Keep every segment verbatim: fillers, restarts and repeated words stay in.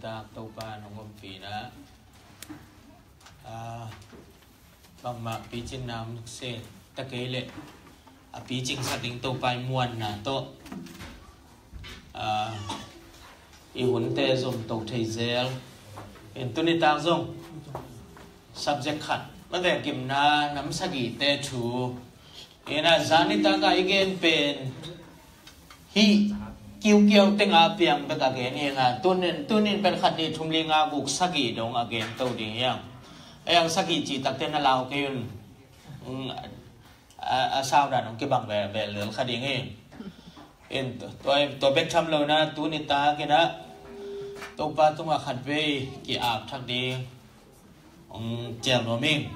Tak Topa nong ompihna, ah, bangmah picing nam se ta kei leh a picing sak ding Topa i muanna tawh, ah, i hunte zom to thei zel. In tuni tak zong subject khat mate gimna nam sagihte thu. Ina zani taka i gen pen hih kiukiau tenga piang bek a gen hi nga, tunin, tunin pen khat nih thum li nga guk sagih dong a gen to ding hiang. Ayang sagih cih takte na lau kei un. Mm, a, a saudan ong kibang ve, ve lel kha ding hi. In tua, tua bek tham lo na tuni tak ina Topa tunga khat vei ki-ap thak ding ong cial nuam ing.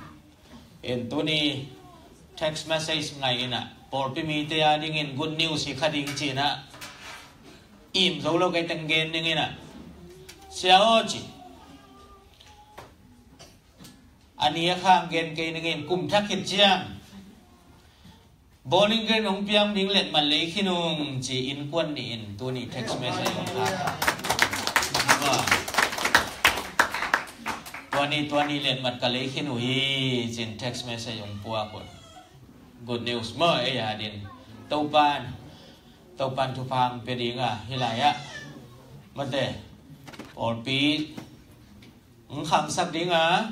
In tuni text message ngai ina pawlpi mite a dingin good news hi kha ding ci ina im zo lo kei teng gen ding ina sia aw ci. A ni a khang gen kei dingin kum thak khit ciang Bowling Green hong piang ding letmat lei khin ung ci innkuan nih in tuni text message hong khak. Tua ni, tua ni letmat ka lei khin uh hi cin text message hong puak un. Good news maw ei a din. Topan, Topan thupha hong pia ding a hi lai ah mate pawlpi hong khangsak ding a,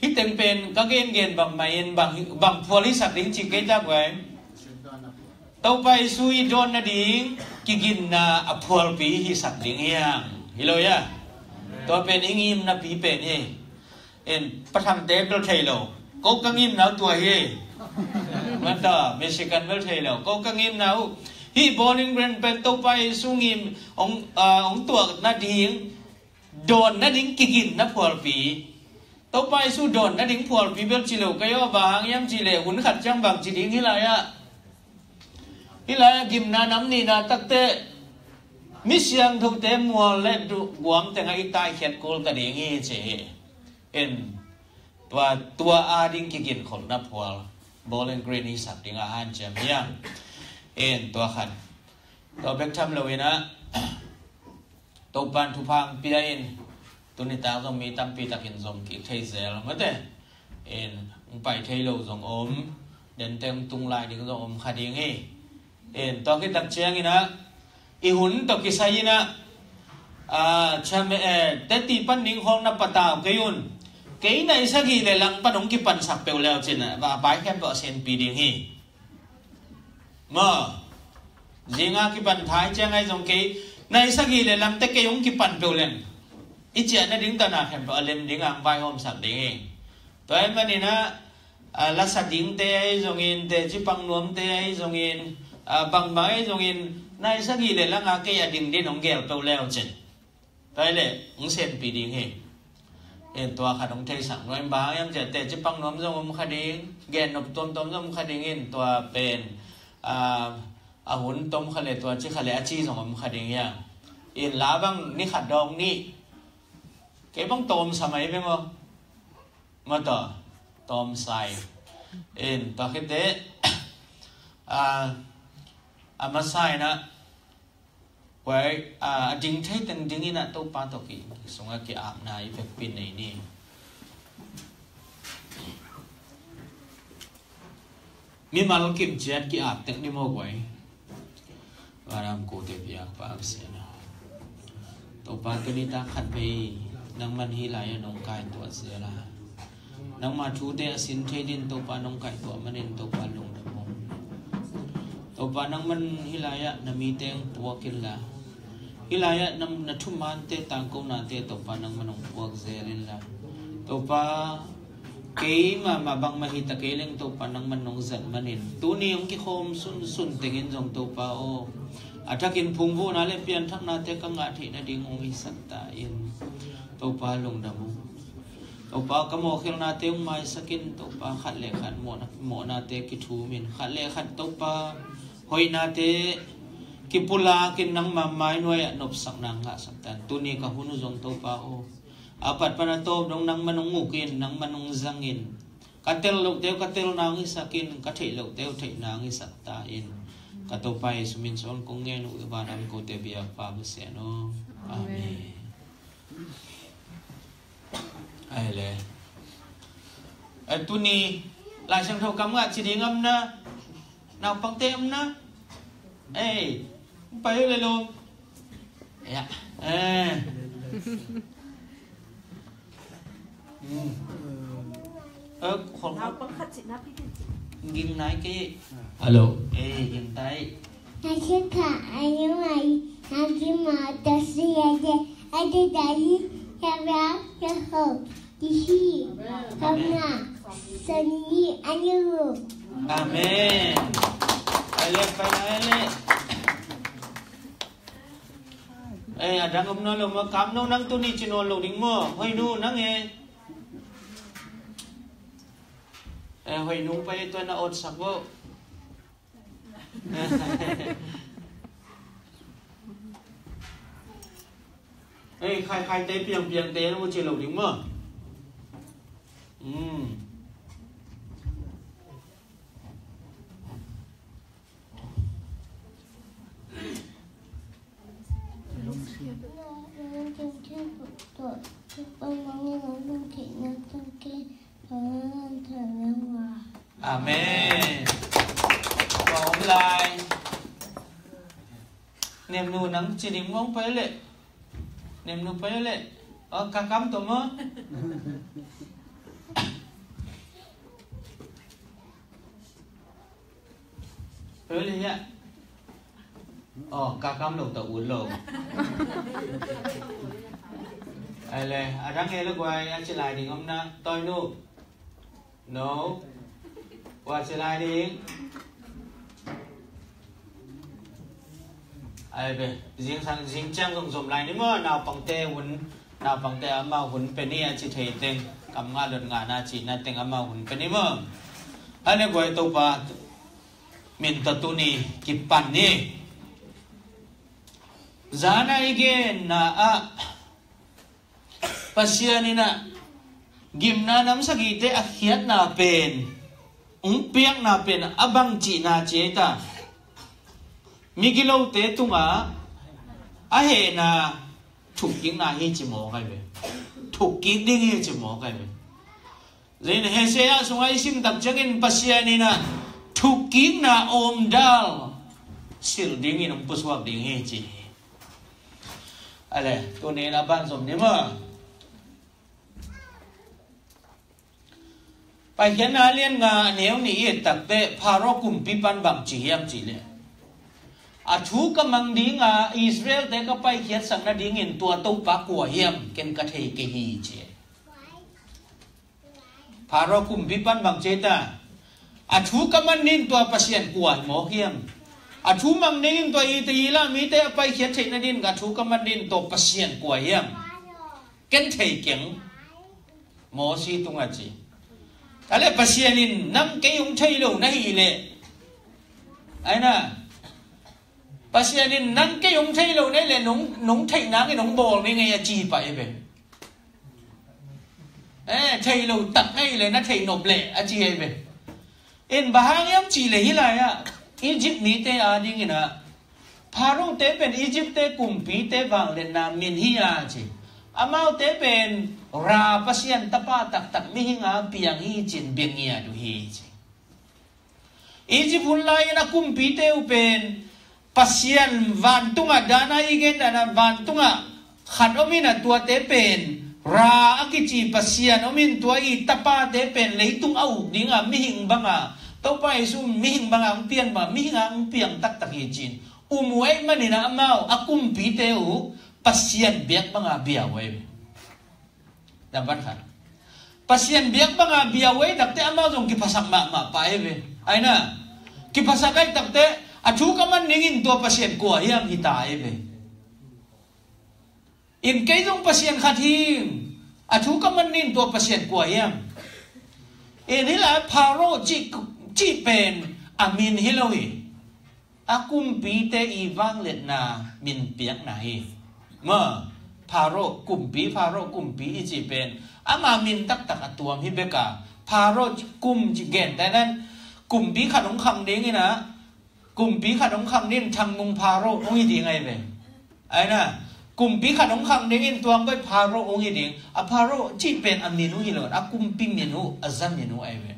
hih teng pen ka gengen bang mah in bang, bang phual hisak ding cih kei tak ve. Topa Jesu i dawn nading kiginna a phualpi hisak ding hiang hi lo ia. Tua pen i ngimna pi pen hi. In pathangte bel thei lo, ko ka ngimna uh tua hi. Mata Michigan bel thei lo, ko ka ngimna uh hih Bowling Green pen Topa Jesu ngim hong, ah, hong tuak nading dawn nading kiginna phualpi. Topa Jesu dawn nading phualpi bel ci lo ka yaw bang hang hiam ci le hun khat ciang bang ci ding hi lai ah. Hi lai ah gimna nam nihna takte mi siangthote mual le guam tengah i taikhiat kul ta ding hi ci hi. In tua, tua a ding kiginkholhna phual Bowling Green hisak ding a hanciam hiam. In tua khat tua bek tham lo ina Topan thupha hong pia in tuni tak zong mi tampi takin zom kik thei zel mate. In hong pai thei lo zong om, denteng tung lai ding zong om kha ding hi. In tua kitak ciang ina i hun tawh kisai ina, ah, chame, eh, teti pan ning hong na patau kei un. Kei na i sagih le lang pan hong kipansak peuh leu cin a bai khempeuh a senpi ding hi. Maw, zinga kipan thai ciang ai zong kei na i sagih le lamte kei hong kipan peuh leng i ciah nading tana khempeuh a lem ding ang vaihawmsak ding hi. Tua ahih manin ah, ah, lasa dingte ahi zongin teci pang nuamte ahi zongin, ah, bangbang ahi zongin na i sagih le langa kei a ding din hong gel peuh leu cin. Tua hi leh hong senpi ding hi. In tua khat hong theisak nuam bang hiam ciah teci pang nuam zong om kha ding, gen nop tuamtuam zong om kha ding in tua pen, ah, a hun tom kha le tua ci kha le a ci zong om kha ding hiam. In la bang ni khat dawng nih kei bang tawm sa mai beng aw. Mata tawm sai. In tua khite, ah, a masa ina Guai, ah, a ding thei teng ding ina Topa tawh ki sungah ki-apna i vekpi nei ni. Mimal kim ciat ki-ap tek ni maw guai. Vanam kote biak pa sena. Topa tuni tak khat vei nangman hi lai a nong kai tuah zel a. Nangma thute a sin thei din Topa nong kaihtuah manin Topa lungdam ung. Topa nangman hi lai ah na mite hong puak inla, hi lai ah na, na thumante tangkonate Topa nangman hong puak zel inla, Topa keimah mah bangmah hi ta kei leng Topa nangman nong zat manin tuni hong kikhawm sunsun tengin zong Topa aw, a thakin phungvuhna le pianthaknate ka ngah theih nading hong hisak ta in. Topa lungdam ung. Topa ka mawhkhelhnate hong maisak in Topa khat le khat mawhna, mawhnate kithumin khat le khat Topa hoihnate kipulakin nangma mainuai ah nopsakna ngahsak tan. Tuni ka hun uh zong Topa aw, a pat pan a tawp dong nangman hong ukin nangman hong zangin ka tel lohte uh ka telna hong hisakin ka theih lohte uh theihna hong hisak ta in. Ka Topa Jesu min suang kong ngen uh i vanam kote biakpa Pasian aw. Amen. Ai le. Eh, tuni Lai Siangtho kam ngah ci ding om na. Naupangte om na. Eh, pai le lo. Ya. Eh. Hmm. Eh, khol khol. Ging nai ke. Hello. Eh, ging tai. Nasika ayung ai, nagima tasiade, ade dai, yabra, yaho, dihi, kamna, sani, aniru. Amen. Ale, pai ale. Eh, adang om no lo mo, kam no nang tuni ci no lo ding mo. Hoi nu nang eh. Eh, hoi nu pai tua na ot sak bo. Eh, khai khai te piang piang te na mu ci lo ding mo. Hmm. Amen. Tua om lai. Nemnu nang ci ding mong pai le. Nemnu pai le. Ơ, ka kam to mo. Ơ, le ya. Ơ, ka kam lo to u lo. Ai le, adang e lo guai, a ci lai ding om na. Toi nu. No. Ua ci lai ding. Ai be, zing sang, zing ciang zong zom lai ni maw, naupangte hun, naupangte amau hun pe ni a ci thei teng, kam ngah lot ngah na ci na teng amau hun pe ni maw. Ai le guai Topa min tawh tuni kipan ni. Zan a i genna ah Pasian in ah gimna nam sagihte a khiatna pen, hong piakna pen a bang cihna ci ei ta. Migilote tungah a hehna thukkikna hi ci mawk ai ve. Thukkik ding hi ci mawk ai ve. Zin Hosea sungah i sim tak ciangin Pasian in ah thukkikna awmdal silh dingin hong pusuak ding hi ci. Ale, tuni in a ban zom ni maw. Paikhiatna lian nga neu nih i et takte Pharaoh kumpi pan bang ci hiam cih leh, a thu ka mang dinga Israelte ka paikhiatsak nadingin tua Topa kua hiam ken ka thei kei hi ci. Pharaoh kumpi pan bang ci ei ta. A thu ka man dingin tua Pasian kua hi mawk hiam? A thu mang dingin tua Israel mite a paikhiat theih nadingin a thu ka man dingin tua Pasian kua hiam? Ken thei keng. Mosi tungah ci. Ale Pasian in nang kei hong thei lo na hih leh. Ai na. Pasian in nang kei hong thei lo na hih leh nong, nong theih nangin hong bawl ngei ngei a ci pah ei ve. Eh, thei lo tak na hih leh na theih nop leh a ci ei ve. In bang hang hiam cih leh hih lai-ah Egypt mite adingin ah Pharaoh-te pen Egypt-te kumpite vangliatna min hi a ci. Amaute pen ra pasian tapa taktak mihing a piang hi cin bia ngiat uh hi ci. Egypt hun lai-in a kumpite uh pen Pasian vantungah, dan a i gen dan a vantungah khat om in a tuate pen ra a kici pasian om in tua i tapate pen leitung a uk dinga mihing banga, Topa Jesu mihing banga hong pian banga mihing a hong piang taktak hi cin um uh ahih manin a amau a kumpite uh pasian biak banga bia uh ahi ve. Nambat khat. Pasian biak banga bia uh ahi takte amau zong kiphasak mahmah pah ahi ve. Ai na. Kiphasak ahi takte a thu ka man dingin tua Pasian kua hiam hi ta ahi ve. In kei zong Pasian khat hi ing. A thu ka man dingin tua Pasian kua hiam? In hih lai Pharaoh cih, cih pen a min hi lo hi. A kumpite i vangliatna min piakna hi. Ma, Pharaoh kumpi, Pharaoh kumpi i cih pen ama min taktak a tuam hi bek a, Pharaoh kum ci gen ta nan, kumpi khat hong khang dingin a, kumpi khat hong khang dingin Thang Nung Pharaoh hong hi ding ahi ve. Ai na, Kumpi khat hong khang dingin tua hong koih Pharaoh hong hi ding. A Pharaoh cih pen a min uh hi lo, a kumpi min uh, a za min uh ahi ve.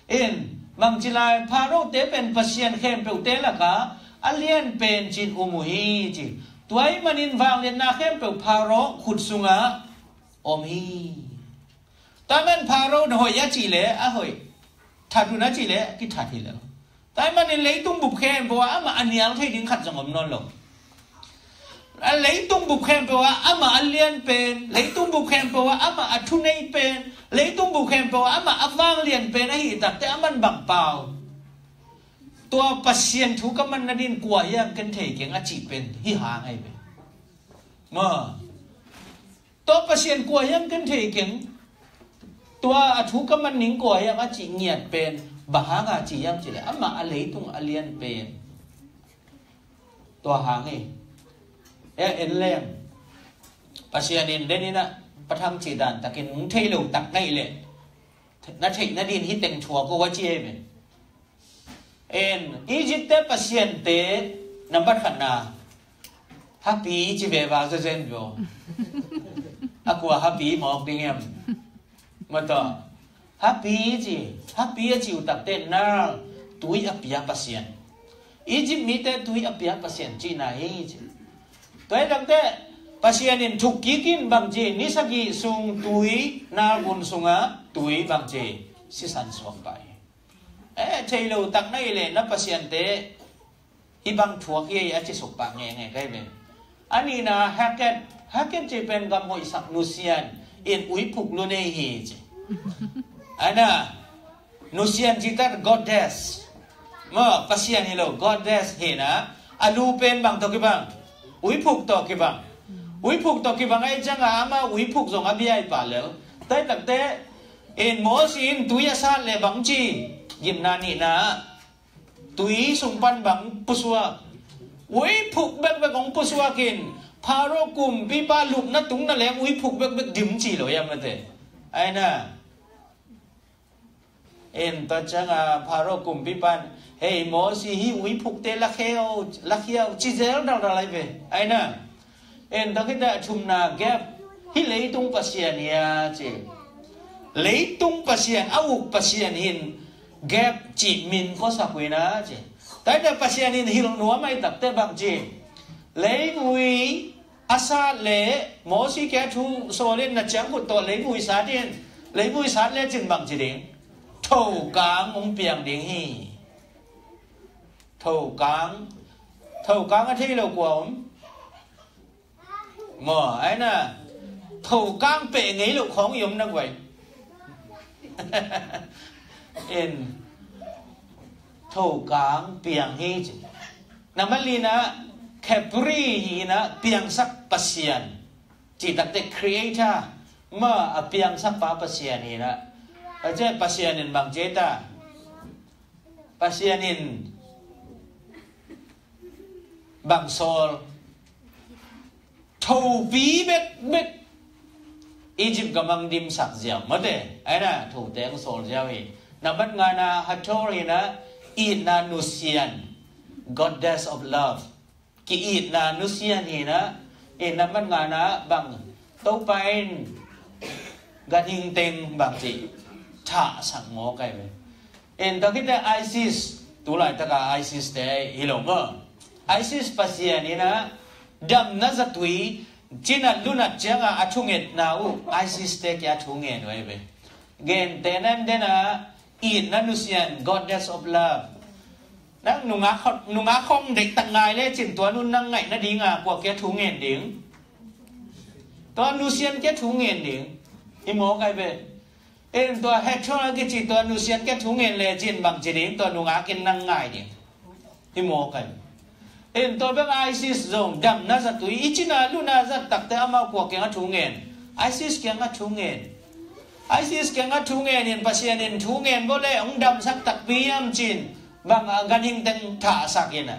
In, bangci lai Pharaoh te pen Pasian khempeuh te lakah a lian pen ci-in um uh hi ci. Tua ahih manin vangliatna khempeuh Pharaoh khut sungah om hi. Tua ahih manin Pharaoh na hoih a cih leh a hoih, that un a cih leh kithat hi lo. Tua ahih manin leitung bup khempeuh ah amah a nial thei ding khat zong om nawn lo. A leitung bup khempeuh ah amah a lian pen, leitung bup khempeuh ah amah a thunei pen, leitung bup khempeuh ah amah a vanglian pen ahih takte aman bang pau? Tua Pasian thu ka man nadin kua hiam ken thei keng a cih pen hih hang ahi ve. Maw. Tua Pasian kua hiam ken thei keng. Tua a thu ka man ning kua hiam a cih ngiat pen bang hanga ci hiam cih leh amah a leitung a lian pen. Tua hang hi. E, en leng. Pasian in den in a pathang cih dan takin hong thei lo tak na hih leh, na theih nadin hih teng thuak uh a ci hi ven. En, Egypt te pasian te nambat khatna Hapi ci ve va zezen vio. A kua Hapi mawk ding em? Mataw. Hapi ci, Hapi a ci uh takte Nile, tui a pia pasian. Egypt mite tui a pia pasian cihna hi ci. Tua hi takte Pasian in thuk kik in bang ci, ni sagih sung tui, Nile gun sungah tui bang ci, sisan suak pah hi. Eh, thei lo tak na hih leh na pasiante hih bang thuak hi a ci suk pah ngeingei ka hi ve. A nihna Heket, Heket ci pen gam hoihsak nusian in uiphuk lu nei hi ci. Aina, nusian ci tak goddess. Maw, pasian hi lo, goddess hi na. A lu pen bang tawh kibang? Uiphuk tawh kibang. Uiphuk tawh kibang ahih ciangin ama uiphuk zong a bia hi pah lel. Tua hi takte in Mosi in tui a sat leh bang ci? Gimna nihna ah tui sung pan bang pusuak? Uiphuk bekbek hong pusuak in Pharaoh kumpipa lupna tung na leng uiphuk bekbek dim ci lo hiam mate? Aina. En, tua ciangin Pharaoh kumpipa in, "Hei Mosi, hih uiphukte lakhia o, lakhia o," ci zel daldal ahi ve. Aina. En, tua khit teh a thumna Geb, hih leitung pasian hi a ci. Leitung pasian, a uk pasian hi in Geb cih min khuasak uh hi na ci. Tua hi teh Pasian in hilh nuam ahih takte bang ci? Leivui a sat leh Mosi kiang thu sawl in, na ciangkhut tawh leivui sat in, leivui sat lecin bang ci ding? Thokang hong piang ding hi. Thokang, thokang a thei lo kua om? Maw, aina, thokang peh ngei lo khawng i om na guai. In, thokang piang hi ci. Nambat lina, Khepri hi na, piangsak Pasian. Ci takte creator, ma a piangsak pa Pasian hi na. A ci Pasian in bang ci ta? Pasian in bang sawl? Thopi bekbek Egypt gam ah dimsak ziau mate. Aina, thote hong sawl ziau hi. Nambat ngana Hathor hi na, itna nusian, goddess of love. Ki-itna nusian hi na. In nambat ngana bang? Topa in ganhing teng bang ci? Thahsak ngawk ahi ve. In tua khit teh Isis, tu laitaka Isis te hi lo maw? Isis Pasian hi na, damna zatui, cinat lunat cianga a thungetna uh, Isis te kia thungen uh ahi ve. Gentehna in den a, itna nusian, goddess of love. Nang nungak khong, nungak khong deih tak ngai lecin tua nu nang ngaih nadinga kua kia thungen ding? Tua nusian kia thungen ding? Hi mawk ahi ve. In tua Hathor a kici tua nusian kia thungen lecin bang ci ding, tua nungak in nang ngai ding? Hi mawk ahi. In tua bek Isis zong damna zatui, i cina luna zat takte amau kua kiang a thungen? Isis kiang a thungen. Isis kiang a thungen in Pasian in thungen bo le hong damsak takpi hiam cin, bang a ganhing teng thahsak in a.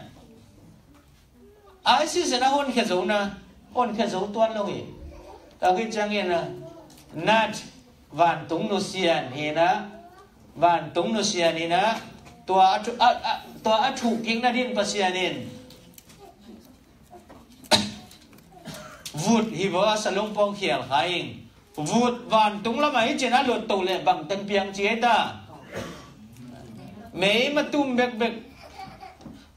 Isis in a honkhia zo na, honkhia zo tuan lo hi. Tua khit ciangin a, Nat, vantung nusian hi na, vantung nusian hi na, tua a thu-, a, a, tua a thuk kik nadin Pasian in, Vut hi vaw, a salung pawng khial kha ing. Vut vantung lamah hi cin a luat to leh bang teng piang ci ei ta. Mei matum bekbek.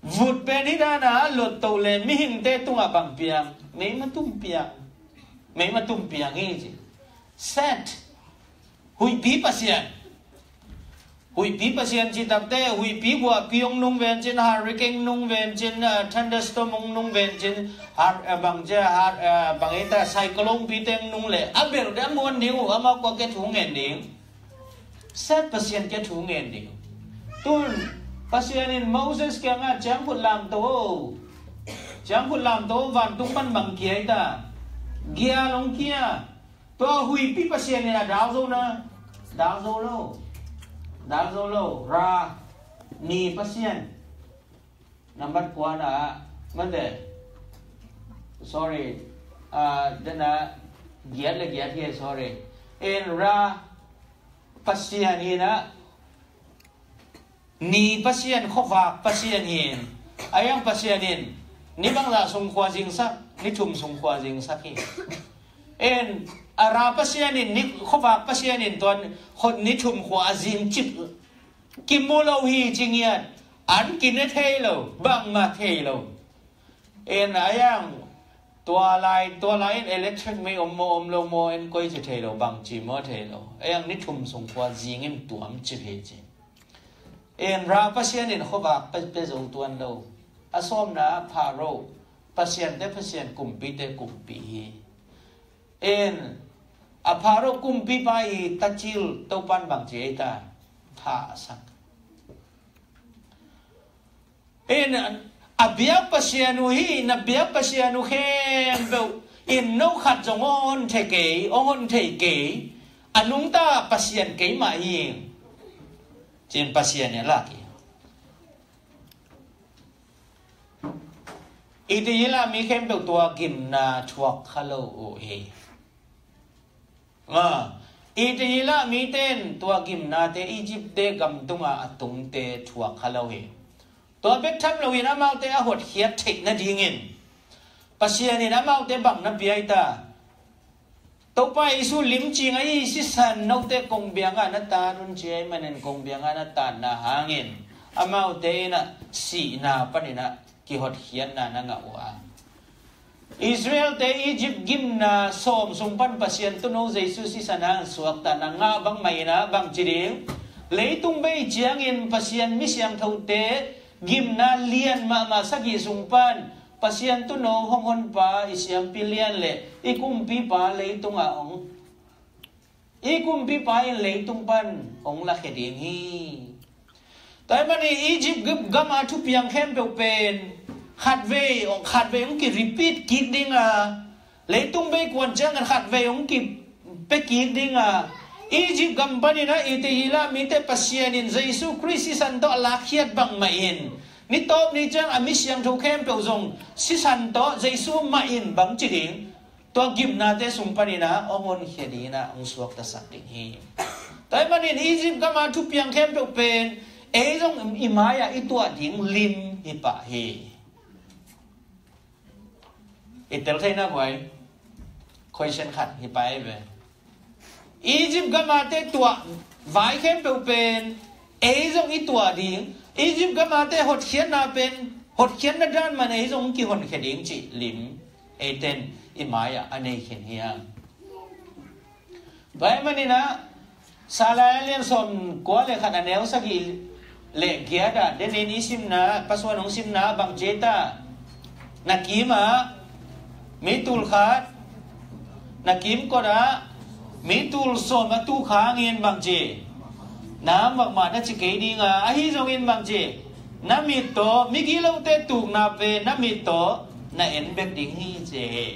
Vut pen hi dana a luat to leh mihingte tungah bang piang. Mei matum piang. Mei matum piang hi ci. Set. Huihpi pasian. Huihpi pasian ci takte, huihpi guahpi hong nung vencin, hurricane nung vencin, ah, thunderstorm hong nung vencin, har, ah, bang cia, har, ah, bang ita cyclone pi teng nung leh a bel de a muan ding uh, amah kua kia thu ngen ding. Set pasian kia thu ngen ding. Tun Pasian in Moses kiangah ciangkhut lamto, ciangkhut lamto, vantung pan bang kia ita. Gial hong kia. Tua huihpi pasian in a dal zo na. Dal zo lo. Dal zo lo. Ra. Ni pasian. Nambat kua na. Mate. Sorry. Ah, dana giat le giat hi, sorry. En ra. Pasian hi na. Ni pasian, khuavak pasian hi. A yang pasian in ni bangzah sungkhua zingsak, ni thum sungkhua zingsak hi. En, a ra pasian in, ni khuavak pasian in tuan khut ni thum khua a zing cip. Kimu lo hi ci ngiat, an kine thei lo, bangmah thei lo. En a yang, tua lai, tua lai in electric mei om maw om lo maw en koi ci thei lo, bang ci maw thei lo. A yang ni thum sungkhua zing in tuam cip hi ci. En ra pasian in khuavak pe, pe zo tuan lo. A sawmna Pharaoh, pasiante pasian, kumpite kumpi hi. En a Pharaoh kumpipa hi tacil Topan bang ci ei ta. Thasak. En a biak pasian uh hi, na biak pasian uh khempeuh in no khat zong hong hon thei kei, hong hon thei kei, a nungta pasian keimah hi. Cin pasian in lak hi. Itihila mi khempeuh tua gimna thuak kha lo uh hi. Ah, Itihila mite in tua gimnate Egypt te gam tunga a tungte thuak kha lo hi. Tua bek tham loin amaute a hotkhiat theih nadingin Pasian in amaute bang na pia ei ta. Topa Jesu limcing ahi sisan note kongbianga na tan un ci ahih manin kongbianga na tanna hangin amaute in a sihna panin a kihotkhiatna na ngah uh a. Israelte Egypt gimna sawm sung pan Pasian tuuno Jesu sisan hang suakta na ngah bangmah in a bang ci ding. Leitung bei ciangin Pasian mi siangthote gimna lian mahmah sagih sung pan Pasian tuuno hong honpa i siampi lian le i kumpipa leitungah hong, i kumpipa in leitung pan hong lakhia ding hi. Tua ahih manin Egypt gama thupiang khempeuh pen khatvei, khatvei hong ki-repeat kik ding a, leitung bei kuan ciangin khatvei hong kipia kik ding a, Egypt gam panin a Itihila mite Pasian in Jesu Khrist sisan tawh a lakkhiat bangmah in ni tawp ni ciang a mi siangtho khempeuh zong sisan tawh Jesu mah in bang ci ding. Tua gimnate sung panin a hong honkhia dingin a hong suaktasak ding hi. Tua ahih manin Egypt gama thupiang khempeuh pen ei zong i mai-ah i tuah ding lim hi pah hi. I tel theihna guai. Question khat hi pah hi ve. Egypt gamate tuah vai khempeuh pen ei zong i tuah ding. Egypt gamate hotkhiatna pen hotkhiatna dan man ei zong kihonkhia ding cih lim eiten i mai-ah a nei khin hi a. Tua ahih manin a Salai a lian sawm kua le khat a neu sagih le giat ah denin i simna, Pasuan hong simna bang ci ei ta. Na kimah mi tul khat, na kimkotah mi tul sawm a tuk hangin bang ci, na makmah na ci kei ding a, ahi zongin bang ci, na mit tawh migilo te tukna pen na mit tawh na en bek ding hi ci hi.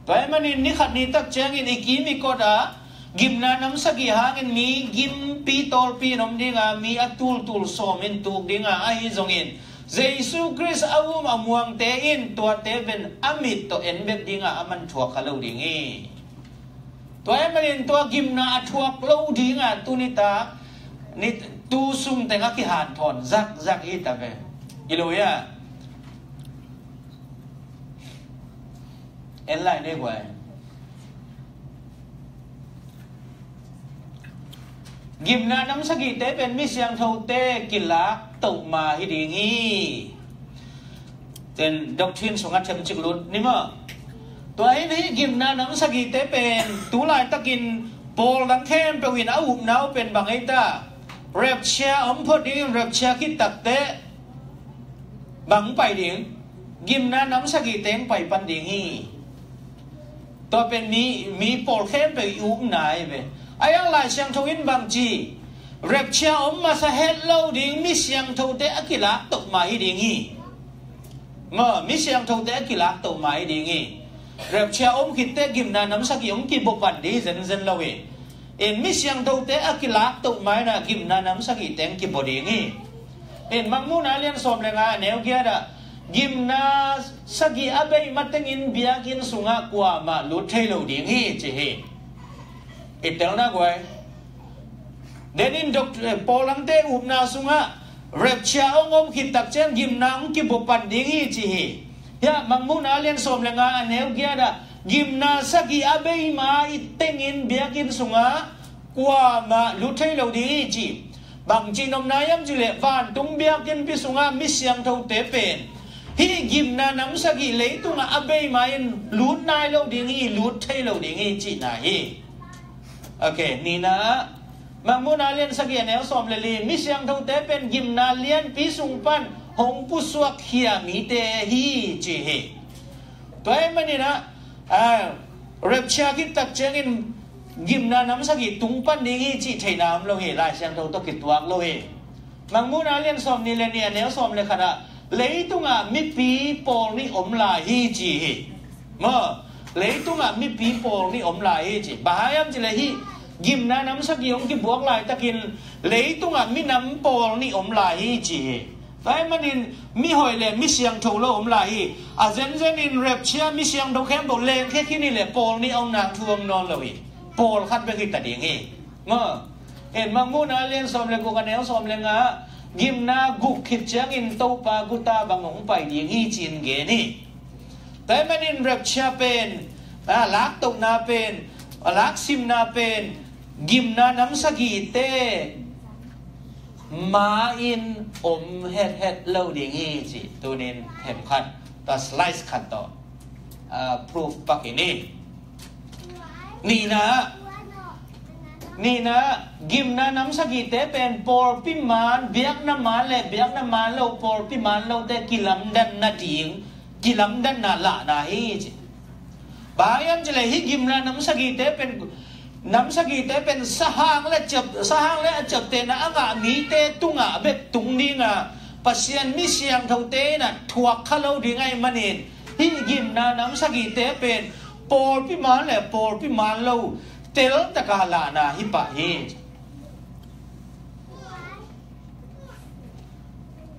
Tua ahih manin ni khat ni tak ciangin i kim i kot ah gimna nam sagih hangin mi gimpi tawlpi in om ding a, mi a tultul sawm in tuk ding a, ahi zongin Jesu Khrist a um a muangte in tuate pen a mit tawh en bek ding a, a man thuak kha lo ding hi. Tua ahih manin tua gimna a thuak lo ding a tuni tak ni tu sung teng a kihanthawn zakzak hi ta ve. I lo ia. En lai ne guai. Gimna nam sagihte pen mi siangthote kilak tohma hi ding hi. Ten doctrine sungah themcik lut ni maw. Tua hi ni, gimna nam sagihte pen tu laitakin pawl dang khempeuh in a upna uh pen bang ei ta? Rapture om phot ding, rapture khit takteh bang pai ding? Gimna nam sagih teng pai pan ding hi. Tua pen mi, mi pawl khempeuh i upna hi ve. A yang Lai Siangtho in bang ci? Rapture om masa het lo ding, mi siangthote a kilak tohma hi ding hi. Maw, mi siangthote a kilak tohma hi ding hi. Rapture om khitteh gimna nam sagih hong kibaw pan ding hi zenzen lo hi. In mi siangthote a kilak tohma in ah gimna nam sagih teng kibaw ding hi. In Mangmuhna lian sawm le nga a neu giat ah, gimna sagih a bei matengin biakinn sungah kuamah lut thei lo ding hi ci hi. I telna guai. Denin dok-, eh, pawl dangte upna sungah rapture hong om khit tak ciang gimna hong kibaw pan ding hi ci hi. Hiah Mangmuhna lian sawm le nga a neu giat ah, gimna sagih a bei ma i tengin biakinn sungah kuamah lut thei lo ding hi ci. Bang ci nopna hiam cih leh vantung biakinnpi sungah mi siangthote pen hih gimna nam sagih leitungah a bei ma in lut nai lo ding hi, lut thei lo ding hi cihna hi. Ok, nihna ah, Mangmuhna lian sagih a neu sawm le li, mi siangthote pen gimna lianpi sung pan hong pusuak khia mite hi ci hi. Tua ahih manin ah, ah, rapture khit tak ciangin gimna nam sagih tung pan ding hi cih theihna om lo hi, Lai Siangtho tawh kituak lo hi. Mangmuhna lian sawm nih le nih a neu sawm le khat ah, leitungah mipi pawl nih om lai hi ci hi. Maw, leitungah mipi pawl nih om lai hi ci. Bang hang hiam cih leh hih gimna nam sagih hong kibuak laitakin leitungah minam pawl nih om lai hi ci hi. Tua ahih manin mihoih le mi siangtho lo om lai hi. A zenzenin rapture mi siangtho khempeuh lengkhia khin hi leh pawl nih a omna thu om nawn lo hi. Pawl khat bek hi ta ding hi. Maw, en Mangmuhna lian sawm le guk a neu sawm le nga ah, gimna guk khit ciangin Topa guta bang hong pai ding hi ci-in gen hi. Tua ahih manin rapture pen, a, laktohna pen, a, laksimna pen gimna nam sagihte ma-in om hethet lo ding hi ci. Tunin themkhat, tua slice khat tawh, a, proof pak in hi. Nihna, nihna, gimna nam sagihte pen pawlpi man, biakna man le biakna man lo, pawlpi man lote kilamdanna ding, kilamdanna lahna hi ci. Bang hang hiam cih leh hih gimna nam sagihte pen, nam sagihte pen sahang le ciap, sahang le a ciaptehna a ngah mite tungah bek tung ding a, Pasian mi siangthote in ah thuak kha lo ding ahih manin, hih gimna nam sagihte pen pawlpi man le pawlpi man lo teltak a lahna hi pah hi.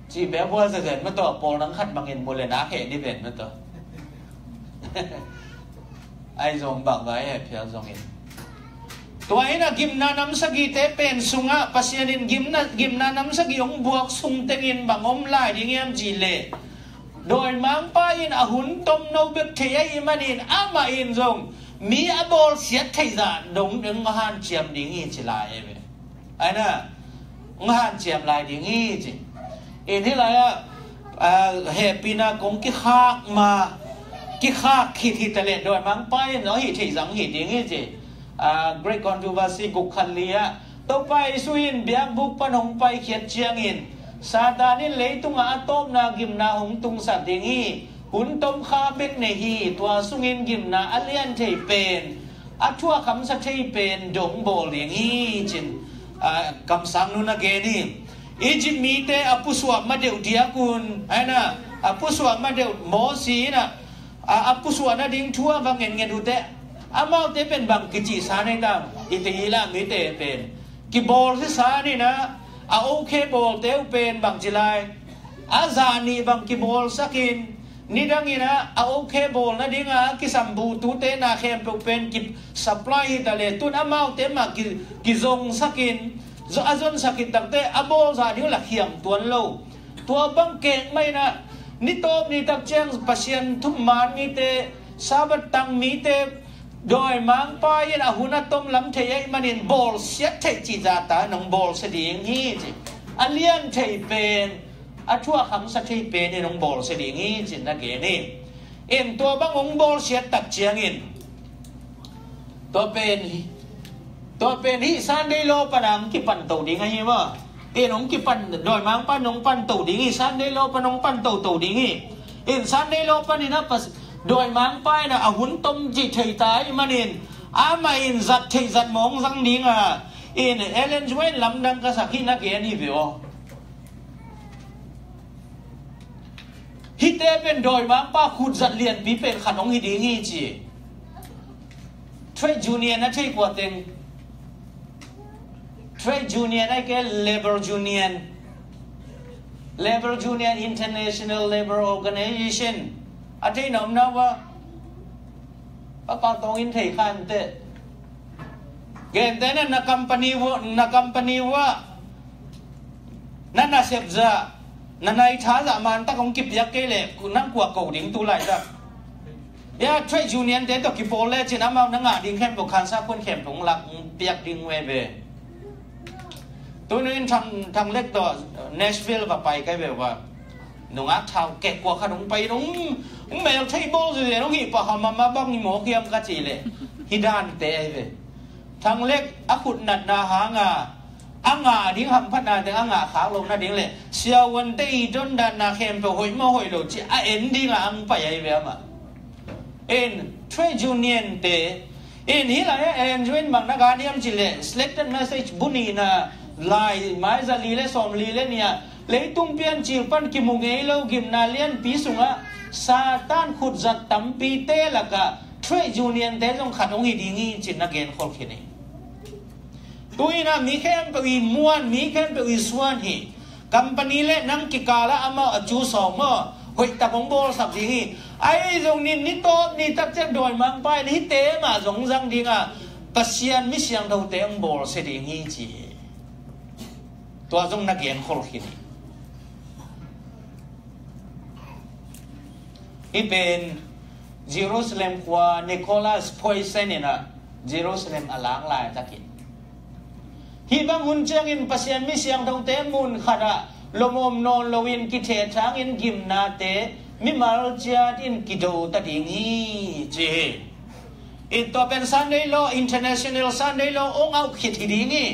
Cih bek bual zezen mah tawh, pawl nang khat bangin mu le nak heh dih ven mah tawh. Ai zong bang vai heh phial zongin. Tua in ah gimna nam sagihte pen sungah Pasian in gimna, gimna nam sagih hong buak sung tengin bang om lai ding hiam cih leh, dawimangpa in a hun tomno bek thei ahih manin amah in zong mi a bawlsiat theih zah dong ding hanciam ding hi ci lai e ve. Ai na, hong hanciam lai ding hi ci. In hih lai-ah, ah, hehpihna kong kikhak ma, kikhak khit hi taleh dawimangpa in hong hih theih zang hi ding hi ci. Ah, Great Controversy guk khat li ah, Topa Jesu in biakbuk pan hong paikhiat ciangin Satan in leitungah a tawpna gimna hong tungsak ding hi. Hun tomkha bek nei hi. Tua sungin gimna a lian thei pen, a thuak hamsa thei pen dong bawl ding hi cin, ah, kamsang nun a gen hi. Egypt mite a pusuak madeuh diakun, ai na, a pusuak madeuh Mosi in ah, a, a pusuak nading thu a va ngetnget uh teh, amaute pen bang kicihsa nei tam, i ti hi la mite pen. Kibawl sisa ni na, a okay bawlte uh pen bang ci lai. A zah nih bang kibawlsakin, nidangin ah a okay bawl nadinga a kisam bu tute na khempeuh pen ki supply hi taleh, tun amaute mah ki, kizongsakin, zo-, a zonsak hi takte a bawl zah ding uh la khiam tuan lo. Tua bang kek mah in ah, ni tawp ni tak ciang Pasian thuman mite Sabbath tang mite dawimangpa in a hun a tom lam thei ahih manin bawlsiat theih cih zahta nong bawlsia ding hi ci. A lian thei pen, a thuak hamsa thei pen in hong bawlsia ding hi ci-in na gen hi. In tua bang hong bawlsiat tak ciangin tua pen hi, tua pen hih Sunday law pan a hong kipan to ding ahi maw. In hong kipan, dawimangpa in hong pan to ding hi, Sunday law pan hong pan toto ding hi. In Sunday law panin a pas, dawimangpa in a hun tom cih thei ta ahih manin amah in zat theih zat mawng zang ding a, in Ellen White lamdang ka sak hi na gen hi ve aw. Hihte pen dawimangpa khut zat lianpi pen khat hong hi ding hi ci. Trade union a thei kua teng. Trade union ahih kei leh labor union. Labor union, International Labor Organization. A thei na om na uh a. Papa tawng in thei kha inteh. Gente na, na company uh, na company uh a na nasep zah, na naitha zah man tak hong kipiak kei leh nang kua ko ding tu laitak. Ya, trade union te tawh kipawl lecin amau na ngah ding khempeuh khansa khun khempeuh hong lak hong piak ding uh e ve. Tuni in Thang, Thang Lek tawh Nashville va pai kai ve uh a. Nungak thau kek kua khat hong pai in hong, hong mel thei bawl zia hong hi pah hamham a, bang hi mawk hiam ka cih leh hi dante ahi ve. Thang Lek a khut natna hanga a ngah ding hamphatna teng a ngah khak lo nading leh siavuante i dondanna khempeuh hoih maw hoih lo ci a en dinga ang pai ahi ve amah. In trade union te in hih lai-ah Ellen White bang na gen hiam cih leh Selected Message bu nihna lai mai za li le sawm li le nih ah leitung piancil pan kimu ngei lo gimna lianpi sungah Satan khutzat tampite lakah trade union te zong khat hong hi ding hi ci-in na genkhol khin hi. Tu-in ah mi khempeuh i muan, mi khempeuh i suan hi. Company le nang kikalah amau a cu sawng maw hoihtak hong bawlsak ding hi. Ahi zongin ni tawp ni takciang dawimangpa in hihte mah zong zang dinga Pasian mi siangthote hong bawlsia ding hi ci hi. Tua zong na genkhol khin hi. Hih pen Jerusalem khua Nicholas Poisson in ah Jerusalem a lak laitakin hih bang hun ciangin Pasian mi siangthote mun khatah lomom nawn loin kithehthangin gimnate mimal ciat in kido ta ding hi ci hi. In tua pen Sunday law, International Sunday law hong auh khit hi ding hi.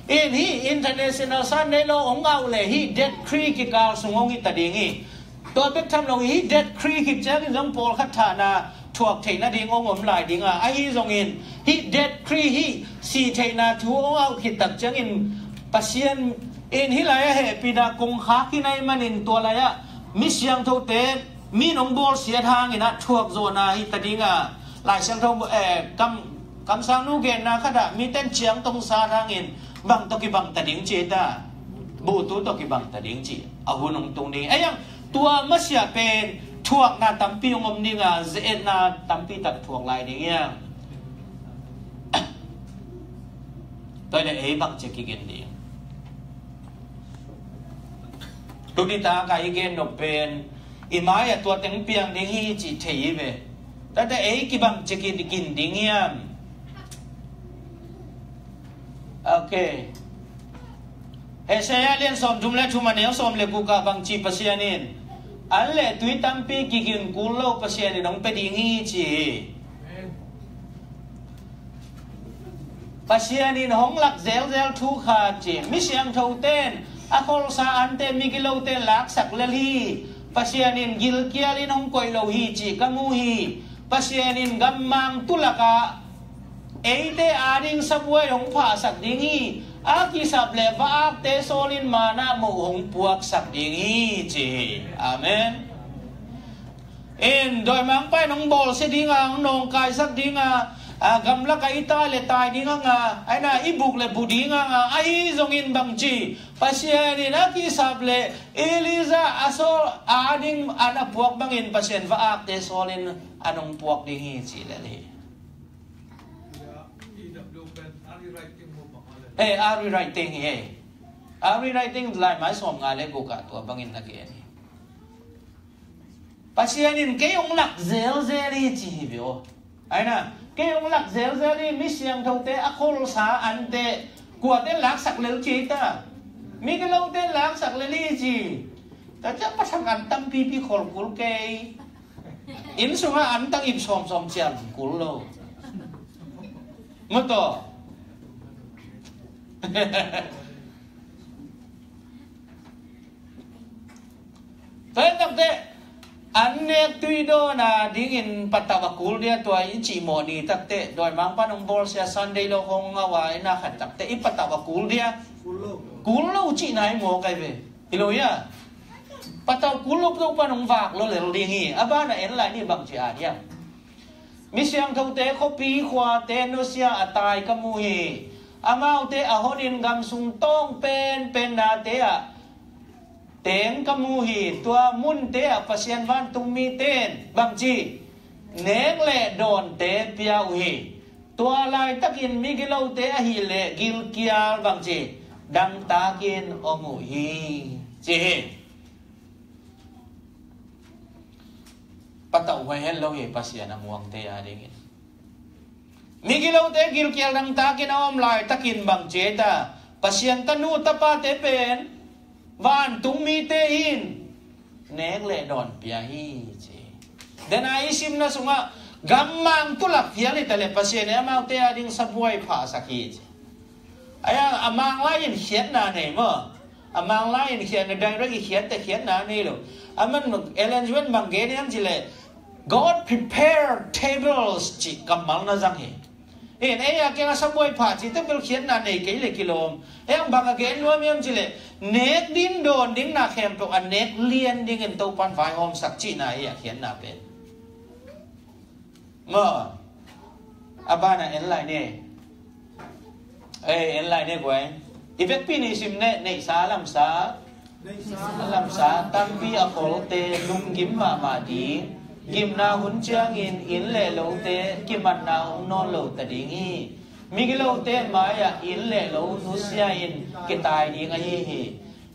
In hih International Sunday law hong auh leh hih decree kikal sung hong hi ta ding hi. Tua bek tham lo hih decree khit ciangin zong pawlkhat thahna thuak theih nading hong om lai dinga, ahi zongin hih decree hih sih theihna thu hong auh khit tak ciangin Pasian in hih lai-ah hehpihna kong khak hi na hih manin tua lai-ah mi siangthote mi in hong bawlsiat hangin ah thuak zawhna hi ta dinga, Lai Siangtho, eh, kam, kamsangnu genna khatah miten ciangtong sat hangin bang tawh kibang ta ding ci hi ta. Buhtu tawh kibang ta ding ci a hun hong tung ding. Ei ang tua masiah pen thuakna tampi hong om dinga, ze-etna tampi tak thuak lai ding hiam? Tua le ei bang ci kigin ding. Tuni tak a i gen nop pen i mai-ah tua teng piang ding hi cih thei hi ve. Tate ei kibang ci kigin ding hiam? Ok. Isaiah lian sawmthum le thum a neu sawm le guk ah bang ci Pasian in, an le tui tampi kigin kul lo Pasian in hong pia ding hi ci hi. Pasian in hong lak zelzel thu khat ci. Mi siangthote in a kholsa ante migilote in laksak lel hi. Pasian in gilkial in hong koih lo hi ci ka mu hi. Pasian in gammang tulakah eite ading sabuai hong phahsak ding hi. A kisap le va-akte sawlin manna moh hong puaksak ding hi ci hi. Amen. In dawimangpa in hong bawlsia dinga, hong nawngkaisak dinga, a, gamlakah i tai le tai dinga, a, aina i buk le bu dinga, a, ahi zongin bang ci Pasian in a kisap le Elijah a sawl ading an a puak bangin Pasian va-akte sawlin an hong puak ding hi ci lel hi. Eh, a rewriting hi, eh. A rewriting lai mai sawm nga le guk ah tua bangin na gen hi. Pasian in kei hong lak zelzel hi ci hi ve aw. Aina, kei hong lak zelzel hi, mi siangthote a kholsa ante kuate laksak lel ci hi ta. Migilote laksak lel hi ci. Tua ciang pasal an tampipi khol kul kei. Inn sungah an tang ip sawmsawm ciang kul lo. Maw taw. Tua hi takteh, an nek tui dawn a dingin patauh a kul dia, tua i cih mawh ni takteh, dawimangpa'n hong bawlsia Sunday lo hong ngau a, i na khat takteh i patauh a kul dia. Kul lo cihna hi maw kai ve. Hi lo hia? Patauh kul lo, Topa'n hong vak lo lel ding hi. A banah en lai ni, bang ci a diam. Mi siangthote, khuapi khuate nusia a tai ka mu hi. Amaute a honin gam sung tawng penpen nate ah teng ka mu hi. Tua munte ah Pasian vantungmite'n bangci, nek le dawnte pia uh hi. Tua laitakin migilote ahih leh gilkial bangci, dangtakin om uh hi, ci hi. Patauh huai het lo hi Pasian a muangte a dingin. Migilote gilkial dangtakin a om laitakin bang ci ei ta, Pasian tanu tapate pen vantungmite in nek le dawn pia hi ci. Dena i simna sungah gammang tulak phial hi ta leh Pasian in amaute a ding sabuai phahsak hi ci. Aia, a Mang lai in khiatna nei maw. A Mang lai in khiatna, direct i khiatte khiatna nei lo. A man Ellen White bang gen hiam ci leh, "God prepare tables," ci kammal na zang hi. In ei a kiang a sabuai phah ci te bel khiatna nei kei le kilawm. Ei ang bang a gen nuam hiam ci leh, nek ding dawn ding na khempeuh a nek lian dingin Topa'n vaihawmsak cihna hi a khiatna pen. Maw, a banah en lai ni. Ei, en lai ni guai. I vekpi ni sim ne, neihsa lamsa. Neihsa lamsa tampi a kholte lunggim mahmah ding. Gimna hun ciangin inn le lote kimanna om nawn lo ta ding hi. Migilote mai-ah inn le lo nusia in kitai ding ahi hi.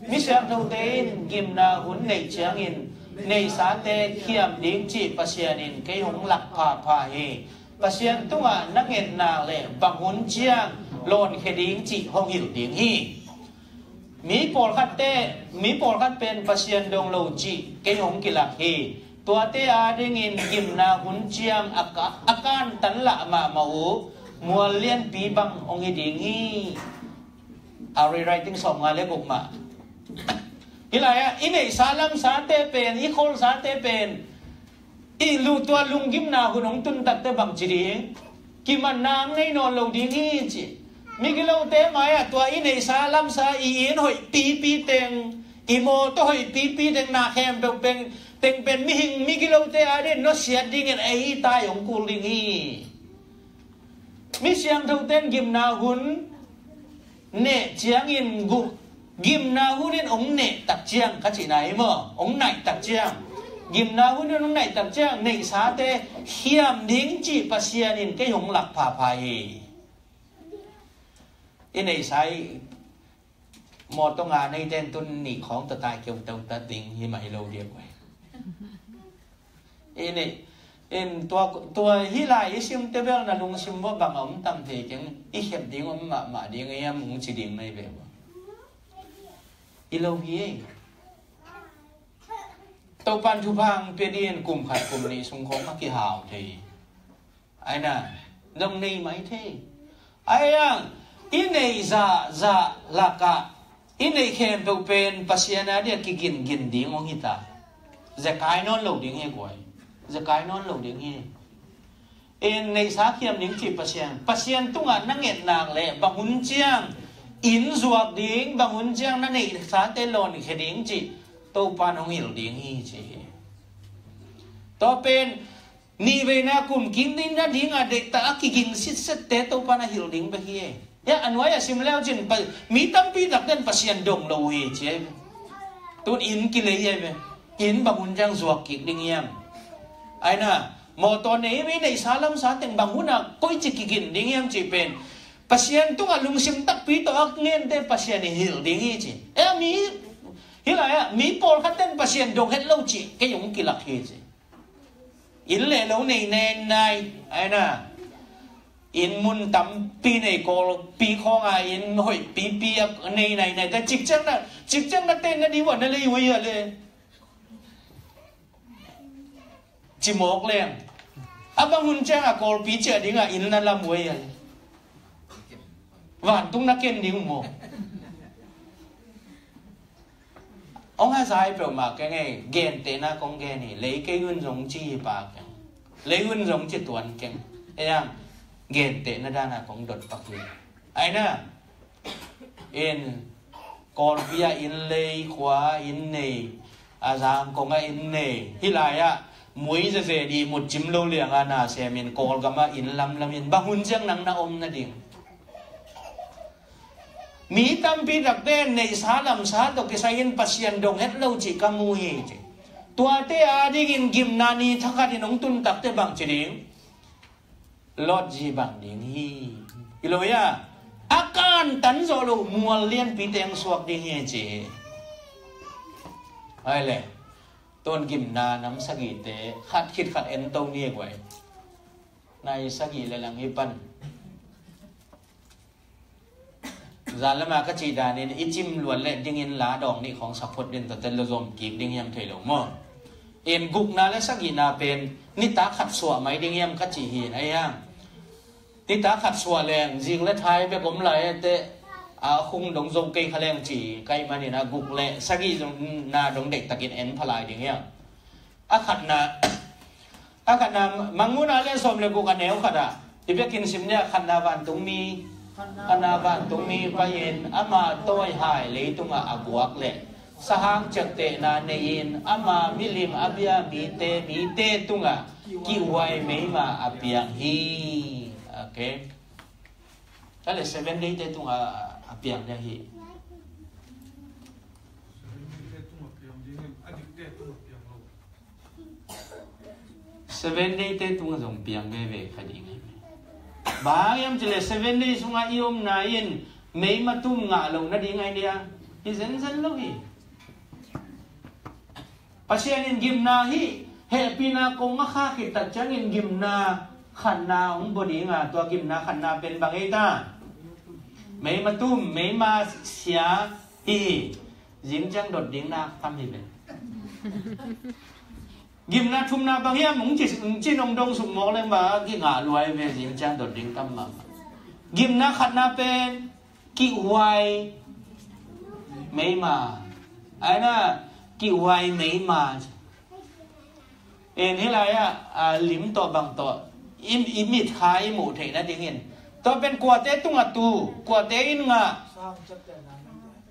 Mi siangthote in gimna hun neih ciangin neihsate khiam ding cih Pasian in kei hong lak phapha hi. Pasian tungah na ngetnak le bang hun ciang lawnkhia ding cih hong hilh ding hi. Mi pawlkhatte, mi pawlkhat pen Pasian dong lo cih kei hong kilak hi. Tuate adingin gimna hun ciang a ka, a kantan lah mahmah uh mual lianpi bang hong hi ding hi. A rewriting sawmnga le guk mah. Hi lai-ah i neihsa lamsate pen, i kholsate pen, i lu tua lunggimna hun hong tun takte bang ci ding? Kimanna nei nawn lo ding hi ci. Migilote mai-ah tua i neihsa lamsa, i inn hoih pipi teng, i mawtaw hoih pipi teng, na khempeuh pen, teng pen mihing migilote ading nusiat dingin ei tai hong kul ding hi. Mi siangthote in gimna hun neh ciangin gu, gimna hun in hong neh tak ciang ka cihna hi maw, hong naih tak ciang, gimna hun in hong naih tak ciang neihsate khiam ding cih Pasian in kei hong lak phapha hi. I neihsa i mawtaw nga neite in tun nih khawng tawh tai keu teutat ding hi mah hi lo diak uh hi. I neih, in tua, tua hi lai i simte bel na lungsim uah bang a om tam thei keng, i khem ding om mahmah ding a hiam hong ci ding na hi ve uh. Hi lo hi. Topa'n thupha hong pia dingin kum khat kum nih sung khawng a kihau thei. Aina, dong nei mai thei. Ai ang, i neih zahzah lakah i neih khempeuh pen Pasian a dia kigingin ding hong hi ta. Zekai nawn lo ding hi guai. Zekai nawn lo ding hi. In neihsa khiam ding cih Pasian, Pasian tungah na ngetnak le bang hun ciang inn zuak ding, bang hun ciang na neihsate lawnkhia ding cih Topa'n hong hilh ding hi ci hi. Tua pen nihveina kum kik ding nading a deihtak a kiging sitsette Topa'n a hilh ding bek hi e. Ya, a nuai a sim leu cin pa, mi tampi takte in Pasian dong lo uh hi ci ai ve. Tun inn kilei ai ve. Inn bang hun ciang zuak kik ding hiam? Aina, mawtaw nei mi neihsa lamsa teng bang hun a koici kigin ding hiam cih pen Pasian tungah lungsim takpi tawh a ngente Pasian in hilh ding hi ci. E, mi, hi lai-ah mi pawlkhatte in Pasian dong het lo cih kei hong kilak hi ci. Inn le lo nei nainai, ai na. Inn mun tampi nei, Kawlpi khawng a inn hoih pipi a nei nainai, ta cikciang na, cikciang na ten na ding ua na lei ua ia le. Ci mawk leng. A bang hun ciang a Kawlpi ciah ding a inn na lam ua ia le. Vantung na ken ding maw. Hong hazai peuhmah keng ei, gentehna kong gen hi, lei kei un zong ci hi pa keng. Lei un zong ci tuan keng. Ei ang, gentehna dana kong dot pak hi. Ai na, in, Kawlpi a inn lei, khua a inn nei, a Zangkong a inn nei. Hih lai ah, mui zeze dih mut cim lo liang a na sem in, Kawlgam a inn lamlam in, bang hun ciang nang na om na ding. Mi tampi takte neihsa lamsa tawh kisai in Pasian dong het lo cih ka mu hi ci. Tuate a dingin gimna ni thakhat in hong tun takte bang ci ding? Lot zi bang ding hi. Hi lo ia, a kantan zawh lo mual lianpi teng suak ding hi ci. Ai le, ton gimna nam sagihte khat khit khat en to ni guai. Nai sagih le lang hi pan. Zan lama ka cih danin i cim luat leh dingin la dawng nih khawng sak phot din tawh tel lo zom kik ding hiam thei lo maw? In gukna le sagihna pen nitak khat suah mai ding hiam ka cih hi in ai hang. Nitak khat suah leng zik le thai bek om lai ete a khung dong zo kei kha leng ci kai manin a guk le sagih zong na dong deihtakin en pha lai ding hiam? A khatna, a khatna, Mangmuhna le sawm le guk a neu khat ah, i biakinn sim nia, khatna vantungmi, khatna vantungmi pai-in ama tawihai leitungah a buak le sahang ciaptehna nei-in ama milim a bia mite, mite tungah kihuai meima a piang hi. Okay. Ka le seven day te tungah a piang dia hi. Seven day te tungah zong piang veve kha ding hi. Bang hiam cih leh seven day sungah i omna in meima tum ngah lo nading ai dia. Hi zenzen lo hi. Pasian in gimna hih hehpihna kong a khak khit tak ciangin gimna khatna hong bua ding a, tua gimna khatna pen bang ei ta? Meima tum, meima sia hi. Zing ciang dot ding na tam hi ve. Gimna thumna bang hiam, hong ci, hong ci nong dong suk mawk leng ba, kingah luai ve, zing ciang dot ding tam mahmah. Gimna khatna pen kihhuai meima. Ai na, kihhuai meima. En hih lai ah, a, lim tawh bang tawh i, i mit kha i muh theih nadingin, tua pen kuate tungah tu, kuate in ngah?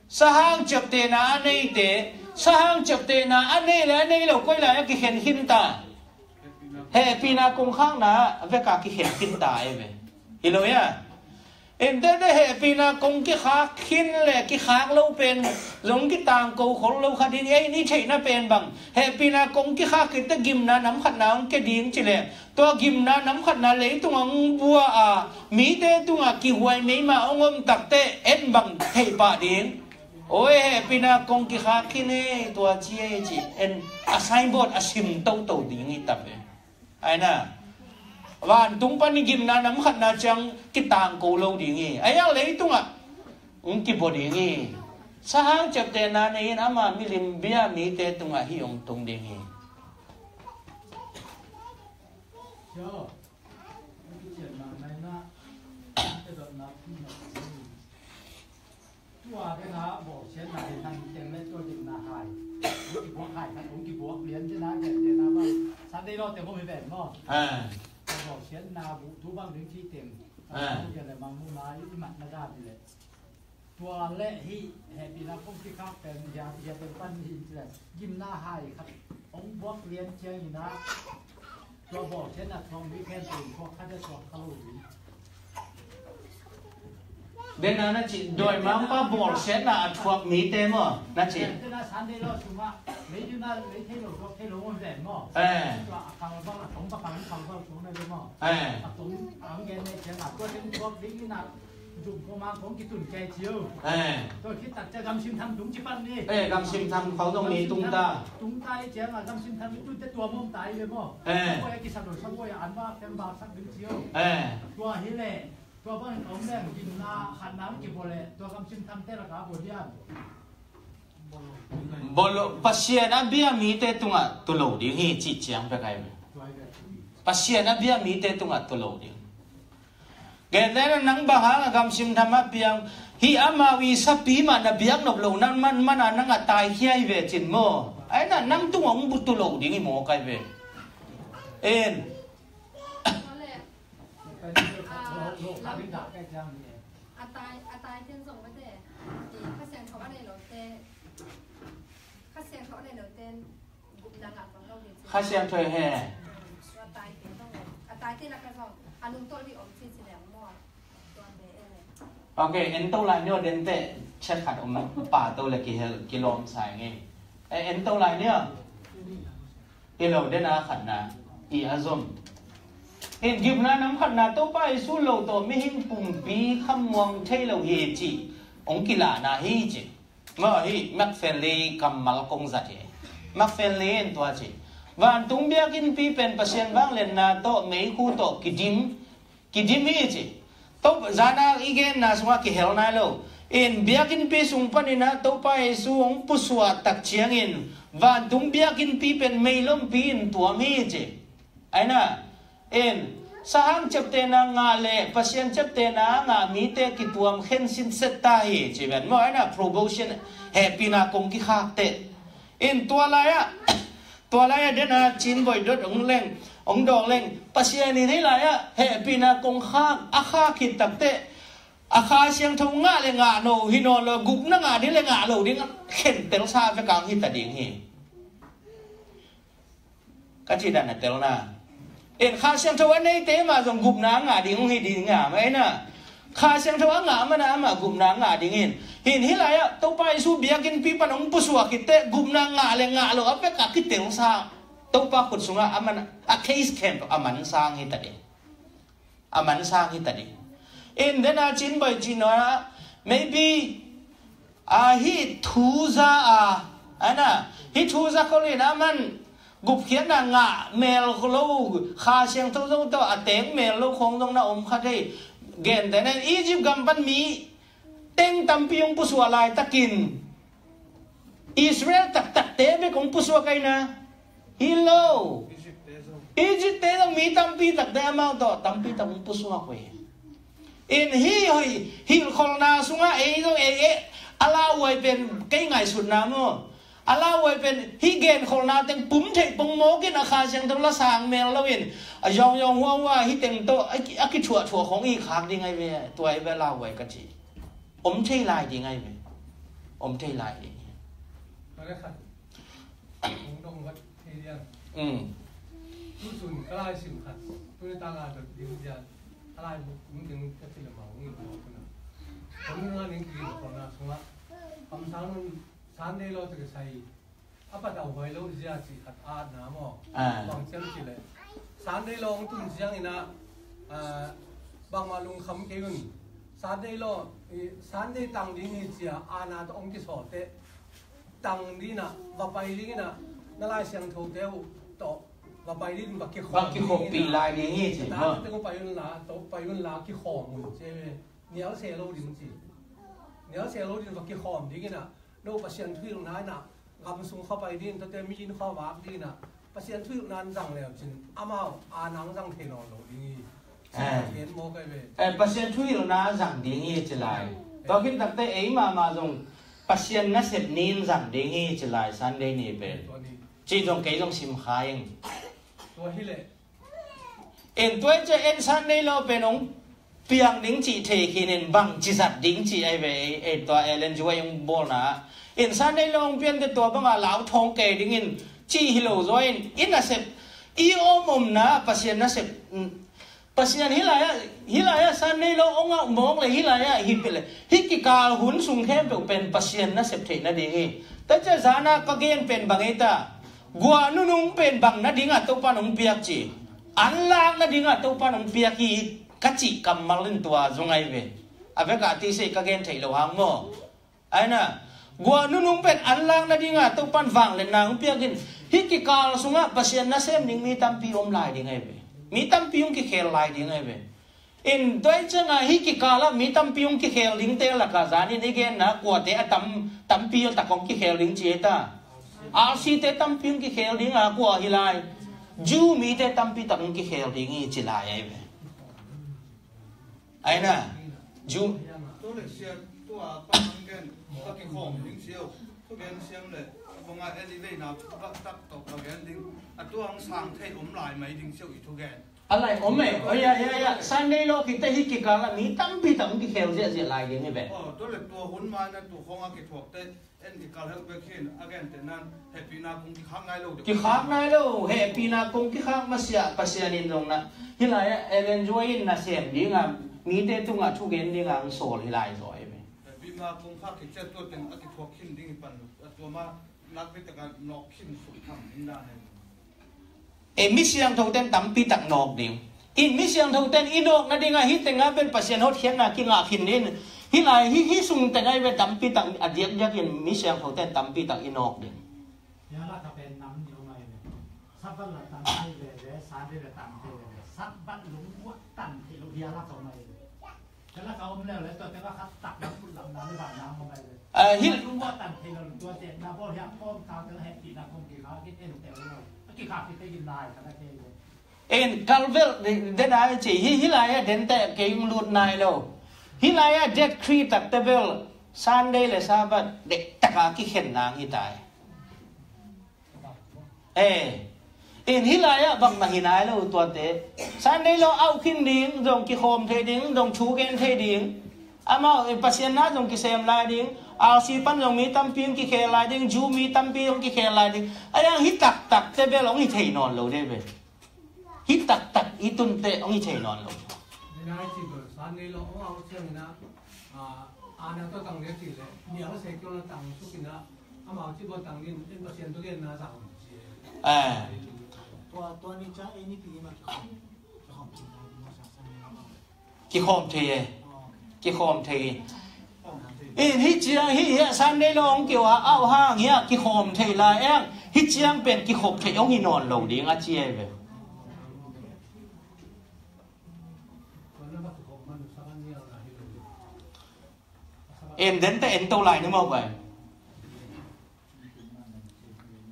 Sahang ciaptehna a neite, sahang ciaptehna a nei le a nei lo koi lai a kikhen khin ta? Hehpihna kong khakna veka kikhen khin ta ei ve. Hi lo hia? Entehte hehpihna kong kikhak khin le kikhak lo pen zong kitangko khol lo kha ding. Ei ni theihna pen bang, hehpihna kong kikhak khit teh gimna nam khatna hong kia ding ci leh, tua gimna nam khatna leitung hong bua a, mite tungah kihuai meima hong om tak teh en bang theih pah ding? Oi, hehpihna kong kikhak khin e, tua ci e ci en, a signboard a sim toto ding hi ta ve. Ai na, vantung pan i gimna nam khatna ciang kitangko lo ding hi. Ai a leitungah hong kibua ding hi. Sahang ciaptehna nei-in ama milim bia mite tungah hih hong tung ding hi. Tua te na bawlsiatna hi, nang teng le tua gimna hai, hong kibuak hai khat, hong kibuak lian te na, gentehna bang, Sunday law teng om hi ven maw? Ah. Bawlsiatna buh thu bang ding ci teng, ah, Sunday le Mangmuhna i matna dan hi leh. Tua le hih hehpihna kong kikhak pen hia, hia teng pan hi ci leh, gimna hai khat hong buak lian ciangin ah, tua bawlsiatna thuak mi khempeuh in thuak kha dia, thuak kha lo ding. Bena na ci, dawimangpa bawlsiatna a thuak mite maw na ci? Bena Sunday law sungah, lei ding na, lei thei lo, thuak thei lo maw, ven maw? Eh. Tua a kal bang, a tong bang, a kal bang thuak na ve maw? Eh. A tong ang gen nei ciang a, tua ding thuak ding in a, Tum ko mang kong kitun kei cio. Eh. Tua khit tak cia gamsim tham tung ci pan ni. Eh, gamsim tham khong zong mi tung ta. Tung ta i ciang a gamsim tham i tun te tua mom ta i ve maw? Eh. Tua i kisak lo sa tua i an ba tem ba sak ding cio. Eh. Tua hi le. Tua bang in om leng gimna khatna kibawl le. Tua gamsim tham te lak a bawl diam. Bawl lo, Pasian a bia mite tungah tu lo ding hi cih ciang pek ai ve. Pasian a bia mite tungah tu lo ding. Gentehna nang bang hang a gamsim tham a piang hi, amau i sapi mah na biak nop lo nan man mana nang a taikhia hi ve cin maw? Ai na nang tungah hong butu lo ding hi maw kai ve. En. A tai, a tai ten zong mate. Kha Siangtho a nei lo te. Kha Siangtho a nei lo ten. Kha Siangtho he. Ok, en to lai nio den te chet khat om pa to le kihel kilawm sai nge. E, en to lai nio. I lo den a khatna i a zom. In gimna nam khatna Topa Jesu lo to mihing pumpi khamuang thei lo hi ci. Ong kilana hi ci. Maw hi, McFarlane kammal kong zat hi. McFarlane in tua ci. Vantung biakinnpi pen Pasian vangliatna tawh meikhu tawh kidim, kidim hi ci. Tua zana i genna sungah kihel nai lo. In biakinnpi sung panin ah Topa Jesu hong pusuah tak ciangin vantung biakinnpi pen meilompi in tuam hi ci. Aina, en, sahang ciaptehna ngah le Pasian ciaptehna ngah mite kituam khensin set ta hi ci ven maw? Aina, promotion, hehpihna kong kikhak teh. In tua lai-ah, tua lai-ah dena cin boidot ong leng, ong dawng leng, Pasian in hih lai-ah hehpihna kong khak, a khak khit tak teh, a Kha Siangtho ngah le ngah no hi nawn lo, gupna ngah ding le ngah lo ding khentelsa vekang hi ta ding hi. Ka cih dan a telna. In Kha Siangtho a neite mah zong gupna a ngah ding hong hi ding a, mah ina. Kha Siangtho a ngah mana amah gupna a ngah ding in. Hin hih lai-ah Topa Jesu biakinnpi pan hong pusuak khit teh gupna ngah le ngah lo a pek a kitelsa. Topa khut sungah a man, a case khempeuh a mansang hi ta ding. A mansang hi ta ding. In dena cin boih cin nawn ah, maybe, a, hih thu za a, ana, hih thu za khol in a man gupkhiatna ngah mel lo, Kha Siangtho zong tawh a teng mel lo khong zong na om kha thei. Gentehna in Egypt gam pan mi teng tampi hong pusuah laitakin Israel taktakte bek hong pusuak aina. Hi lo. Egypt te zong mi tampi takte amau tawh tampi tak hong pusuak uh hi. In hih hoih hilhkholhna sungah ei zong ei eh a lauhuai pen kei ngaihsutna maw? A lauhuai pen hih genkholhna teng pum theih pongmawk in a Kha Siangtho la sang mel lo in a zawngzawng huahua hih teng tawh a ki, a kithuahthuah khong i khak ding ai ve, tua ai ve lauhuai ka ci. Om thei lai ding ai ve. Om thei lai ding. Ka le khat. Kong dong vat thei diang. Mm. Tu sun ka lai sim khat. Tu ni ta lai dot ding diang. Ka lai bu kum ding ka ti le ma ung in ko na. Kon na ning ki ko na sunga. Kam sang nun Sunday law te ka sai. A patau huai lo zia ci khat a na maw. Ah. Bang ciam ci le. Sunday law ong tun ziang ina, ah, bangmah lungkham kei un. Sunday law, i, Sunday tang ding hi cia a na tawh ong kisawl teh. Tang ding ina, va pai ding ina, na Lai Siangtho te uh tawh, va pai ding va kikhawm. Va kikhawm ding ina. Pi lai ding hi ci, ta maw. Te ko pai un la, to pai un la kikhawm un ci ve. Nial se lo ding ci. Nial se lo ding va kikhawm ding ina. No Pasian thuhilhna ina gam sung kha pai ding, tate mi inn kha vak ding ina Pasian thuhilhna an zang leu cin amau a nang zang thei nawn lo ding hi. Eh. Pasian maw kai ve. Eh, Pasian thuhilhna zang ding hi ci lai. Eh. Tua khin takte ei mahmah zong Pasian nasep nin zang ding hi ci lai Sunday ni pen. Tua ni. Ci zong kei zong sim kha ing. Tua hi leh. En tua i cia en Sunday law pen ong piang ding cih thei khin in bang ci zat ding cih ai ve, ei tua Ellen G White ong bawlna. En Sunday law ong pian te tua banga lau thawng kei ding in cih hi lo zaw in, i nasep, i om omna Pasian nasep, Pasian hih lai-ah, hih lai-ah Sunday law ong a mawk le hih lai-ah hi pih le, hih kikal hun sung khempeuh pen Pasian nasep theih nading hi. Tua cia zana ka gen pen bang ei ta. Guah nunung pen bang nadingah Topa nong piak ci. An lak nadingah Topa nong piak hi ka cih kammal in tua zong ai ve. A vekah ti seh ka gen theih loh hang maw. Aina, guah nunung pen an lak nadinga Topan vangliatna hong piak in, hih kikal sungah Pasian nasem ding mi tampi om lai ding ahi ve. Mi tampi hong kikhel lai ding ahi ve. In tua hi ciangah hih kikalah mi tampi hong kikhel dingte lakah zanin i genna kuate a tam, tampi tak hong kikhel ding ci hi ta. R C te tampi hong kikhel dinga kua hi lai. Jew mite tampi tak hong kikhel ding hi ci lai ahi ve. Aina, Jew. Tu le sia, tua pa ang gen, pa kikhawm ding sio. Tu gen siam le, banga elevate na, tak tok ka gen ding. A tua ang sang thei om lai mai ding sio i thu gen. A lai om e, oh ya, ya, ya. Sunday law kite hih kikal a mi tampi tam kikhel ziahziah lai ding hi ve. Oh, tu le tua hun mai na tu khong a kithuak te, en kikal heuh bek hin, a gen te nan, hehpihna kong kikhak nai lo deuh. Kikhak nai lo, hehpihna kong kikhak masiah Pasian in zong na. Hih lai a Ellen Joy in na sem ding a, mite tungah thugen ding a ang sawl hi lai zaw hi ve. Hehpihna kong khak kik ciat tua teng a kithuak khin ding hi pan lo, a tua ma lak bit tak a nawk khin suk tham ding dan hi. E, mi siangtho ten tampi tak nawk ding. In mi siangtho ten i nawk nadinga hih tenga pen Pasian hotkhiatna kingah khin in. Hih lai, hih, hih sung tenga i ve tampi tak a diakdiak in mi siangtho ten tampi tak i nawk ding. Hia la ka pen nam ni om ai ve. Sabbath la tang thei ve ve, Sunday la tang thei ve ve. Sabbath lungguah tang thei lo hia la ka om ai ve. Ah, hil- En kalvel dena ci hi, hih lai-ah dente kei ung lut nai lo. Hih lai-ah det Khrih takte bel Sunday le Sabbath dehtaka kikhen nang hi tai. Eh, in hih lai-ah bangmah hi nai lo tuate. Sunday law auh khin ding, zong kikhawm thei ding, zong thu gen thei ding. Amau, eh, Pasian na zong kisem lai ding. R C pan zong mi tampi hong kikhel lai ding, Jew mi tampi hong kikhel lai ding. A yang hih taktakte bel hong hi thei nawn lo dei ve. Hih taktak i tunte hong hi thei nawn lo. Sunday law auh ciangin ah, ah, ana to tang le ci le, niang se kyo na tang suk in ah, amau ci bo tang in, en Pasian to gen na zang ci. Eh. Tua, tua ni cha, eh, ni pi ni ma kikhawm. Kikhawm thei e. Kikhawm thei. Eh, hih ciang, hih, hih Sunday law hong kio ha, auh hang hih kikhawm thei lai eng. Hih ciang pen kikhop thei hong hi nawn lo ding a ci e ve. En dente en to lai ni maw bai.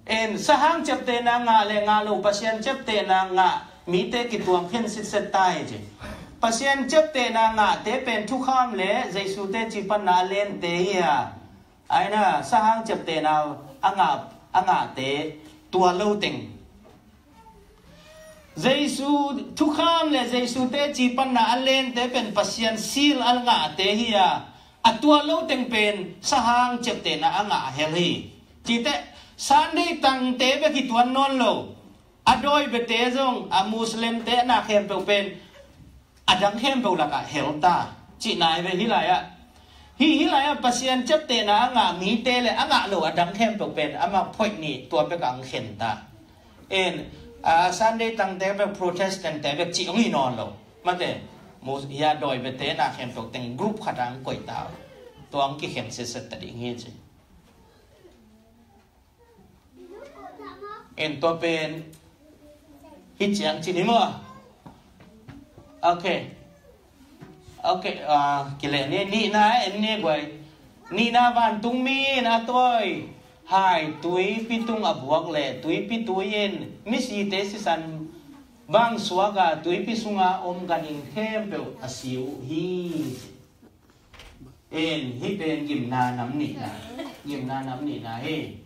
En sahang ciaptehna ngah le ngah lo Pasian ciaptehna ngah mite kituang khin sitset ta hi ci. Pasian ciaptehna ngahte pen thukham le Jesu teci panna a lente hi a. Aina sahang ciaptehna a ngah, a ngahte tua lo teng. Jesu thukham le Jesu teci panna a lente pen Pasian sil a ngahte hi a, a tua lo teng pen sahang ciaptehna a ngah a hel hi. Cite Sunday tangte bek hi tuan nawn lo. A dawi bete zong, a Muslim te na khempeuh pen a dang khempeuh lakah hel ta. Cihna hi ve hih lai-ah. Hih, hih lai-ah Pasian ciaptehna a ngah mite le a ngah lo a dang khempeuh pen amah phoih nih tua bek ang khen ta. En, a, Sunday tangte bek Protestant te bek cih hong hi nawn lo. Mate, mus, hia dawi bete na khempeuh teng group khat ang koih ta. Tua ang kikhen setset ta ding hi ci. En tua pen hih ciang ci ni maw? Ok. Ok, ah, kileh ni, nihna en ni guai. Nihna vantungmi in a tawi hai tuipi tung a buak le tuipi tui in misite sisan bang suak a tuipi sunga om ganhing khempeuh a si uh hi. En, hih pen gimna nam nihna. Gimna nam nihna hi.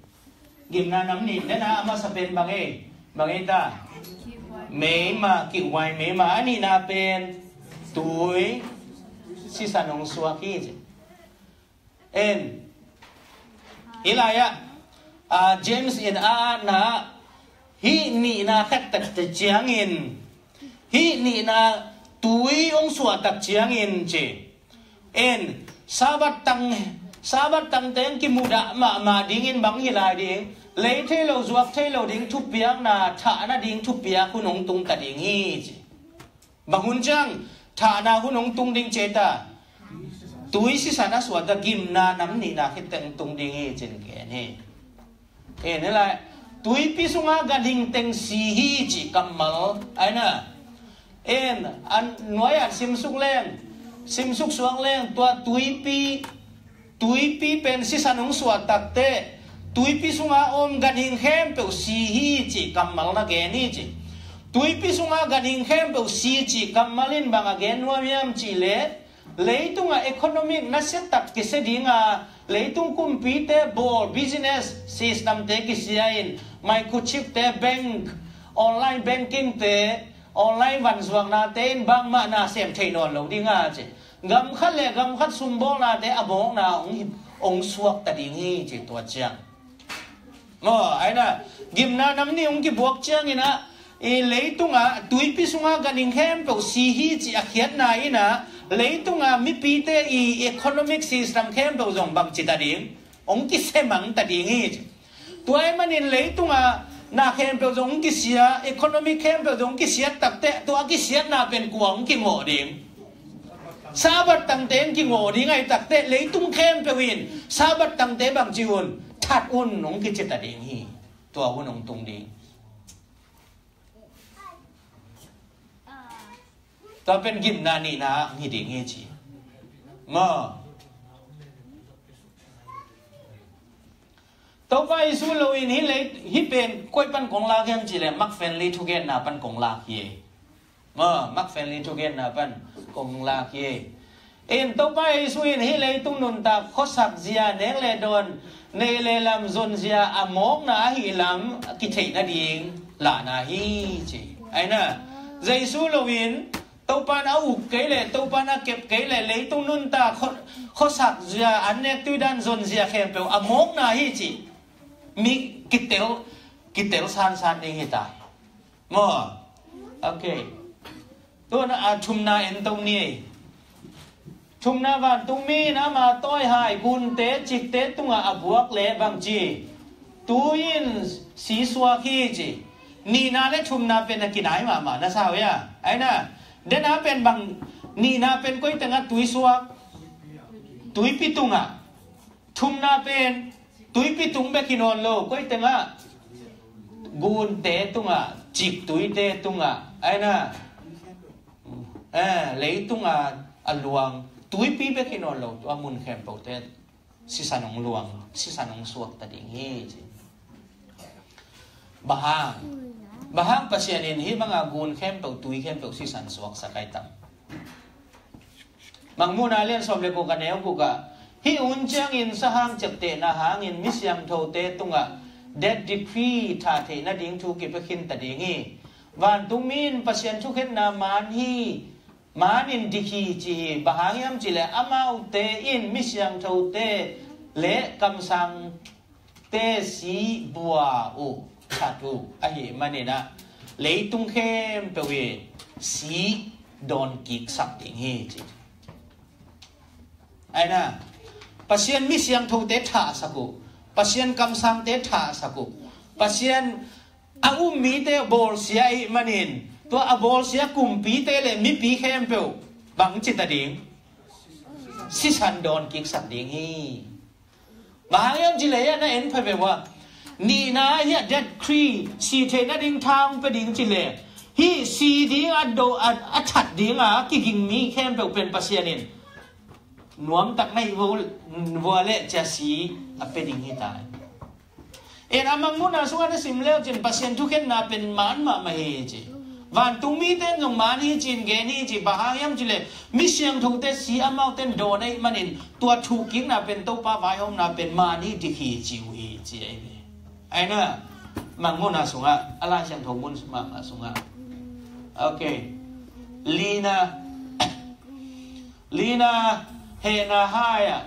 Gimna nam nih, dena a masa pen bang ei? Bang ei ta? Meima, kihhuai meima. A nihna pen tui sisan hong suak hi ci. En, hih lai-ah, ah, James in a atna hih nihna khat tak ciangin, hih nihna tui hong suah tak ciangin ci. En, Sabbath tang, Sabbath tang teng kimudah mahmah dingin bang hi lai ding, lei thei lo, zuak thei lo ding thupiakna, thahna ding thupiak hun hong tung ta ding hi ci. Bang hun ciang, thahna hun hong tung ding ci ta. Tui sisan a suahtak gimna nam nihna khit teng tung ding hi ci-in gen hi. En, hi lai, tuipi sunga ganhing teng si hi cih kammal ahi na. En, a nuai-ah simsuk leng, simsuk suak leng, tua tuipi, tuipi pen sisan hong suahtak teh, tuipi sunga om ganhing khempeuh si hi cih kammal na gen hi ci. Tuipi sunga ganhing khempeuh si cih kammal in bang a gen nuam hiam cih leh, leitungah economic nasia tak kisia ding a, leitung kumpite bawl business system te kisia in, microchip te, bank, online banking te, online vanzuakna te in bangmah na sem thei nawn lo ding a ci. Gam khat le gam khat sumbawlna te a mawkna hong, hong suakta ding hi ci tua ciang. Maw, aina, gimna nam nih hong kibuak ciangin ah, i leitungah tuipi sunga ganhing khempeuh si hi cih a khiatna in ah, leitungah mipite i economic system khempeuh zong bangci ta ding, hong kisemang ta ding hi ci. Tua ahih manin leitungah na khempeuh zong hong kisia, economic khempeuh zong hong kisiat takteh, tua a kisiatna pen kua hong kingawh ding? Sabbath tangte hong kingawh ding ahih takteh, leitung khempeuh in Sabbath tangte bangci un, that un, hong kici ta ding hi. Tua hun hong tung ding. Tua pen gimna nihna hong hi ding hi ci. Maw. Topa Jesu lo in hih lei, hih pen koi pan kong lak hiam cih leh McFarlane thugenna pan kong lak hi. Maw, McFarlane thugenna pan kong lak hi. In Topa Jesu in hih leitung nuntak khuasak zia, nek le dawn, neih le lam zon zia a mawkna ahih lam kitheih nading lahna hi ci. Aina, Jesu lo in Topa in a uk kei leh, Topa in a kep kei leh, leitung nuntak khua-, khuasak zia, an nek tui dan zon zia khempeuh a mawkna hi ci. Mi kitel, kitel sansan ding hi ta. Maw. Ok. Tua na a thumna en to ni. Thumna, vantungmi in ama tawihai gunte cikte tungah a buak leh bangci, tui in si suak hi ci. Nihna le thumna pen a kinai mahmah na sa uh hia? Aina, dena pen bang, nihna pen koi tengah tui suak? Tuipi tungah. Thumna pen tuipi tung bek hi nawn lo, koi tengah? Gunte tungah, ciktuite tungah, aina, eh, leitungah a luang tuipi bek hi nawn lo, tua mun khempeuhte sisan hong luang, sisan hong suakta ding hi ci. Bang hang, bang hang Pasian in hih banga gun khempeuh, tui khempeuh sisan suaksak ai tam? Mangmuhna lian sawm le guk a neu guk ah, hih hun ciangin sahang ciaptehna hangin mi siangthote tungah death decree thah theih nading thu kipia khinta ding hi. Vantungmi in Pasian thukhenna man hi, man in dik hi ci hi. Bang hang hiam cih leh amaute in mi siangthote le kamsang te si bua uh, that uh ahih manin ah, leitung khempeuh in si dawn kiksak ding hi ci. Aina, Pasian mi siangthote thahsak uh, Pasian kamsangte thahsak uh, Pasian a um mite bawlsia ahih manin, tua a bawlsia kumpite le mipi khempeuh bangci ta ding? Sisan dawn kiksak ding hi. Bang hang hiam cih leh na en pha ve ua, nihna hi a death decree, si theih nading tha hong pia ding cih leh, hih si ding a do, a, a that ding a kiging mi khempeuh pen Pasian in nuamtak na hih vua leh cia si a pia ding hi ta. En, a Mangmuhna sungah na sim leu cin Pasian thukhenna pen man mahmah hi ci. Vantungmite in zong man hi ci-in gen hi ci, bang hang hiam cih leh mi siangthote si amaute in dawn ahih manin tua thuhkikna pen, Topa vaihawmna pen man hi, dik hi ci uh hi ci ahi ve. Aina, Mangmuhna sungah, a Lai Siangtho mun mahmah sungah. Ok. Lina, lina, hehna hai ah,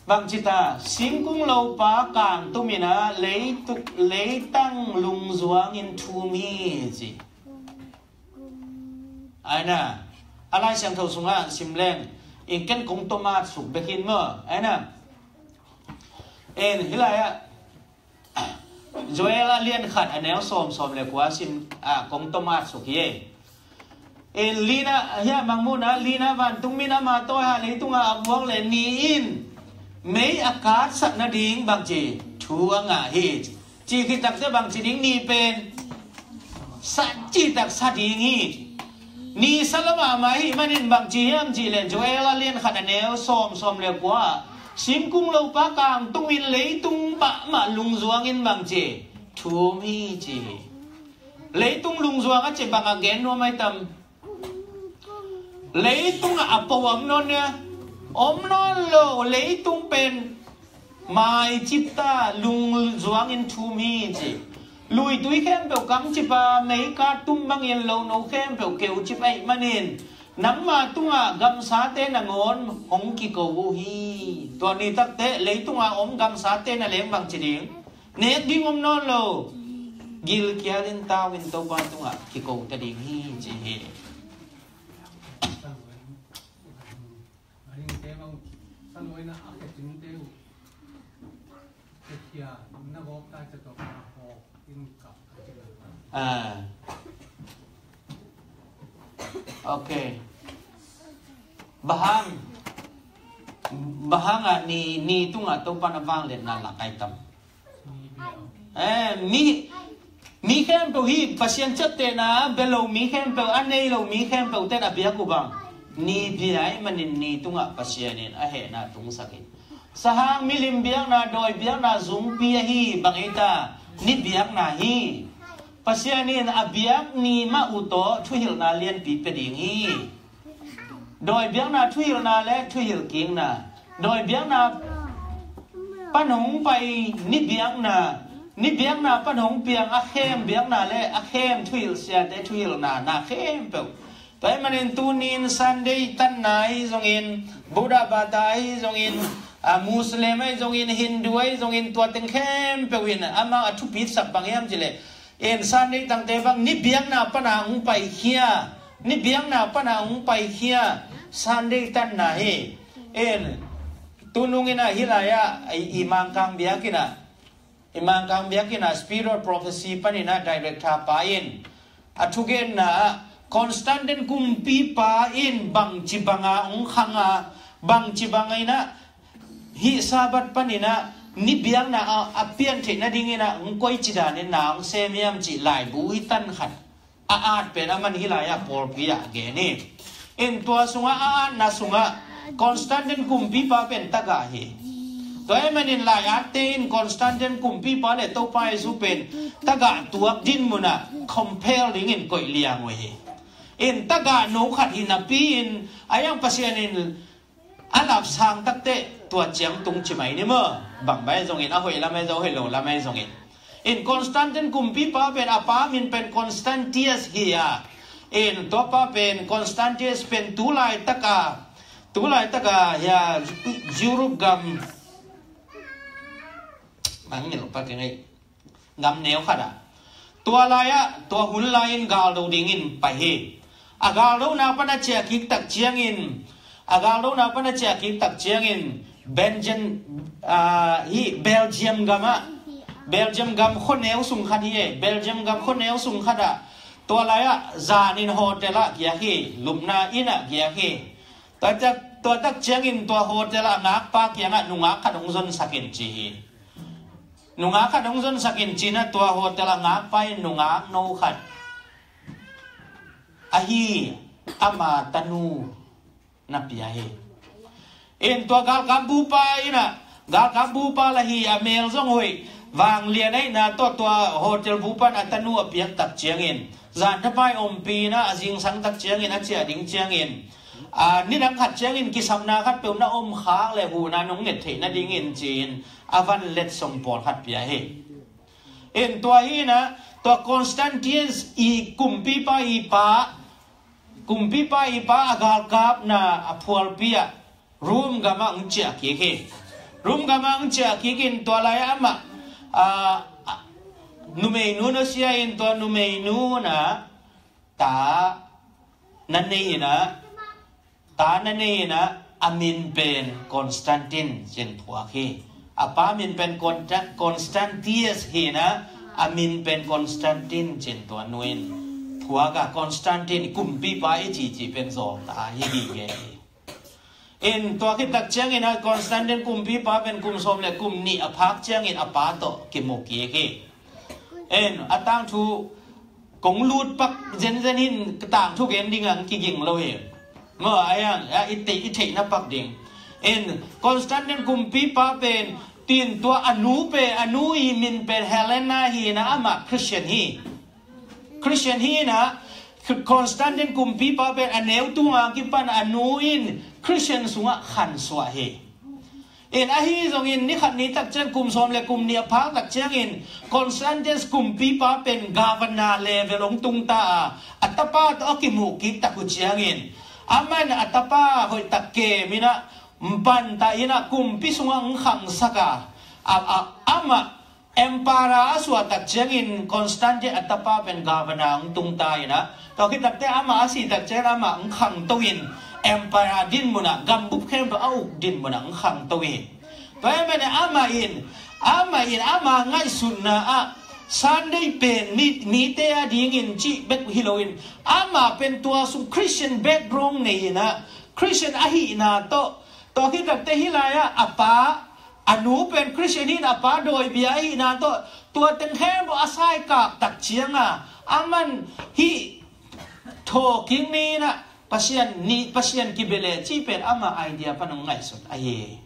bangci ta, singkung lopa kangtum in ah, leitu-, leitang lungzuang in thum hi ci. Aina, a Lai Siangtho sungah sim leng, in ken kong tomat suk bek in maw. Aina, en, hih lai ah, Joel a lian khat a neu sawm, sawm le kua sim, a, kong tomat suk hi e. En lina, hiah mangmuhna lina vantung min ama tawi ha leitungah a vuak le ni in mei a katsak nading bangci thu a ngah hi. Ci khit takte bangci ding ni pen sa ci tak sa ding hi. Ni sa lo mahmah hi manin bangci hiam cih le Joel a lian khat a neu sawm, sawm le kua ah singkung lopa kangtungin leitung mahmah lungzuangin bangci thum hi ci hi. Leitung lungzuang a ci bang a gen nuam ai tam? Leitungah a po om nawn nia, om nawn lo. Leitung pen mai cipta lungzuangin thum hi ci. Luitui khempeuh kang cipa meika tum bangin lo no khempeuh keu cip aih manin nangma tungah gamsate nangawn hong kiko uh hi. Tua ni takte leitungah om gamsate na leng bangci ding? Nek ding om nawn lo. Gilkialin tau in Topa tungah kiko ta ding hi ci hi. Ah. Ok. Bahang Bahang ah ni, ni tungah Topa na vangliatna lak ai tam? Eh, mi, mi khempeuh hi. Pasian ciaptehna bia lo mi khempeuh, a nei lo mi khempeuh ten a biak uh bang? Ni bia ai manin ni tungah Pasian in a hehna tungsak hi. Sahang milim biakna, dawi biakna zungpi ahi bang ei ta? Ni biakna hi. Pasian in a biak ni mah uh tawh thuhilhna lianpi pia ding hi. Dawi biakna thuhilhna le thuhilh kikna. Dawi biakna pan hong pai ni biakna, ni biakna pan hong piang a khem biakna le a khem thuhilh siate thuhilhna, na khempeuh. Tua ahih manin tunin Sunday tanna ahi zongin, Buddha bata ahi zongin, a Muslim ahi zongin, Hindu ahi zongin, tua teng khempeuh in amau a thupitsak bang hiam cih leh, en Sunday tangte bang ni biakna pana hong paikhia, ni biakna pana hong paikhia Sunday tanna hi. En tunung in ah hih lai-ah i, i Mangkang biakinn ah, i Mangkang biakinn ah spiritual prophecy panin ah director pa in a thugenna ah Constantine kumpipa in bangci banga hong khanga, bangci bangin ah hih Sabbath panin ah ni biakna a, a pian theih nadingin ah hong koici danin na hong sem hiam cih laibu hi tan khat a at pen a man hih lai-ah pawlpi ah gen hi. In tua sungah a atna sungah Constantine kumpipa pen tagah hi. Tua ahih manin lai-atte in Constantine kumpipa le Topa Jesu pen tagah tuak dinmun ah compel dingin koih liang uh hi. In tagah no khat hi napi in a iang Pasian in a lapsang takte tua ciang tung ci mai ni maw? Bang mai zongin, a hoih lam ahi zong, hoih lo lam ahi zongin. In Constantine kumpipa pen a pa min pen Constantius hi a. In tua pa pen Constantius pen tu laitaka, tu laitaka hia Europe gam, mang nil pa keng ei. Gam neu khat ah, tua lai-ah tua hun lai-in galdo dingin pai hi. A galdona pan a ciah kik tak ciangin, a galdona pan a ciah kik tak ciangin Benjamin, ah, hi Belgium gam ah, Belgium gam khuaneu sung khat hi e. Belgium gam khuaneu sung khat ah tua lai-ah zanin hotel ah giak hi, lupna inn ah giak hi. Tua tak, tua tak ciangin tua hotel ah ngakpa kiangah nungak khat hong zonsak in ci hi. Nungak khat hong zonsak in ci-in ah tua hotel ah ngakpa in nungak no khat ahi ama tanu na pia hi. In tua galkap bupa in ah, galkap bupa la hi, a mel zong hoih, vanglian ahihna tawh tua hotel bupa in a tanu a piak tak ciangin zanthapai ompih in ah a zingsang tak ciangin a ciah ding ciangin, a, nidang khat ciangin kisapna khat peuh na om khak le huhna nong nget theih nadingin ci-in a van letsong pawlkhat pia hi. In tua hi in ah tua Constantius i kumpipa i pa, kumpipa i pa a galkapna a phualpi ah Rome gam ah hong ciah kik hi. Rome gam ah hong ciah kik in tua lai-ah amah, a, a, numeinu na sia in tua numeinu in ah ta na nei in ah, ta na nei in ah a min pen Constantine ci-in phuak hi. A pa min pen Conta-, Constantius hi in ah a min pen Constantine ci-in tua nu in Khuaka Constantine kumpipa i cici pen zawngta hi hi ke. In tua khit tak ciangin a Constantine kumpipa pen kum sawm le kum nih a phak ciangin a pa tawh kimu kik hi. In a tangthu kong lut pak zenzen in tangthu gen ding ang kiging lo hi. Maw, a yang a i theih i theihna pak ding. In Constantine kumpipa pen tin tua a nu pen a nu i min pen Helena hi na amah Christian hi. Christian hi na Constantine kumpipa pen a neu tunga kipan a nu in Christian sungah khansuah hi. In ahi zongin ni khat ni tak ciang kum sawm le kum nih a phak tak ciangin Constantine kumpipa pen governor level hong tungta a a tapa tawh a kimuh kik tak uh ciangin aman a tapa hoih tak kem in a mpanta in a kumpi sungah hong khangsak a a a amah Emperor a suah tak ciangin Constantine a tapa pen governor hong tungta in a tua khit takte amah a si tak ciangin amah hong khangto in Emperor din munah gambup khempeuh a uk din munah hong khangto hi. Tua ahih manin amah in amah in ama ngaihsutna ah Sunday pen mi mite a dingin cih bek hi loin amah pen tua sung Christian background nei in a Christian ahihna tawh tua khit takte hih lai-ah a pa a nu pen Christian hi na a pa dawibia ahihna tawh tua teng khempeuh a saikak tak cianga aman hih thawhkik ni na Pasian ni Pasian kibele cih pen ama idea pan hong ngaihsut ahi.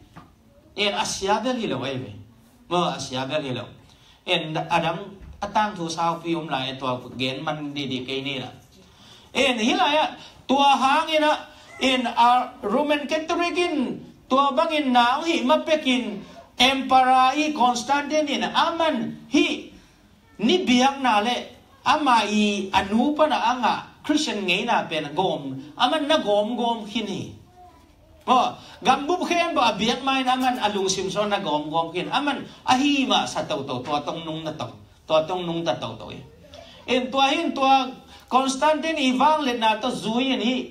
En a sia bel hi lo ahi ve. Maw a sia bel hi lo. En a dang a tangthu saupi om lai a tua gen man didi kei ni na. En hih lai-ah tua hangin a en a Roman Catholic in tua bangin na hong hih ma pekin Emperor i Constantine in aman hih ni biakna le ama i a nu pana a ngah Christian ngeina pen gawm aman na gawmgawm khin hi. Maw gambup khempeuh a biak ma in aman a lungsim sung na gawmgawm khin aman ahi mah sa toto tua tong nungta toto. Tua tong nungta toto hi. In tua hin tua Constantine i vangliatna tawh zui in hih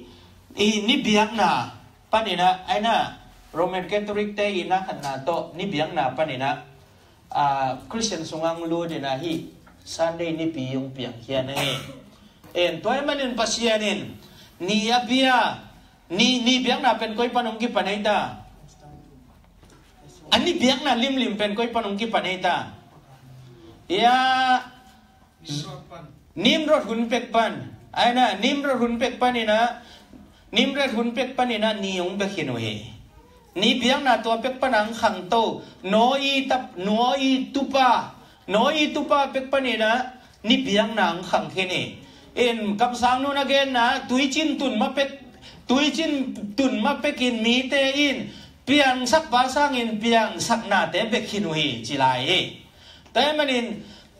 i ni biakna panin a aina Roman Catholic te i na khatna tawh ni biakna panin a Christian sungah hong lut in a hih Sunday nipi hong piangkhia na hi. En tua ahih manin Pasian in ni a bia ni ni biakna pen koi pan hong kipan ei ta? A ni biakna limlim pen koi pan hong kipan ei ta? Ya Nimrod hun pek pan aina Nimrod hun pek pan in a Nimrod hun pek pan in a ni hong bek khin uh hi. Ni biakna tua pek pan a hong khangto Noah i tap Noah i tupa Noah i tupa pek pan in a ni biakna hong khang khin hi. In kamsang nun a genna tuicin tun ma pek tuicin tun ma pekin mite in piangsak pa sangin piangsaknate bek khin uh hi ci lai hi. Tua ahih manin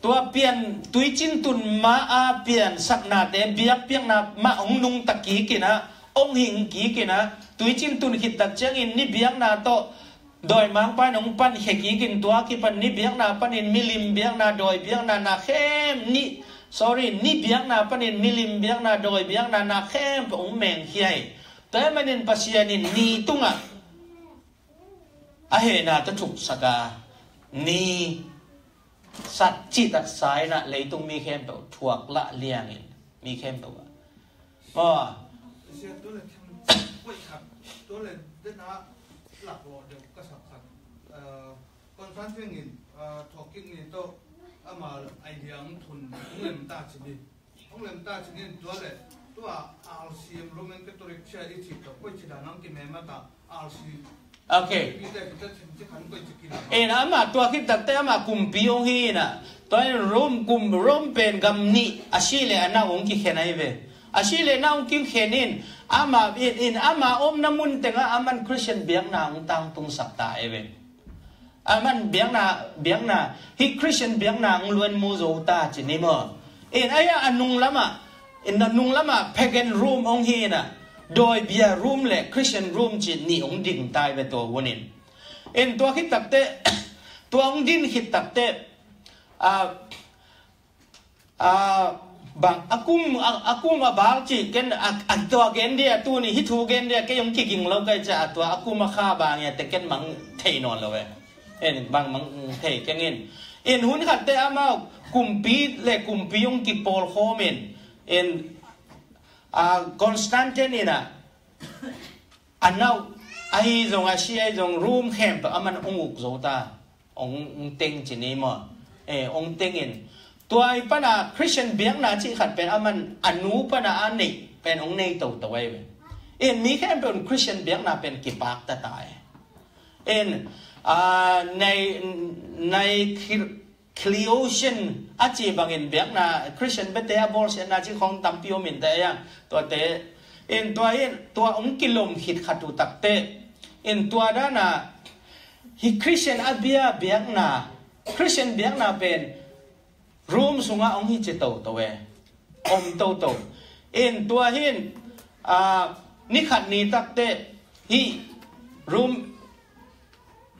tua pian tuicin tun ma a piangsaknate biakpiakna mah hong nungta kik in a hong hing kik in a tuicin tun khit tak ciangin ni biakna tawh dawimangpa in hong pankhia kik in tua kipan ni biakna panin milim biakna dawi biakna na khem ni sorry ni biakna panin milim biakna dawi biakna na khempeuh hong mengkhia hi. Tua ahih manin Pasian in ni tungah a hehna tawh thuksak a ni sat cihtaksa in a leitung mi khempeuh thuak lah liangin mi khempeuh ah. Aw. Sia tu le them koi khat tu le dena lak lo deuh ka sak khat. Kon fan fengin thokik ni to ama idea ang thun lem ta chimi. Hong lem ta chingin tua le tua R C M Roman Catholic Church i cih tawh koi ci dan ang kimem a ta R C. Okay. Peter kita cin ci khan koi ci kila. Eh, na ama tua khit takte ama kumpi hong hi na. Tua in Rome kum Rome pen gam nih a si le a nau hong kikhen ahi ve. A si le a nau hong kikhen in ama in, in ama omna mun tengah aman Christian biakna hong tangtung sak ta ahi ve. Aman biakna biakna hi Christian biakna ang luan mu zo ta ci ni maw? In aya a nung lama in a nung lama pagan Rome hong hi na dawi bia Rome le Christian Rome ci ni hong ding tai ve tua hunin. In tua khit takte tua hong din khit takte a a bang a kum a kum a bal ci ken a tua gen dia tuni hi thu gen dia kei hong kiging lo kai ca a tua a kum a kha bang ia te ken mang thei nawn lo ve. En bang mang thei keng in in hun khat te amau kumpi le kumpi hong kipawl khawm in In, a, Constantine in a, a nau ahi zong, a si ahi zong, Rome khempeuh aman hong uk zo ta. Hong, hong teng ci ni maw? Eh, hong teng in. Tua i pana Christian biakna cih khat pen aman a nu pana a neih pen hong nei toto ahi ve. In mi khempeuh in Christian biakna pen kipak ta ta e. In, a, nei, nei khil Cleotian a ci bangin biakna Christian bete a bawlsiatna ci khong tampi om in te a, tuate in tua in tua hong kilom khit khat uh takte in tua dana hi Christian a bia biakna, Christian biakna pen Rome sungah hong hi ci toto e, om toto. In tua hin, a, ni khat ni takte hi Rome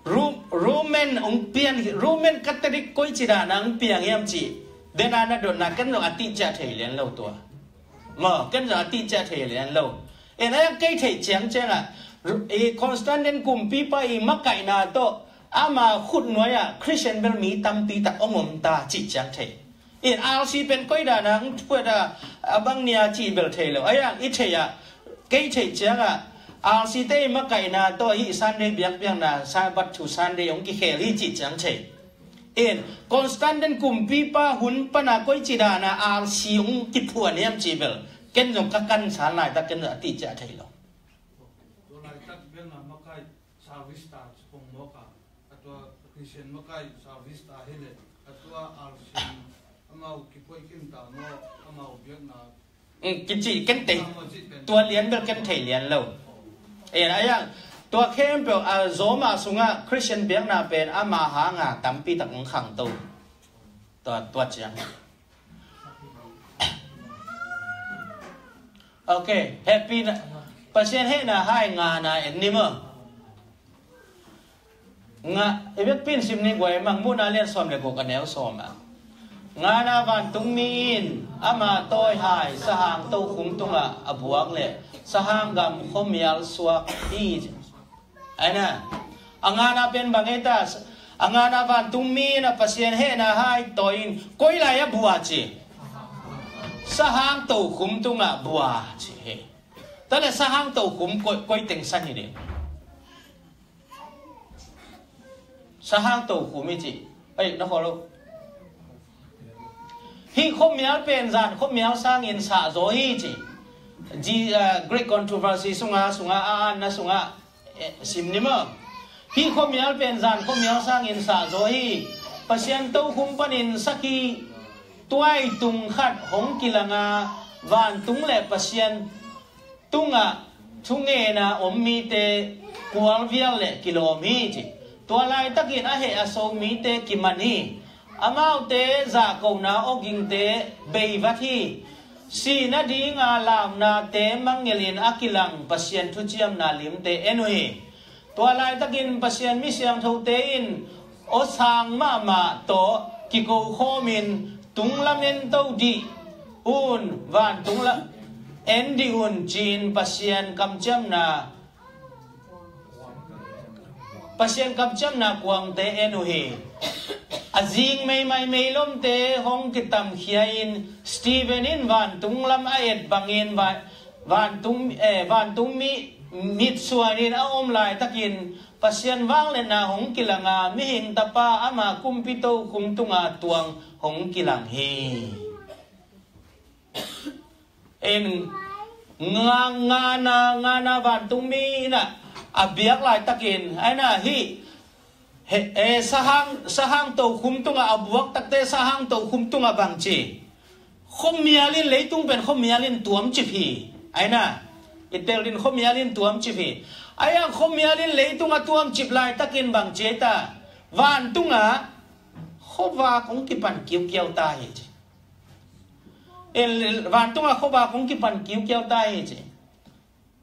Ru-, Roman hong pian, Roman Catholic koi ci dana hong piang hiam ci. Dena na dotna ken zong a tihciah thei lian lo tua. Maw, ken zong a tihciah thei lian lo. En a kei theih ciangciang ah, Ru-, i Constantine kumpipa i makaihna tawh ama khutnuai ah Christian bel mi tampi tak hong om ta cih ciang thei. In R C pen koi dana hong thuat a, a bang nia cih bel thei lo. A yang i thei ah, kei theih ciangah R C te i makaihna tawh hih Sunday biakpiakna, Sabbath thu Sunday hong kikhel hi cih ciang thei. In Constantine kumpipa hun pana koi ci dana R C hong kiphuan hiam cih bel ken zong ka kansan laitak ken zong a tihciah thei lo. Tua laitak biakna makai service ta ci pong mawk a, a tua Christian makai service ta hi le, a tua R C amau kipoi kim ta maw, amau biakna. Mm, kici ken tei. Amau ci pen. Tua lian bel ken thei lian lo. Eh, a yang, tua khempeuh, a, Roma sungah Christian biakna pen ama hanga tampi tak hong khangto. Tua, tua ciang. Ok, hehpihna, Pasian hehna hai ngana en ni maw. Nga, i biakpi in sim ni guai, Mangmuhna lian sawm le guk a neu sawm ah. Ngana vantungmi in ama tawi hai sahang tokhum tungah a buak le sahang gam khuamial suak hi. Aina, a ngana pen bang hei ta, a ngana vantungmi in a Pasian hehna hai tawi in koi lai a bua ci. Sahang tokhum tungah bua ci hi. Tua le sahang tokhum koi, koi teng san hi ding. Sahang tokhum hi ci. Ei, na khawl lo. Hih khuamial pen zan khuamial sangin sah zaw hi ci. Ji, ah, Great Controversy sunga, sunga, a anna sunga, eh, sim ni maw. Hih khuamial pen zan khuamial sangin sah zaw hi. Pasian tokhum panin sakhi tuai tung khat hong kilang a, vantung le Pasian tungah thungena om mite kualvial le kilawm hi ci. Tua laitakin a heh a so mite kiman hi. Amaute zahkona awgingte beivat hi. Sihna dinga launate mangelin a kilang Pasian thuciamna limte en uh hi. Tua laitakin Pasian mi siangthote in aw sang mahmah tawh kiko khawmin tunglam en to dih un, vantung lam en dih un ci-in Pasian kamciamna, Pasian kamciamna kuangte en uh hi. A zing meimai meilomte hong kitamkhia in Stephen in vantung lam a et bangin va-, vantung, eh, vantung mi mitsuanin a om laitakin Pasian vangliatna hong kilang a, mihing tapa ama kumpi tokhum tunga tuang hong kilang hi. En nga, ngana, ngana vantungmi in a, a biak laitakin, aina hi, he, eh, sahang, sahang tokhum tunga a buak takte sahang tokhum tunga bang ci. Khuamial in leitung pen khuamial in tuamcip hi. Aina, i tel din khuamial in tuamcip hi. Aia khuamial in leitung a tuamcip laitakin bang ci ta. Vantunga khuavak hong kipan kiukiau ta hi ci. Vantunga khuavak hong kipan kiukiau ta hi ci.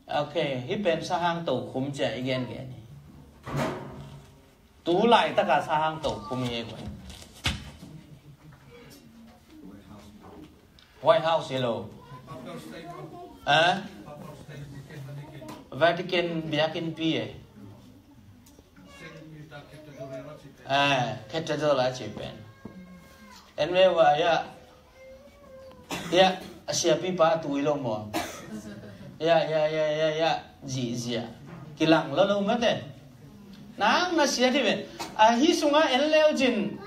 Ok, hih pen sahang tokhum ci a i gengen hi. Tu laitaka sahang tokhum hi e guai. White House hi lo. Eh? Vatican biakinnpi e. Eh, cathedral a ci pen. En ve ua ia, ia, A siapipa a tui lo maw? Ya, ya, ya, ya, ya. Zihziah. Kilang lo lo mate. Nang na siat hi ve. A hi sunga en leu cin.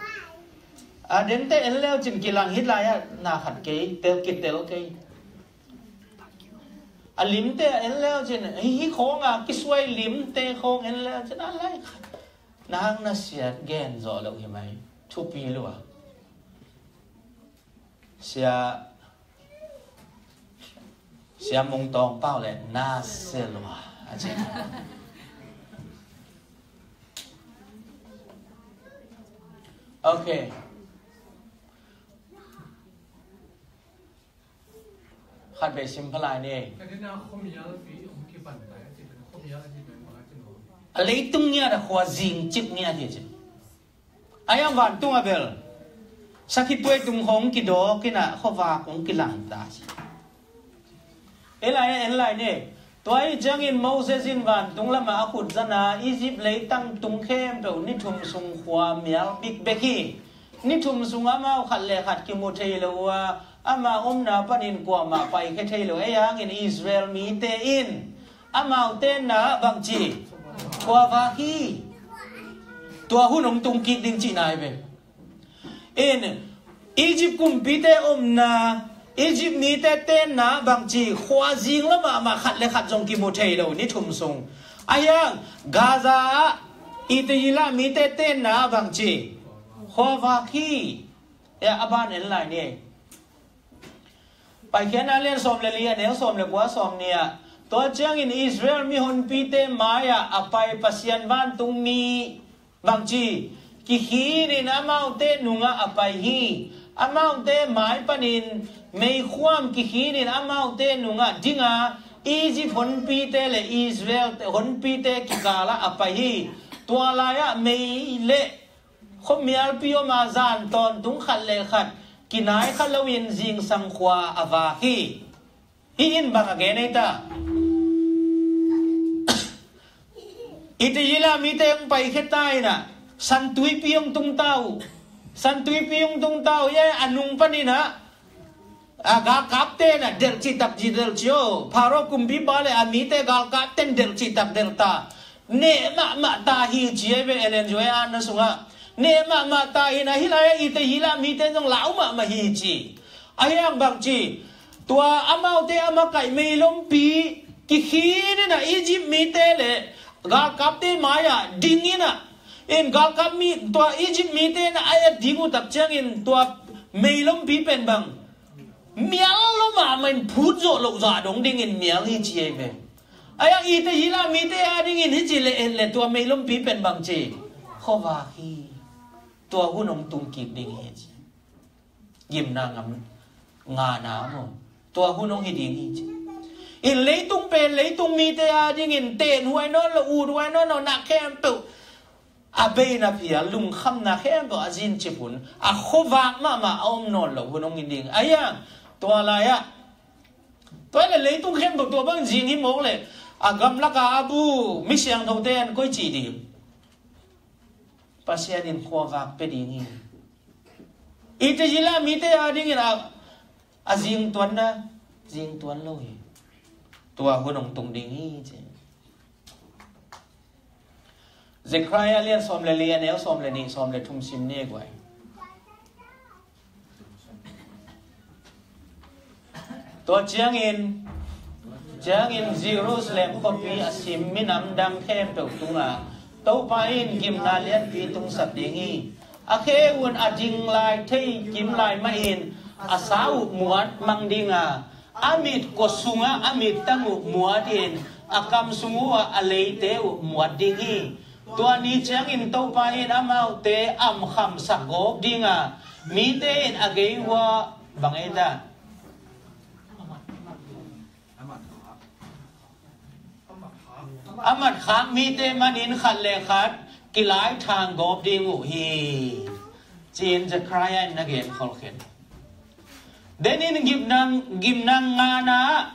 A dente en leu cin kilang hi lai a na khat kei, tel kitel kei. A limte a en leu cin. Hi hi khawng a kisuai limte khawng en leu cin. A lai khat. Nang na siat gen zawh lo hi mai. Thupi lua. Sia, Sia Mung Tawng Pau le na sia lua a ci. Ok. Khat vei sim phalai ni. A leitung ngiat a khua zing cip ngiat hi ci. A yang vantung a bel sakhi puai tung hong kidawk in a khuavak hong kilang ta ci. E lai, en lai ni. Tua hi ciangin Moses in vantung lamah a khut zana Egypt leitang tung khempeuh ni thum sung khua mial bikbek hi. Ni thum sung amau khat le khat kimu thei lo uh a, ama omna panin kuamah paikhia thei lo. Ei hangin Israel mite in amaute na bangci khuavak hi. Tua hun hong tung kik ding cihna hi ve. In Egypt kumpite omna, Egypt mite tenna bangci khuazing lamah mah khat le khat zong kimu thei lo ni thum sung. A hiang Gaza ah Itayila mite tenna bangci khuavak hi. Ya, a ban en lai ni. Paikhiatna lian sawm le li a neu sawm le kua sawm nih ah, tua ciangin Israel mihonpite mai-ah a pai Pasian vantung mi bangci kikhinin amaute nungah a pai hi. Amaute mai panin meikhuam kikhinin amaute nungah dinga Egypt honpite le Israel honpite kikalah a pai hi. Tua lai-ah mei le khuamialpi om a zan tawntung khat le khat kinai kha loin zingsang khua a vak hi. Hih in bang a gen ei ta? Itayila mite hong paikhia ta in ah, santuipi hong tung ta uh. Santuipi hong tung ta uh. Ia a nung panin ah, a galkapte in ah delh cihtak ci delh ci aw. Pharaoh kumpipa le a mite galkapte in delh cihtak delh ta. Neh mahmah ta hi ci ei ve, Ellen White a na sungah. Neh mahmah ta hi in ah, hih lai-ah Itayila mite zong lau mahmah hi ci. A hiang bangci, tua amaute a makaih meilompi kikhinin ah Egypt mite le galkapte mai-ah dingin ah, in galkap mi, tua Egypt mite in ah a et ding uh tak ciangin tua meilompi pen bang mial lo mahmah in phut zawh loh zah dong dingin mial hi ci ei ve. A hiang Itayila mite a dingin hih ci le et le tua meilompi pen bangci khuavak hi. Tua hun hong tung kik ding hi ci. Gimna ngam ngana maw? Tua hun hong hi ding hi ci. In leitung pen leitung mite a dingin tenhuai nawn lo, uthuai nawn lo, na khempeuh a beina phial, lungkhamna khempeuh a zincip hun, a khuavak mahmah a om nawn lo hun hong hi ding. A hiang tua lai-ah, tua le leitung khempeuh tua bang zing hi mawk le, a gamlaka a bu mi siangthote an koi ci ding? Pasian in khuavak pia ding hi. Itayila mite a dingin a, a zingtuanna, zingtuan lo hi. Tua hun hong tung ding hi ci. Zechariah lian sawm le li a neu sawm le nih, sawm le thum sim ni guai. Tua ciangin, ciangin Jerusalem khuapi a sim minam dang khempeuh tungah Topa in gimna lianpi tungsak ding hi. A khe un a ding lai thei kim lai mahin a sa uh muat mang ding a, a mit kua sungah a mittang uh muat in a kam sung uh a leite uh muat ding hi. Tua ni ciangin Topa in amaute amkhamsak gawp ding a, mite in a gei uh ah bang ei ta? A matkhak mite manin khat le khat kilaithang gawp ding uh hi, ci-in Zechariah in na gen kholkhen. Denin gimnang, gimnang ngana ah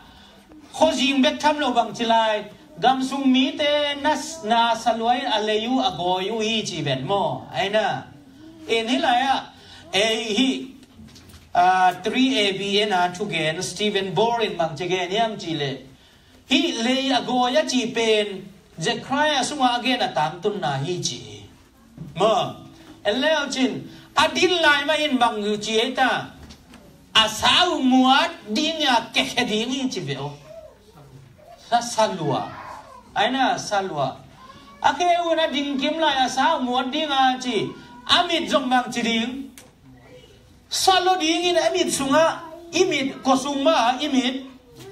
khuazing bek tham lo bang ci lai, gamsung mite na, na saluai a lei uh a gawi uh hi ci ven maw? Aina. In hih lai-ah ei hih ah, three A B N a thugen Stephen Bohr in bang ci gen hiam cih leh, hih lei a gawi a cih pen Zechariah sungah a gen a tangtunna hi ci hi. Maw, en leu cin, a din lai mah in bang ci ei ta, a sau muat ding a kekhia ding hi ci ve aw. Sa, sa lua. Ai na, sa lua. A khe un a ding kim lai a sau muat ding a ci, a mit zong bang ci ding. Sa lo dingin a mit sungah, i mit, kua sung mah i mit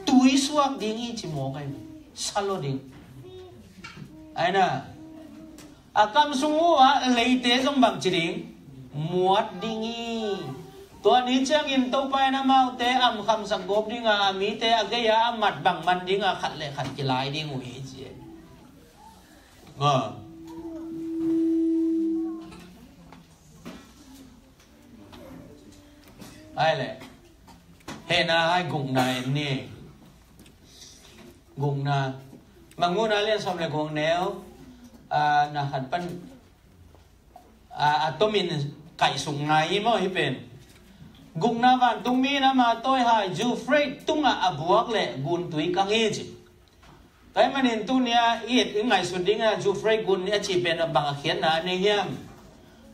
tui suak ding hi ci mawk ai. Sa lo ding. Ai na, a kam sung uh a leite zong bang ci ding, muat ding hi. Tua ni ciangin Topa in amaute am khamsak gawp ding a, a mite a gei a a mat bang man ding a, khat le khat kilai ding uh hi ci. Maw. Ai le. Hehna ai gukna en ni. Gukna. Mangmuhna lian sawm le guk neu, ah, na khat pan, ah, a tomin kaihsuk ngai hi maw hih pen. Gukna vantungmi in ama tawihai Euphrates tungah a buak le guntui kang hi ci. Tua ahih manin tuni-a i et i ngaihsut ding a Euphrates gun a cih pen a bang a khiatna a nei hiam?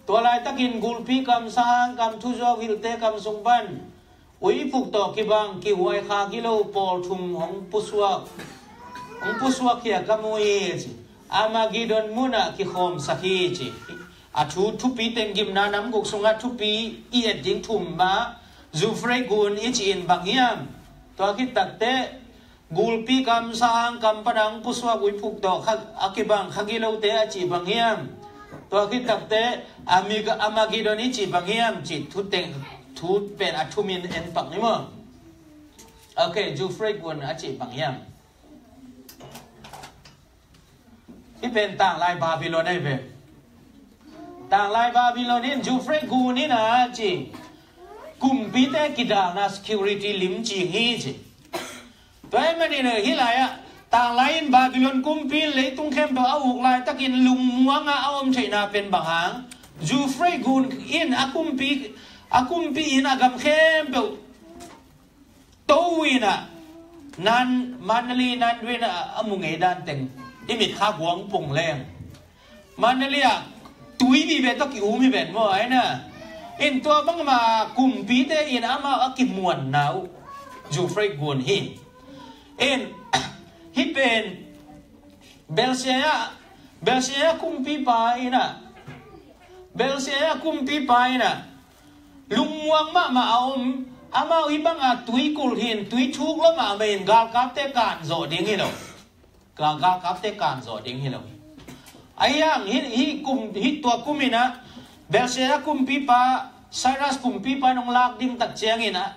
Tua laitakin gulpi kam, sahang kam, thuzuau hilhte kam sung pan uiphuk tawh kibang kihuai kha gilo pawl thum hong pusuak, hong pusuak khia ka mu hi ci. Armageddon munah kikhawmsak hi ci. A thu, thupi teng gimna nam guk sungah thupi i et ding thum mah Euphrates gun i cih in bang hiam? Tua khit takteh gulpi kam, sahang kam pan a hong pusuak uiphuk tawh kha, a kibang kha gilote a cih bang hiam? Tua khit takteh Armag-, Armageddon i cih bang hiam cih thu teng, thu pen a thumin en pak ni maw. Ok, Euphrates gun a cih bang hiam? Hih pen tanglai Babylon ahi ve. Tanglai Babylon in Euphrates gun in a ci, kumpite kidalna security limci hi ci. Tua ahih manin hih lai-ah tanglai in Babylon kumpi in leitung khempeuh a uk laitakin lungmuang a a om theihna pen bang hang? Euphrates gun in a kumpi, a kumpi in a gam khempeuh to in a, nan, Mandalay, nan duin a, a mu ngei dan teng i mit kha guang pung leng. Mandalay ah tui vive tawh ki-um hi ven maw, ai na. In tua bangmah kumpite in amau a kimuanna uh Euphrates gun hi. In hih pen Belshazzar, Belshazzar kumpipa in a, Belshazzar kumpipa in a lungmuang mahmah a om, amau hih banga tui kulh hi in, tui thuk lua mahmah in galkapte kan zawh ding hi lo. Ga-, galkapte kan zawh ding hi lo. Ahi hang hih, hih kum, hih tua kum in a Belshazzar kumpipa, Cyrus kumpipa in hong lak ding tak ciangin a,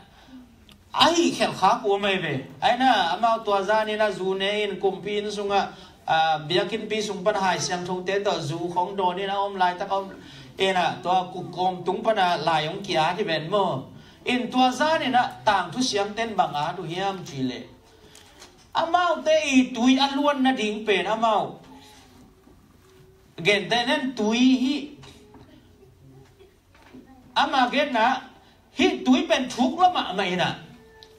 a hih khelh khak uh om ahi ve. Ai na, amau tua zan in a zu ne in kumpi inn sungah, ah, biakinnpi sung pan hai siangthote tawh zu khong dawn in a om laitak a om. In a tua kuk kawm tung pan a lai hong ki-at hi ven maw. In tua zan in a tangthu siamten bang at uh hiam cih leh, amaute i tui a luan nading pen amau gentehna in tui hih, ama genna hih tui pen thuk lua mahmah in a,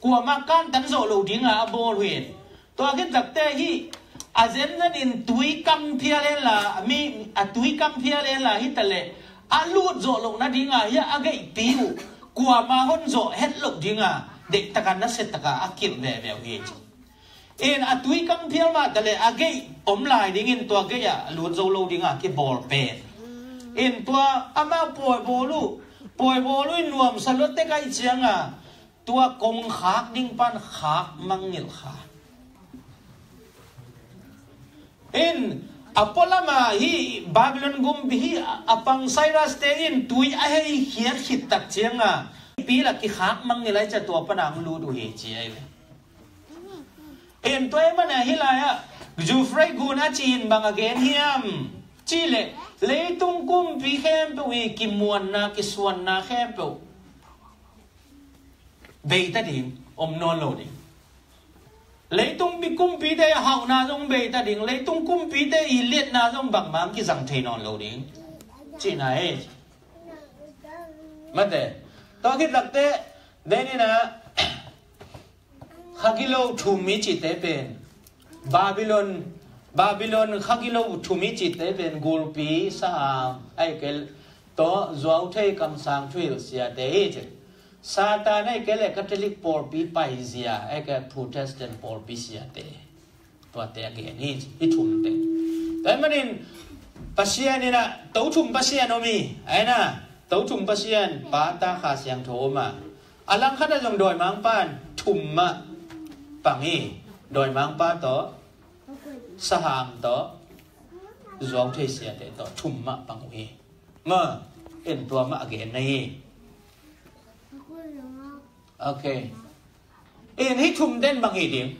kuamah kantan zawh lo ding a a bawl uh hi. Tua khit takteh hih a zenzen in tui kang phial hen la, mi a tui kang phial hen la hi ta leh, a lut zawh loh nading a hih a geihpi uh kuamah hon zawh het loh ding a, deihtak a nasia tak a a kilh veve uh hi ci. In a tui kang phial mah ta leh a gei om lai dingin tua gei ah lut zo lo ding a kibawl pen. In tua amah pawi bawl uh, pawi bawl uh in nuamsa lua tek ahih ciang a, tua kong khak ding pan khak mangngilh kha. In a pualam a hih Babylon gumpi hih a pang Cyrus te in tui a hei khiat khit tak ciang a, pi la kikhak mangngilh ahih ciang tua pan a hong lut uh hi ci ahi ve. In tua ahih man a hih lai ah Euphrates gun a cih in bang a gen hiam cih leh, leitung kumpi khempeuh i kimuanna, kisuanna khempeuh bei ta ding, om nawn lo ding. Leitung pi kumpite i hauhna zong bei ta ding, leitung kumpite i liatna zong bangmah kizang thei nawn lo ding cihna hi. Mate, tua khit takteh Then in a, khagilo thum i cihte pen Babylon, Babylon khagilo thum i cihte pen gulpi, sahang, ahih kei leh tawh zuauthei, kamsang, thuhilh siate hi ci. Satan, ahih kei leh Catholic pawlpi paizia, ahih kei leh Protestant pawlpi siate. Tuate a gen hi, hi thum teng. Tua ahih manin Pasian in a, to thum Pasian om hi, ahi na, to thum Pasian, Pa, Ta, Kha Siangtho om a. A langkhat ah zong dawimangpa in thum mah pang hi, dawimangpa tawh, sahang tawh, zuauthei siate tawh thum mah pang uh hi. Maw, in tua mah a gen na hi. Ok. In hih thum ten bang hi ding?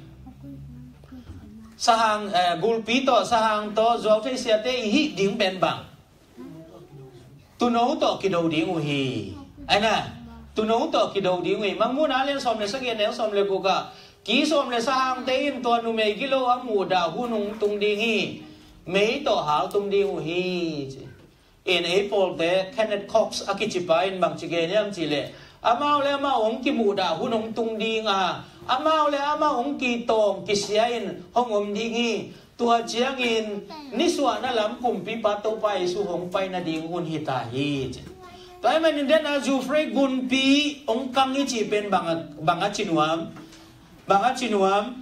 Sahang, eh, gulpi tawh, sahang tawh, zuauthei siate i hih ding pen bang? Tuuno tawh kido ding uh hi. Ahi na, tuuno tawh kido ding uh hi. Mangmuhna a lian sawm le sagih, a neu sawm le guk ah, ki sawm le sahangte in tua numei gilo a muhdah hun hong tung ding hi. Mei tawh haltum ding uh hi, ci. In ei pawlte, Kenneth Cox a kicipa in bangci gen hiam cih leh, amau le amau hong kimuhdah hun hong tung ding a, amau le amau hong kitawng kisia in hong om ding hi. Tua ciangin nisuahna lam kumpipa Topa Jesu hong pai nading hun hi ta hi, ci. Tua ahih manin den a Eufrates gunpi hong kang i cih pen bang a, bang a ci nuam? Bang a ci nuam?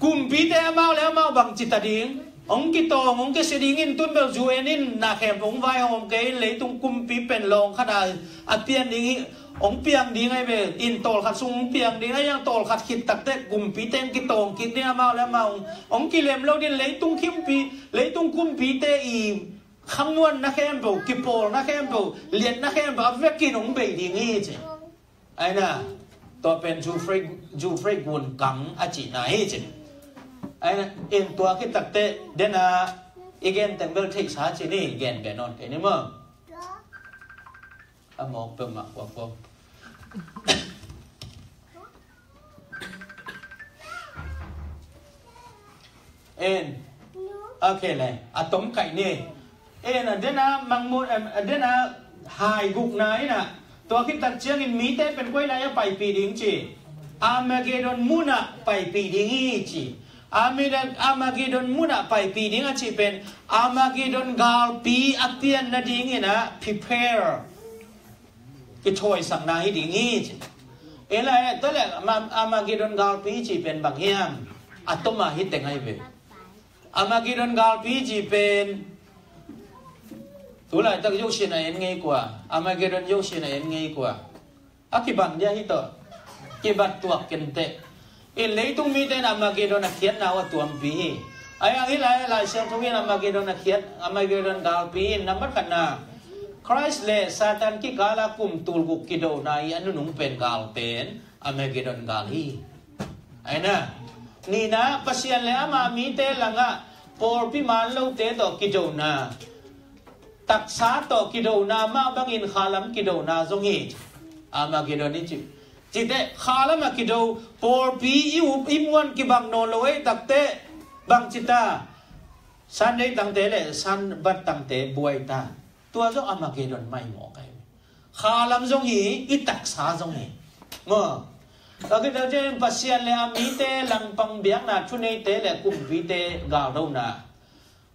Kumpite amau le amau bangci ta ding? Hong kitawng, hong kisia ding in, tun bel U N in na khempeuh hong vai hong om kei in, leitung kumpi pen lawng khat a, a pian ding hi, hong piang ding ahi ve. In tawlkhat sung hong piang ding ahi, a tawlkhat khit takteh kumpite hong kitawng kik ding, amau le amau hong, hong kilem lo ding, leitung kumpi, leitung kumpite i khangmuanna khempeuh, kipawlna khempeuh, liatna khempeuh a vekin hong bei ding hi, ci. Ahi na, tua pen Eufrates, Eufrates gun kang a cihna hi, ci. Ahi na, in tua khit takteh den a i gen teng bel theihsa ci ni, gen beh nawn kei ni maw. A mawk peuhmah kuakua. En. Ok le, a tom kaih ni. En, a den a mangmut, em, a den a hai gukna in a, tua khit tak ciangin mite pen koi lai a paipih ding ci? Armageddon mun ah paipih ding hi, ci. Armageddon, Armageddon mun ah paipih ding a cih pen Armageddon galpi a pian nadingin a prepare, kithawisakna hi ding hi, ci. E la, e, tua le, Arma-, Armageddon galpi cih pen bang hiam? A tom a hi teng ahi ve. Armageddon galpi cih pen tu laitak zosia in a en ngei kua? Armageddon zosia in a en ngei kua? A kibat dia hi tawh. Kibat tuak kenteh. In leitung mite in Armageddon a khiatna uh a tuampi hi. Ahi hang hi lai, Lai Siangtho in Armageddon a khiat, Armageddon galpi in nambat khatna, Khrist le Satan kikal a kum tulguk kidona hi, a nunung pen gal pen Armageddon gal hi. Ahi na, nihna, Pasian le ama mite langah pawlpi man lote tawh kidona, taksa tawh kidona mah bangin khalam kidona zong hi. Armageddon i cih, cihte khalam a kido, pawlpi i up i muan kibang nawn lo ei takteh bangci ta? Sunday tangte le Sabbath tangte buai ta. Tua zong Armageddon maimawk ahi. Khalam zong hi, i taksa zong hi. Maw. Tua khit ciangin Pasian le a mite, langpang biakna thuneite le kumpite galdona,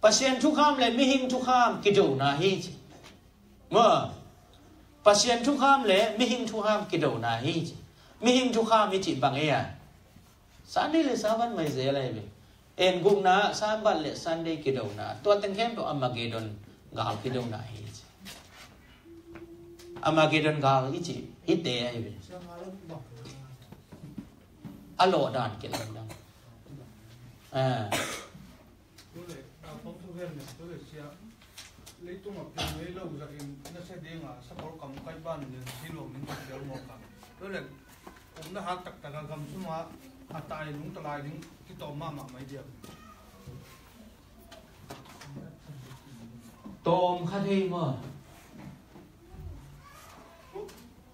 Pasian thukham le mihing thukham kidona hi, ci. Maw. Pasian thukham le mihing thukham kidona hi, ci. Mihing thukham i cih bang ei a? Sunday le Sabbath mah i zel ahi ve. En, gukna, Sabbath le Sunday kidona. Tua teng khempeuh Armageddon gal kidona hi, ci. Armageddon gal i cih hite ahi ve. A lawh dan kei lawh dan. Ah. Leitung a piang ngei lo zahin nasia dinga sakol kam kai ban nin hi lo min ka piang mawk a. Tua le, kumna hat taktak a gam suma a tai nung talai ding kitawm mahmah mai diam? Tawm kha thei maw?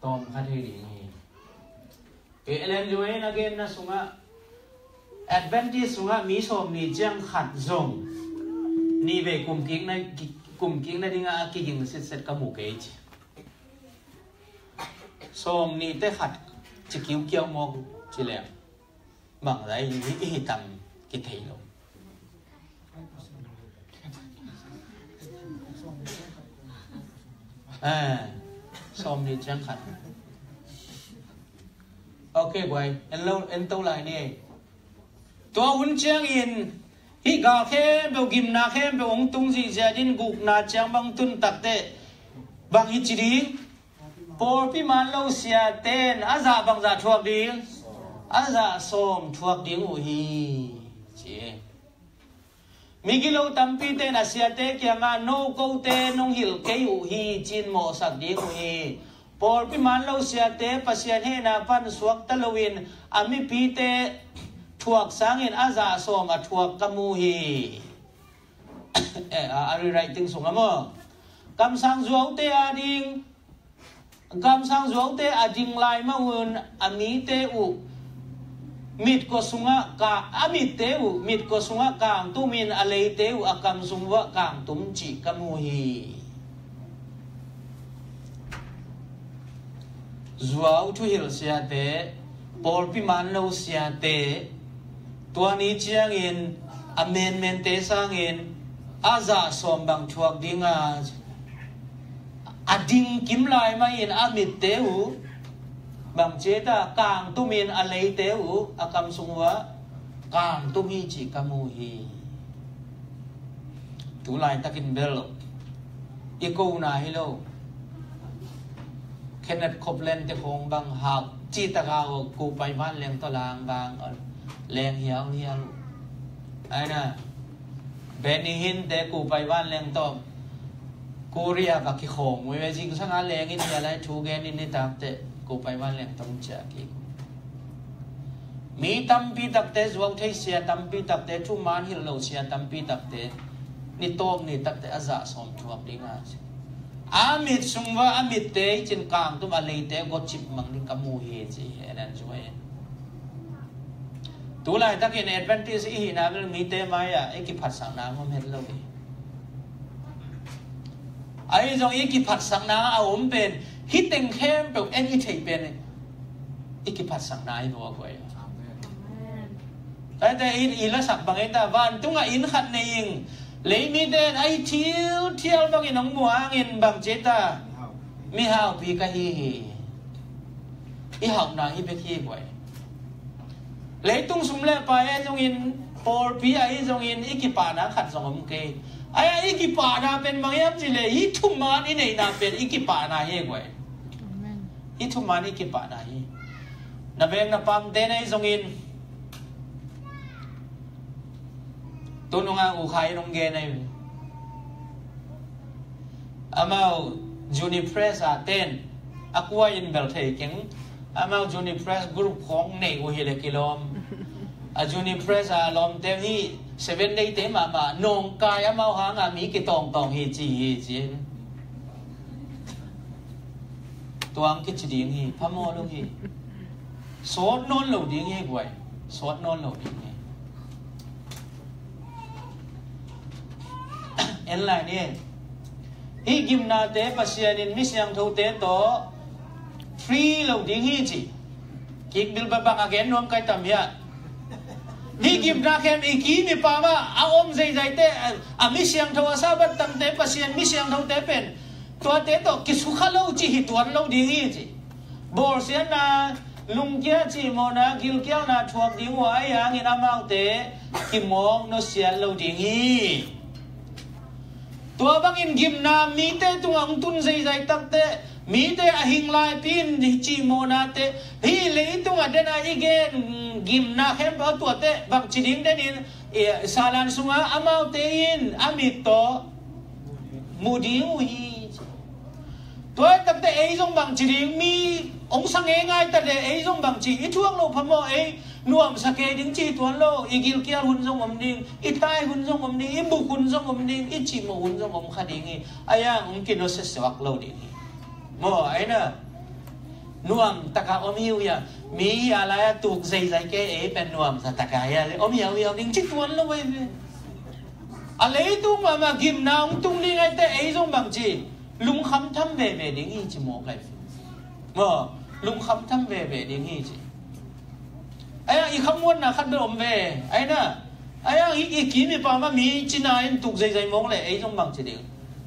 Tawm kha thei ding hi. Ellen White in a genna sungah, Adventist sungah mi sawm nih ciang khat zong nih vei kumkikna, kumkikna dingah a kiging sitset ka mu kei, ci. Sawm nihte khat, ci kiukiau mawk ci leng bangzah i hi tam kithei lo. Sawm ni ciang khat. Ok guai, en lo en to lai ni. Tua hun ciangin hih gal khempeuh, gimna khempeuh hong tung zihziah in gukna ciang bang tun takteh bang hi ci ding? Pawlpi man lo siate in a zah bangzah thuak ding? A zah sawm thuak ding uh hi ci. Migilo tampite in a siate kiangah no kote nong hilh kei uh hi ci-in mawhsak ding uh hi. Pawlpi man lo siate Pasian hehna pan suakta loin a mipite thuak sangin a zah sawm a thuak ka mu hi. Eh, a, a rewriting sungah maw, kamsang zuaute a ding, kamsang zuaute a ding lai mahun a mite uh mitkua sungah ka, a mitte uh mitkua sungah kangtumin a leite uh a kam sung uah kangtum cih ka mu hi. Zuau thuhilh siate, pawlpi man lo siate, tua ni ciangin a menmente sangin a zah sawm bang thuak dinga, a ding kim lai mahin a mitte uh bang ciata kangtumin a leite uh a kam sung uah kangtum hi cih ka mu hi. Tu laitakin bel i kona hi lo. Kenneth Copeland te khong bang hau citaka uh kupai vanleng tawh lang bang leng hiauhiau. Aina Benny Hinn te kupai vanleng tawh Korea va kikhong ui ve, zingsanga lengin hialai thu genin nitakte kupai vanleng tawh ciah kik. Mi tampi takte, zuau thei sia tampi takte, thuman hilh lo sia tampi takte ni tawm ni takte a zah sawm thuak dinga ci. A mit sung uah a mitte i cin kangtum a leite gotcip mang ding ka mu hi ci hi. Ellen White. Tu laitakin Adventist i hihna bel mite mai-ah i kiphatsakna ngom het lo hi. Ahi zong i kiphatsakna a om pen hih teng khempeuh en i theih pen i kiphatsakna i bawl huai. Taite i, i lasak bang ei ta, vantungah inn khat nei ing. Leimite in a i thilthial bangin hong muh hangin bang ci ei ta, mihaupi ka hi hi. I hauhna hi bek hi guai. Leitung sum le pai ahi zongin, pawlpi ahi zongin i kipahna khat zong om kei. Aia i kipahna pen bang hiam cih leh hih thuman i neihna pen i kipahna hi guai. Amen. Hih thuman i kipahna hi. Na veng na pamte na ahi zongin, tu nunga U Khai in hong gen ahi. Amau Juni Press a ten a kua in bel thei keng. Amau Juni Press group khong nei uh hi le kilawm. A Juni Press a lawmte hi Seven Day te mahmah nawngkai amau hanga mi kitawngtawng hi ci hi ci. Tuang kici ding hi, phamawh lo hi. Sawt nawn lo ding hi guai. Sawt nawn lo ding hi. En lai ni. Hih gimnate Pasian in mi siangthote tawh free lo ding hi ci. Kik bilbabang a gen nuam kai tam hiah. Hih gimna khem i kim i pam ah a om zeizaite, a mi siangtho a Sabbath tangte Pasian mi siangthote pen tuate tawh kisukha lo ci hi tuan lo ding hi ci. Bawlsiatna, lungkia cihmawhna, gilkialna thuak ding uh a, ahi hangin amaute kimawk nusiat lo ding hi. Tua bangin gimna mite tungah hong tun zeizai takte, mite a hing laipi in cihmawhnate, hih leitung a dena i gen gimna khempeuh a tuate bangci ding denin, eh, salan sungah amaute in a mit tawh mu ding uh hi. Tua takte ei zong bangci ding, mi hong sa ngeingai ta le ei zong bangci, i thuak lo phamawh ei nuamsa kei ding ci tuan lo, i gilkial hun zong om ding, i tai hun zong om ding, i buk hun zong om ding, i cihmawh hun zong om kha ding hi. Ahi hang hong kinusia suak lo ding hi. Maw, aina nuam taka om hiu hia, mi a lai a tuk zeizai kei ei pen nuamsa taka hia le om hiauhiau ding ci tuan lo ei ve. A leitung mahmah gimna hong tung ding aite ei zong bangci lungkham tham veve ding hi ci mawk lai. Maw, Lungkham tham veve ding hi ci. Ai-a i khamuanna khat bel om ve. Ai-a, ai-a i, i kim i pam a mi cina in tuk zeizai mawk le ei zong bang ci ding.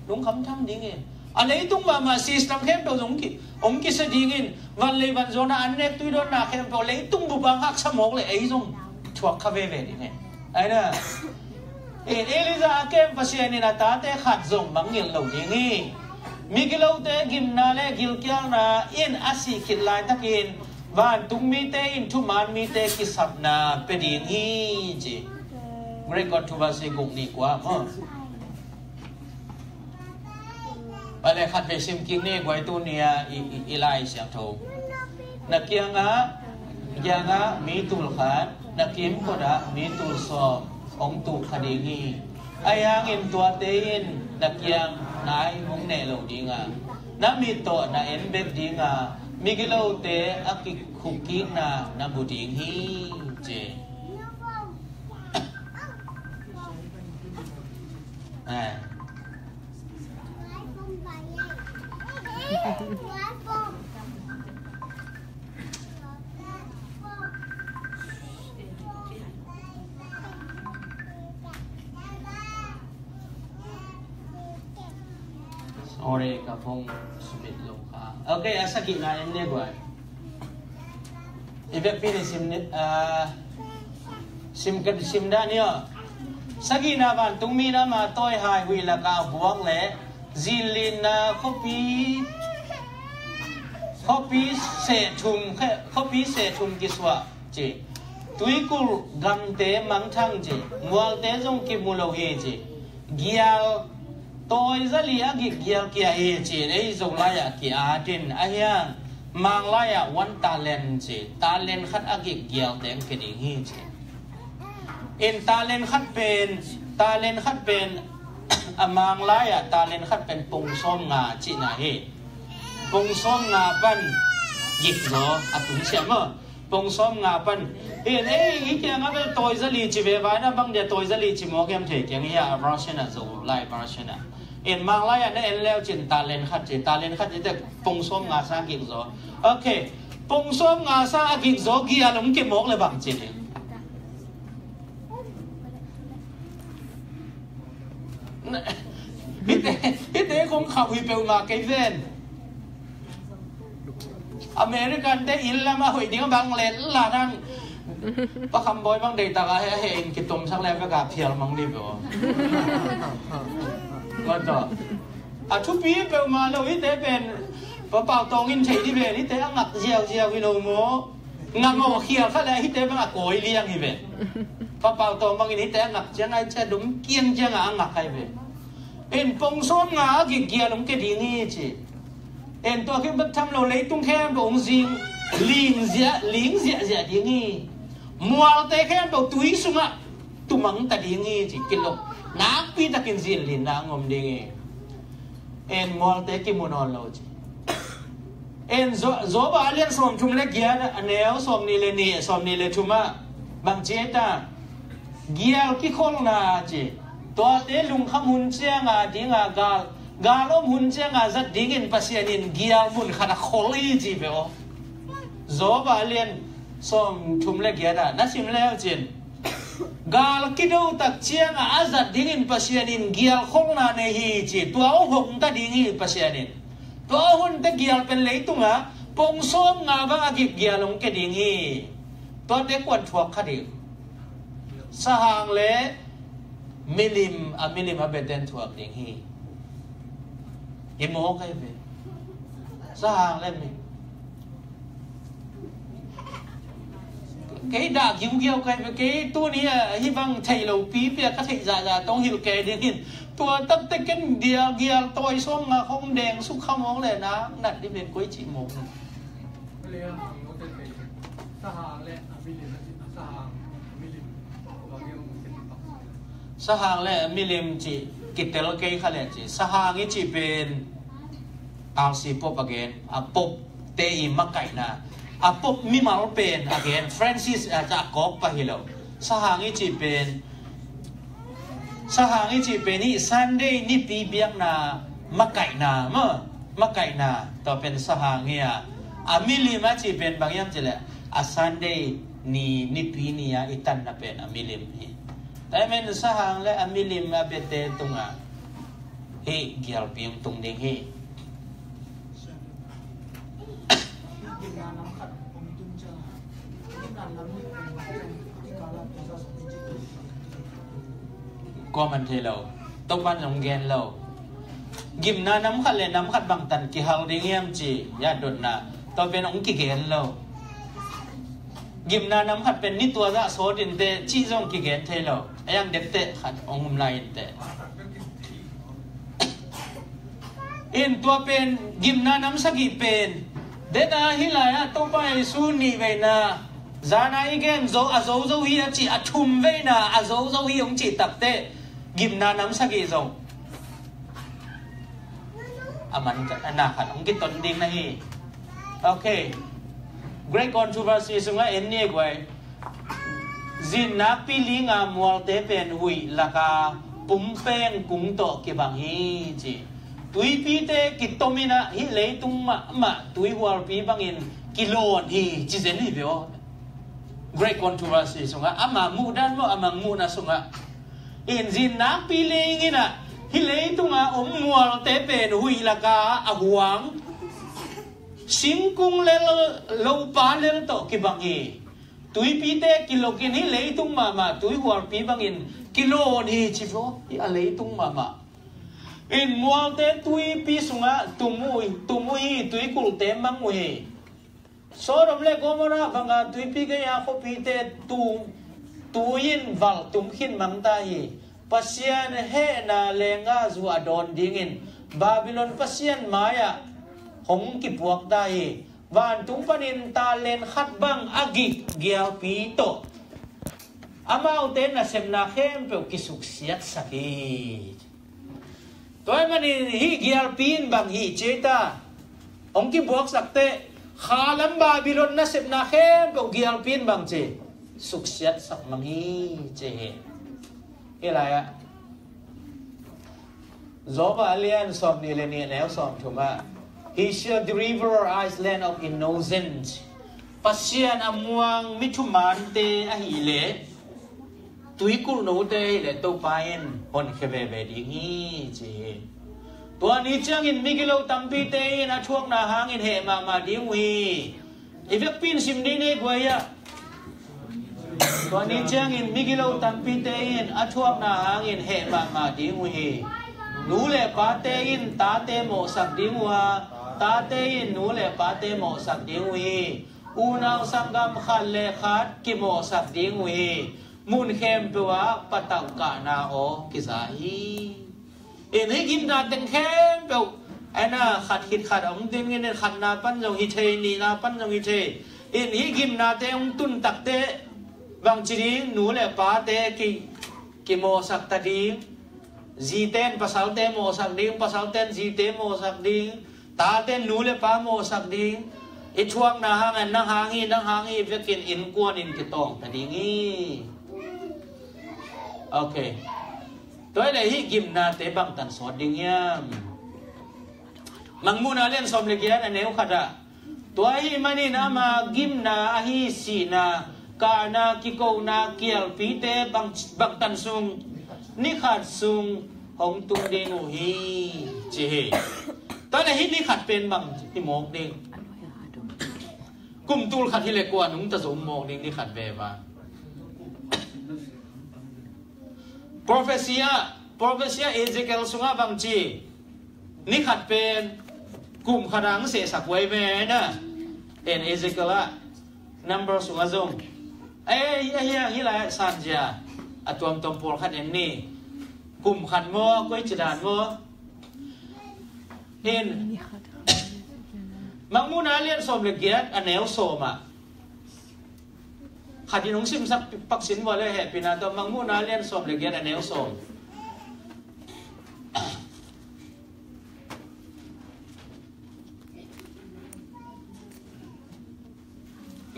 Lungkham tham ding hi. A leitung mahmah system khempeuh zong ki, om kisia dingin, van lei van zuakna, an nek tui dawnna khempeuh leitung bup a haksa mawk le ei zong thuak kha veve ding hi. Ai-a, in Elijah a kem Pasian in a tate khat zong mangngilh lo ding hi. Migilote gimna le gilkialna in a sih khit laitakin vantungmite in thuman mite kisapna pia ding hi ci. Greek God thu va si guk nih kua maw? Pale khat vei sim kik ni guai tu nia i, i, i Lai Siangtho. Na kiangah, kiangah mi tul khat, na kimkot ah mi tul sawm hong tuh kha ding hi. Ahi hangin tuate in na kiang nai hong neh lo ding a, na mit tawh na en bek ding a, migilote a kikhuk kikna na mu ding hi ci. Ai. Sorry, ka phone sumit lo kha. Okay, a sagihna en ni guai. I vekpi ni sim ni, ah, sim ka, sim dah ni aw. Sagihna vantungmi in ama tawihai huih lakah a buak le zinlinna khuapi, khuapi seh thum, khe-, khuapi seh thum kisuah ci. Tuikulh gamte mangthang ci. Mualte zong kimu lo hi ci. Gial tawi zali a gik gial kia hi ci-in ei Zolai ah ki-at in, ahi hang Manglai ah one talent ci, talent khat a gik gial teng kia ding hi ci. In talent khat pen, talent khat pen a Manglai ah talent khat pen pung sawm nga cihna hi. Pung sawm nga pan gik zaw a tun siam maw? Pung sawm nga pan. Hi, ei, i kiangah bel tawi zali ci ve, vai na bang dia tawi zali ci mawk hiam thei kiang hi a, version ah, Zolai version ah. In Manglai ah na en leu cin talent khat ci, talent khat ci tek pung sawm nga sang gik zaw. Okay. Pung sawm nga sang a gik zaw gial hong ke mawk le bang ci ni. Hite, hite kong khauh hi peuhmah kei ven. American te inn lam a hoih ding a bang let la nang. Pa Kham Bawi bang deihtak a he, he in kitomsak le vek a phial mang dih peuh. Ngat tawh. A thupi peuhmah lo hite pen Pa Pau Tawng in thei dih ven, hite a ngak ziauziau hi lo maw. Ngak ngawh khial kha le hite bang a kawi liang hi ve. Pa Pau Tawng bangin hite a ngak ciang ai cia dum kiang ciang a ngak ai ve. In pung sawm nga a gik gial hong ke ding hi ci. In tua khit bek tham lo leitung khempeuh hong zing ling ziah, ling ziahziah ding hi. Mualte khempeuh tui sungah tumang ta ding hi ci. Kilawm nakpi takin zinlinna hong om ding hi. En mualte kimu nawn lo ci. En Zo-, Job a lian sawmthum le giat a neu sawmnih le nih, sawmnih le thum ah bang ci ei ta? Gial kikholna ci. Tuate lungkham hun cianga dinga gal, gal om hun cianga zat dingin Pasian in gial mun khat a khol hi ci ve aw. Job a lian sawmthum le giat ah na sim leu cin. Gal kido tak cianga a zat dingin Pasian in gial kholna nei hi ci. Tua hong hong ta ding hi Pasian in. Tua hong ta gial pen leitungah pung sawm nga bang a gik gial hong ke ding hi. Tuate kuan thuak kha ding? Sahang le milim, a milim a beten thuak ding hi. I mawk ai ve. Sahang le mi. Kei dah giugiau kai ve, kei tuni a hih bang thei lo pipi a ka theih zahzah tawh hilh kei ding hin. Tua takte ken dial gial tawi sawm nga khong deng suk kha mawk le nak nat dih ven koi cih mawk. Sahang le a milim cih kitel kei kha le cih. Sahang i cih pen R C Pope a gen, a Pope te i makaihna, a Pope mimal pen a gen, Francis a ca kawk pa hi lo. Sahang i cih pen, sahang i cih pen i Sunday nipi biakna makaihna maw, makaihna tua pen sahang hi a. A milim a cih pen bang hiam cih leh a Sunday ni, nipi ni a i tanna pen a milim hi. Tua ahih manin sahang le a milim a biate tungah hih gialpi hong tung ding hi. Kua man thei lo. Topa'n hong gen lo. Gimna nam khat le nam khat bangtan kihal ding hiam ci, ya dotna. Tua pen hong kigen lo. Gimna nam khat pen ni tua zah sawt inteh cih zong kigen thei lo. A yang depteh khat hong um lai inteh. In tua pen gimna nam sagih pen. Dena hih lai-ah Topa Jesu nih veina. Zana i gen zo, a zo zo hi a cih, a thum veina, a zo zo hi hong cih takteh. Gimna nam sagih zong. A man ka, a na khat hong kiton ding na hi. Ok. Great Controversy sungah en ni guai. Zin nakpi linga mualte pen huih laka pumpeng kung tawh kibang hi ci. Tuipite kitomin ah hih leitung mahmah tuihualpi bangin kilawn hi ci zen hi ve aw. Great Controversy sungah ama muhdan maw, ama muhna sungah. In zin nakpi lingin ah hih leitunga om mualte pen huih laka a huang singkung lel, lopa lel tawh kibang hi. Tuipite kilokin hih leitung mahmah tuihualpi bangin kilawn hi ci ve aw. Hih a leitung mahmah. In mualte tuipi sungah tum uh, tum uh hi, tuikulte mang uh hi. Sodom le Gomorrah banga tuipi gei-a khuapite tu, tui in valh tum khin mang ta hi. Pasian hehna lenggahzu a dawn dingin Babylon pasian mai-ah hong kipuak ta hi. Vantung panin talent khat bang a gik gialpi tawh amaute nasepna khempeuh kisuksiatsak hi. Tua ahih manin hih gialpi in bang hi ci ei ta. Hong kibuaksak teh khalam Babylon nasepna khempeuh gialpi in bang ci, suksiatsak mang hi ci hi. Hih lai-ah Job a lian sawmnih le nih, a neu sawmthum ah, He shall deliver our island of innocence. Pasian a muang mi thumante ahih leh, tuikulhnote ahih leh Topa in honkhia veve ding hi ci hi. Tua ni ciangin migilo tampite in a thuakna hangin heh mahmah ding uh hi. I vekpi in sim dih ni guai ah. Tua ni ciangin migilo tampite in a thuakna hangin heh mahmah ding uh hi. Nu le pate in tate mawhsak ding uh a, tate in nu le pate mawhsak ding uh hi. Unau sanggam khat le khat kimawhsak ding uh hi. Mun khempeuh ah patauh kahna aw kiza hi. In hih gimna teng khempeuh, a na khat khit khat a hong dingin, khatna pan zong hi thei, nihna pan zong hi thei. In hih gimnate hong tun takteh bangci ding, nu le pate ki, kimawhsak ta ding. Zite in pasalte mawhsak ding, pasalte in zite mawhsak ding. Tate in nu le pa mawhsak ding. I thuakna hangin nang hang hi, nang hang hi vekin innkuan in kitawng ta ding hi. Ok. Tua hi leh hih gimnate bangtan sawt ding hiam? Mangmuhna lian sawm le giat a neu khat ah, tua ahih manin ama gimna ahi sihna, kahna, kikona, kialpite bang, bangtan sung, ni khat sung hong tung ding uh hi ci hi. Tua hi leh hih ni khat pen bang hi mawk ding? Kum tul khat hi leh kua nungta zo mawk ding ni khat veve? Prophecy ah, prophecy ah Ezekiel sungah bangci, ni khat pen kum khat ang sehsak huai ve na. En Ezekiel ah, number sungah zong, ei, ahi, ahi lai sanzia a tuamtuam pawlkhat en ni. Kum khat maw, koici dan maw? In Mangmuhna lian sawm le giat a neu sawm ah, khat in hong simsak paksin vua le hehpihna tawh, Mangmuhna lian sawm le giat a neu sawm.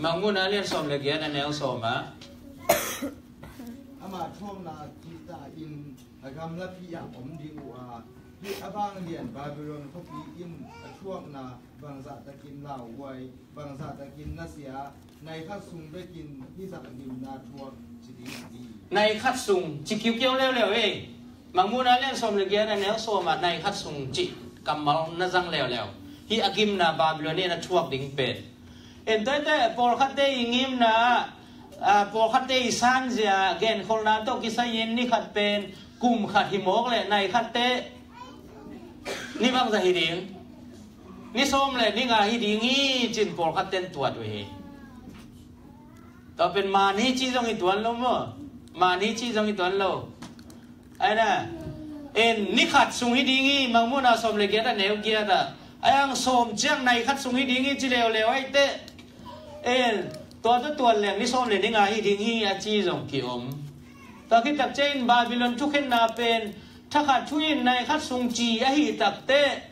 Mangmuhna lian sawm le giat a neu sawm ah, ama thuakna kihta in a gamlapi ah om ding uh a, Hih a vanglian Babylon khuapi in a thuakna bangzah takin lauhuai, bangzah takin nasia, nai khat sung bekin hih zah gimna thuak ci ding hi. Nai khat sung ci kiukiau leuleu ei. Mangmuhna lian sawm le giat a neu sawm ah nai khat sung ci kammal na zang leuleu. Hih a gimna Babylon in a thuak ding pen. En tuaite pawlkhatte i ngimna ah, pawlkhatte i sanzia genkholhna tawh kisai-in ni khat pen kum khat hi mawk le nai khatte ni bangzah hi ding? Ni sawm le ni nga hi ding hi cin pawlkhatten tuat uh hi. Tua pen mani ci zong hi tuan lo maw? Mani ci zong hi tuan lo. Aina, en ni khat sung hi ding hi, Mangmuhna sawm le giat a neu giat ah. Ai ang sawm ciang nai khat sung hi ding hi ci leuleu aite. En tua tua tuan leng ni sawm le ni nga hi ding hi a ci zong ki-om. Tua khit tak ciangin Babylon thukhenna pen thakhat thu in nai khat sung ci ahi takte.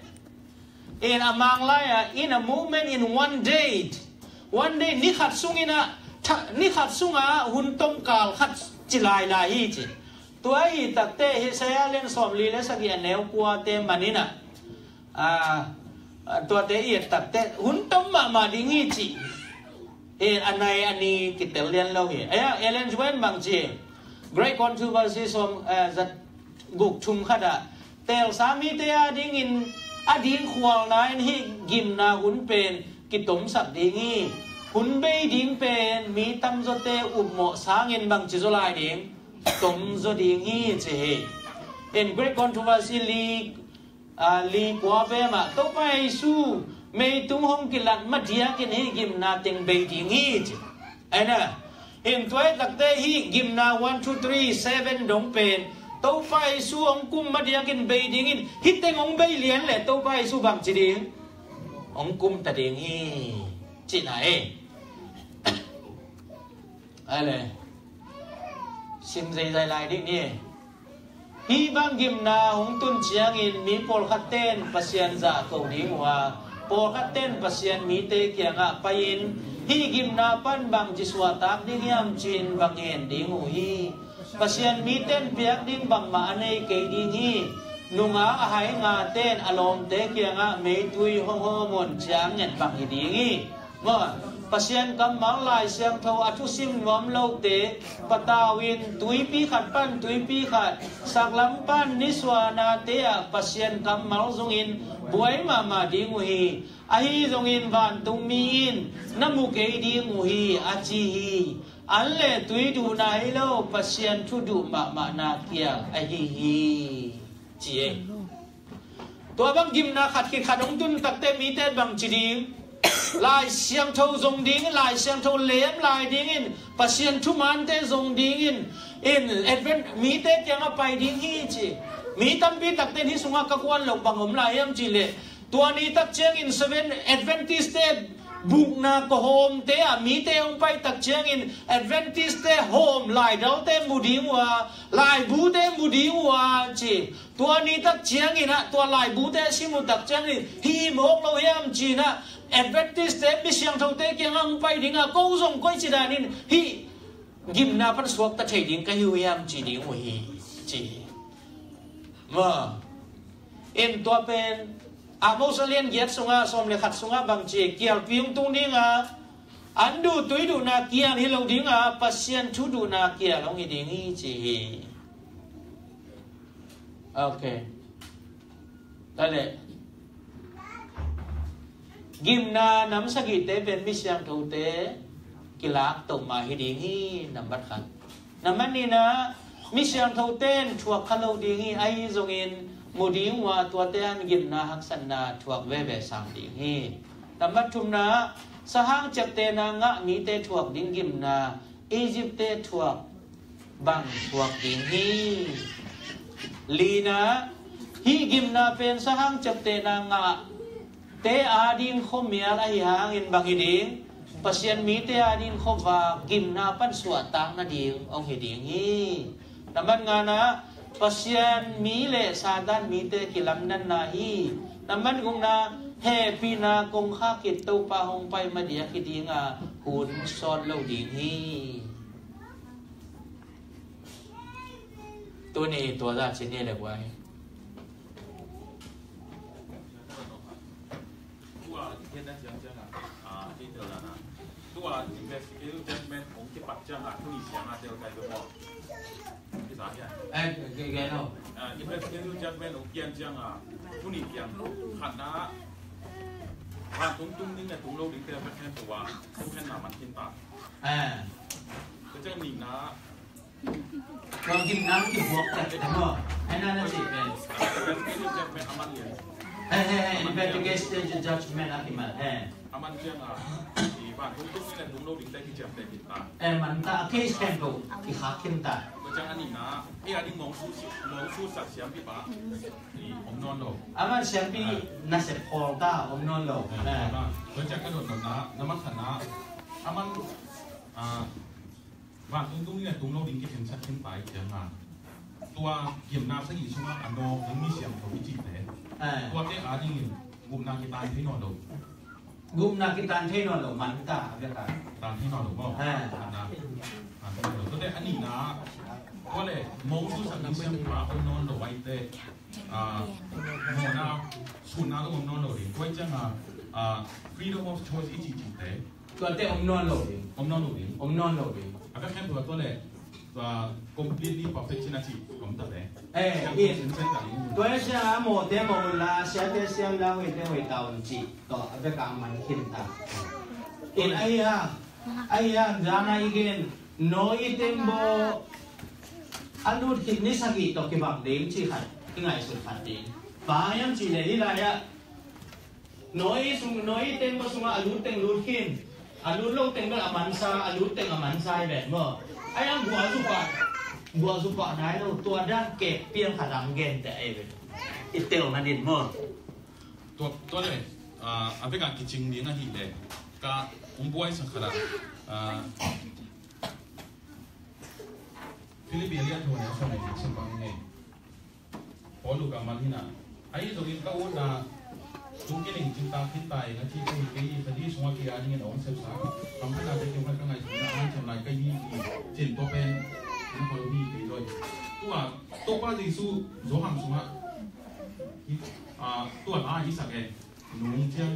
In a mang lai ah, in a moment, in one day. One day, ni khat sungin ah, tha- ni khat sungah hun tomkal khat ci lailai hi ci. Tua hi takte Isaiah lian sawm li le sagih a neu kuate manin ah, ah, tuate i et takte hun tom mahmah ding hi ci. Eh, a nai a ni kitel lian lo hi. Aya, Ellen White bang ci, Great Controversy sawm, eh, zat guk thum khat ah, teelsa mite a dingin a ding khualna in hih gimna hun pen kitomsak ding hi. Hun bei ding pen mi tamzawte upmawh sangin bangci zaw lai ding? Tomzaw ding hi ci hi. In Great Controversy li a, li kua vem ah Topa Jesu meitung hong kilat madiakin hih gimna teng bei ding hi ci. Aina, in tuai takte hih gimna one, two, three, seven dong pen Topa Jesu hong kum madiakin bei dingin hih teng hong bei lian le Topa Jesu bang ci ding? Hong kum ta ding hi. Cina e. Ai le. Sim zeizai lai ding ni. Hih bang gimna hong tun ciangin mi pawlkhat ten Pasian zahko ding uh a, pawlkhat ten Pasian mite kiangah pai-in hih gimna pan bangci suahtak ding hiam ci-in bang ngen ding uh hi. Pasian mite in piak ding bangmah a nei kei ding hi. Nungak a hai ngate in a lawmte kiangah meitui hong hawm un ci-a nget bang hi ding hi. Maw, Pasian kammal Lai Siangtho a thusim nuam lote patau in tuipi khat pan tuipi khat, saklam pan nisuahnate ah Pasian kammal zongin buai mahmah ding uh hi. Ahi zongin vantungmi in na mu kei ding uh hi a ci hi. An le tui duhna hi lo, Pasian thu duh mahmahna kial ahi hi, ci e. Tua bang gimna khat khit khat hong tun takte mite bang ci ding? Lai Siangtho zong dingin, Lai Siangtho lem lai dingin, Pasian thumante zong dingin, in Advent mite kiangah pai ding hi ci. Mi tampi takte in hih sungah ka kuan loh bang om lai hiam cih leh, tua ni tak ciangin Seven Adventist te bukna kawhawmte ah mite hong pai tak ciangin Adventist te hawm laidalte mu ding uh a, laibute mu ding uh a ci. Tua ni tak ciangin ah, tua laibute sim uh tak ciangin, hih mawk lo hiam ci-in ah, Adventist te, mi siangthote kiangah hong pai ding a, ko zong koici danin hih gimna pan suakta thei ding ka hi uh hiam ci ding uh hi, ci. Ma, in tua pen Amos a lian giat sungah, sawm le khat sungah bang ci, kialpi hong tung ding a, an duh tui duhna kial hi lo ding a, Pasian thu duhna kial hong hi ding hi ci hi. Ok. Tua leh gimna nam sagihte pen mi siangthote kilak toh mah hi ding hi, nambat khat. Nambat nihna, mi siangthote in thuak kha lo ding hi, ahi zongin mu ding uh a, tuate in gimna haksatna thuak veve sang ding hi. Nambat thumna, sahang ciaptehna ngah mite thuak ding gimna Egypt te thuak bang thuak ding hi. Lina, hih gimna pen sahang ciaptehna ngahte ading khuamial ahi hangin bang hi ding? Pasian mite ading khuavak gimna pan suahtak nading hong hi ding hi. Nambat ngana, Pasian mi le Satan mite kilamdanna hi. Nambat gukna, hehpihna kongkhak khit Topa hong pai madiak hi ding a, hun sawt lo ding hi. Tuni tua za ci ni le buai. Hian na ciang ciang a, a, detail dan a. Tua investigative judgment hong kipat ciang a, thu nih ciang a tel kai bia maw. Kisa hian. Eh, ke, ke, no. A, investigative judgment hong kian ciang a, thu nih ciang khatna, vantung tung ding le tung lo ding te a bek hen tua, thu hen na man khin ta. Eh. Tua ciang nihna, Tua gimna kibuak tak tak maw. Ai na na cih pen. He, he, he, investigation judgment a kiman. He. A man ciang a, i vantung tung le tung lo ding te kiciamteh khin ta. Eh, man ta, a case khempeuh kikhak khin ta. Tua ciang a nihna, eh, a ding mawngsu si, mawngsu sak siampi pa, i om nawn lo. A man siampi nasep khawl ta, om nawn lo. Eh, eh. Tua ciang ka dotnopna, na man khatna, a man, ah, Vantung tung ding le tung lo ding kikhensak khin pai ciang a, tua gimna sagih sungah a nawk ding mi siangtho i cihte. Eh. Tuate a dingin gupna kitan thei nawn lo. Gupna kitan thei nawn lo, man ta, a bek a. Tan thei nawn lo maw? Eh. Tan na. Tan thei nawn lo. Tuate a nihna, tua le mawngsu sak ding siampi pa om nawn lo ai te. Ah, mawhna, sunna lo om nawn lo ding. Tua ciang a, ah, freedom of choice i cih cihte. Tuate om nawn lo ding. Om nawn lo ding. Om nawn lo ding. A bek khempeuh tua le, tua completely perfection a cih om ta le. Eh, in. Tua e sia a mawhte mawh un la, siate siam la, hoihte hoih ta un cih. Tua a bek a man khin ta. In a hi a, a hi a, zana i gen, Noah i teng bo, a lut khit ni sagih tawh kibang ding cih khat, i ngaihsut khat ding. Bang hiam cih le hi lai ah, Noah sung, Noah teng bo sungah a lut teng lut khin. A lut lo teng bel a mansa, a lut teng a mansa i ven maw. Ai ang guah zupah, guah zupah nai lo, tua dan kek piang khat ang gen te ai ven. I tel na din maw. Tua, tua le, ah, a bek a kicing ding ahih le. Ka ung buai sak khat ah, ah, Philippi a lian thum a neu sawm le giat sim bang hi. Paul uh ka man hi na. Ahi zongin ka utna tung kileng cingtak khin ta ing a cih ka hi kei hi, ka di sungah kei a dingin a hong sepsa. Kam khat a te kei hong ka ngaihsutna a hanciam lai ka hi hi, cin tua pen hong khol hi kei zoi. Tua, Topa Jesu Johan sungah, ah, tua la i sak e, nung ciang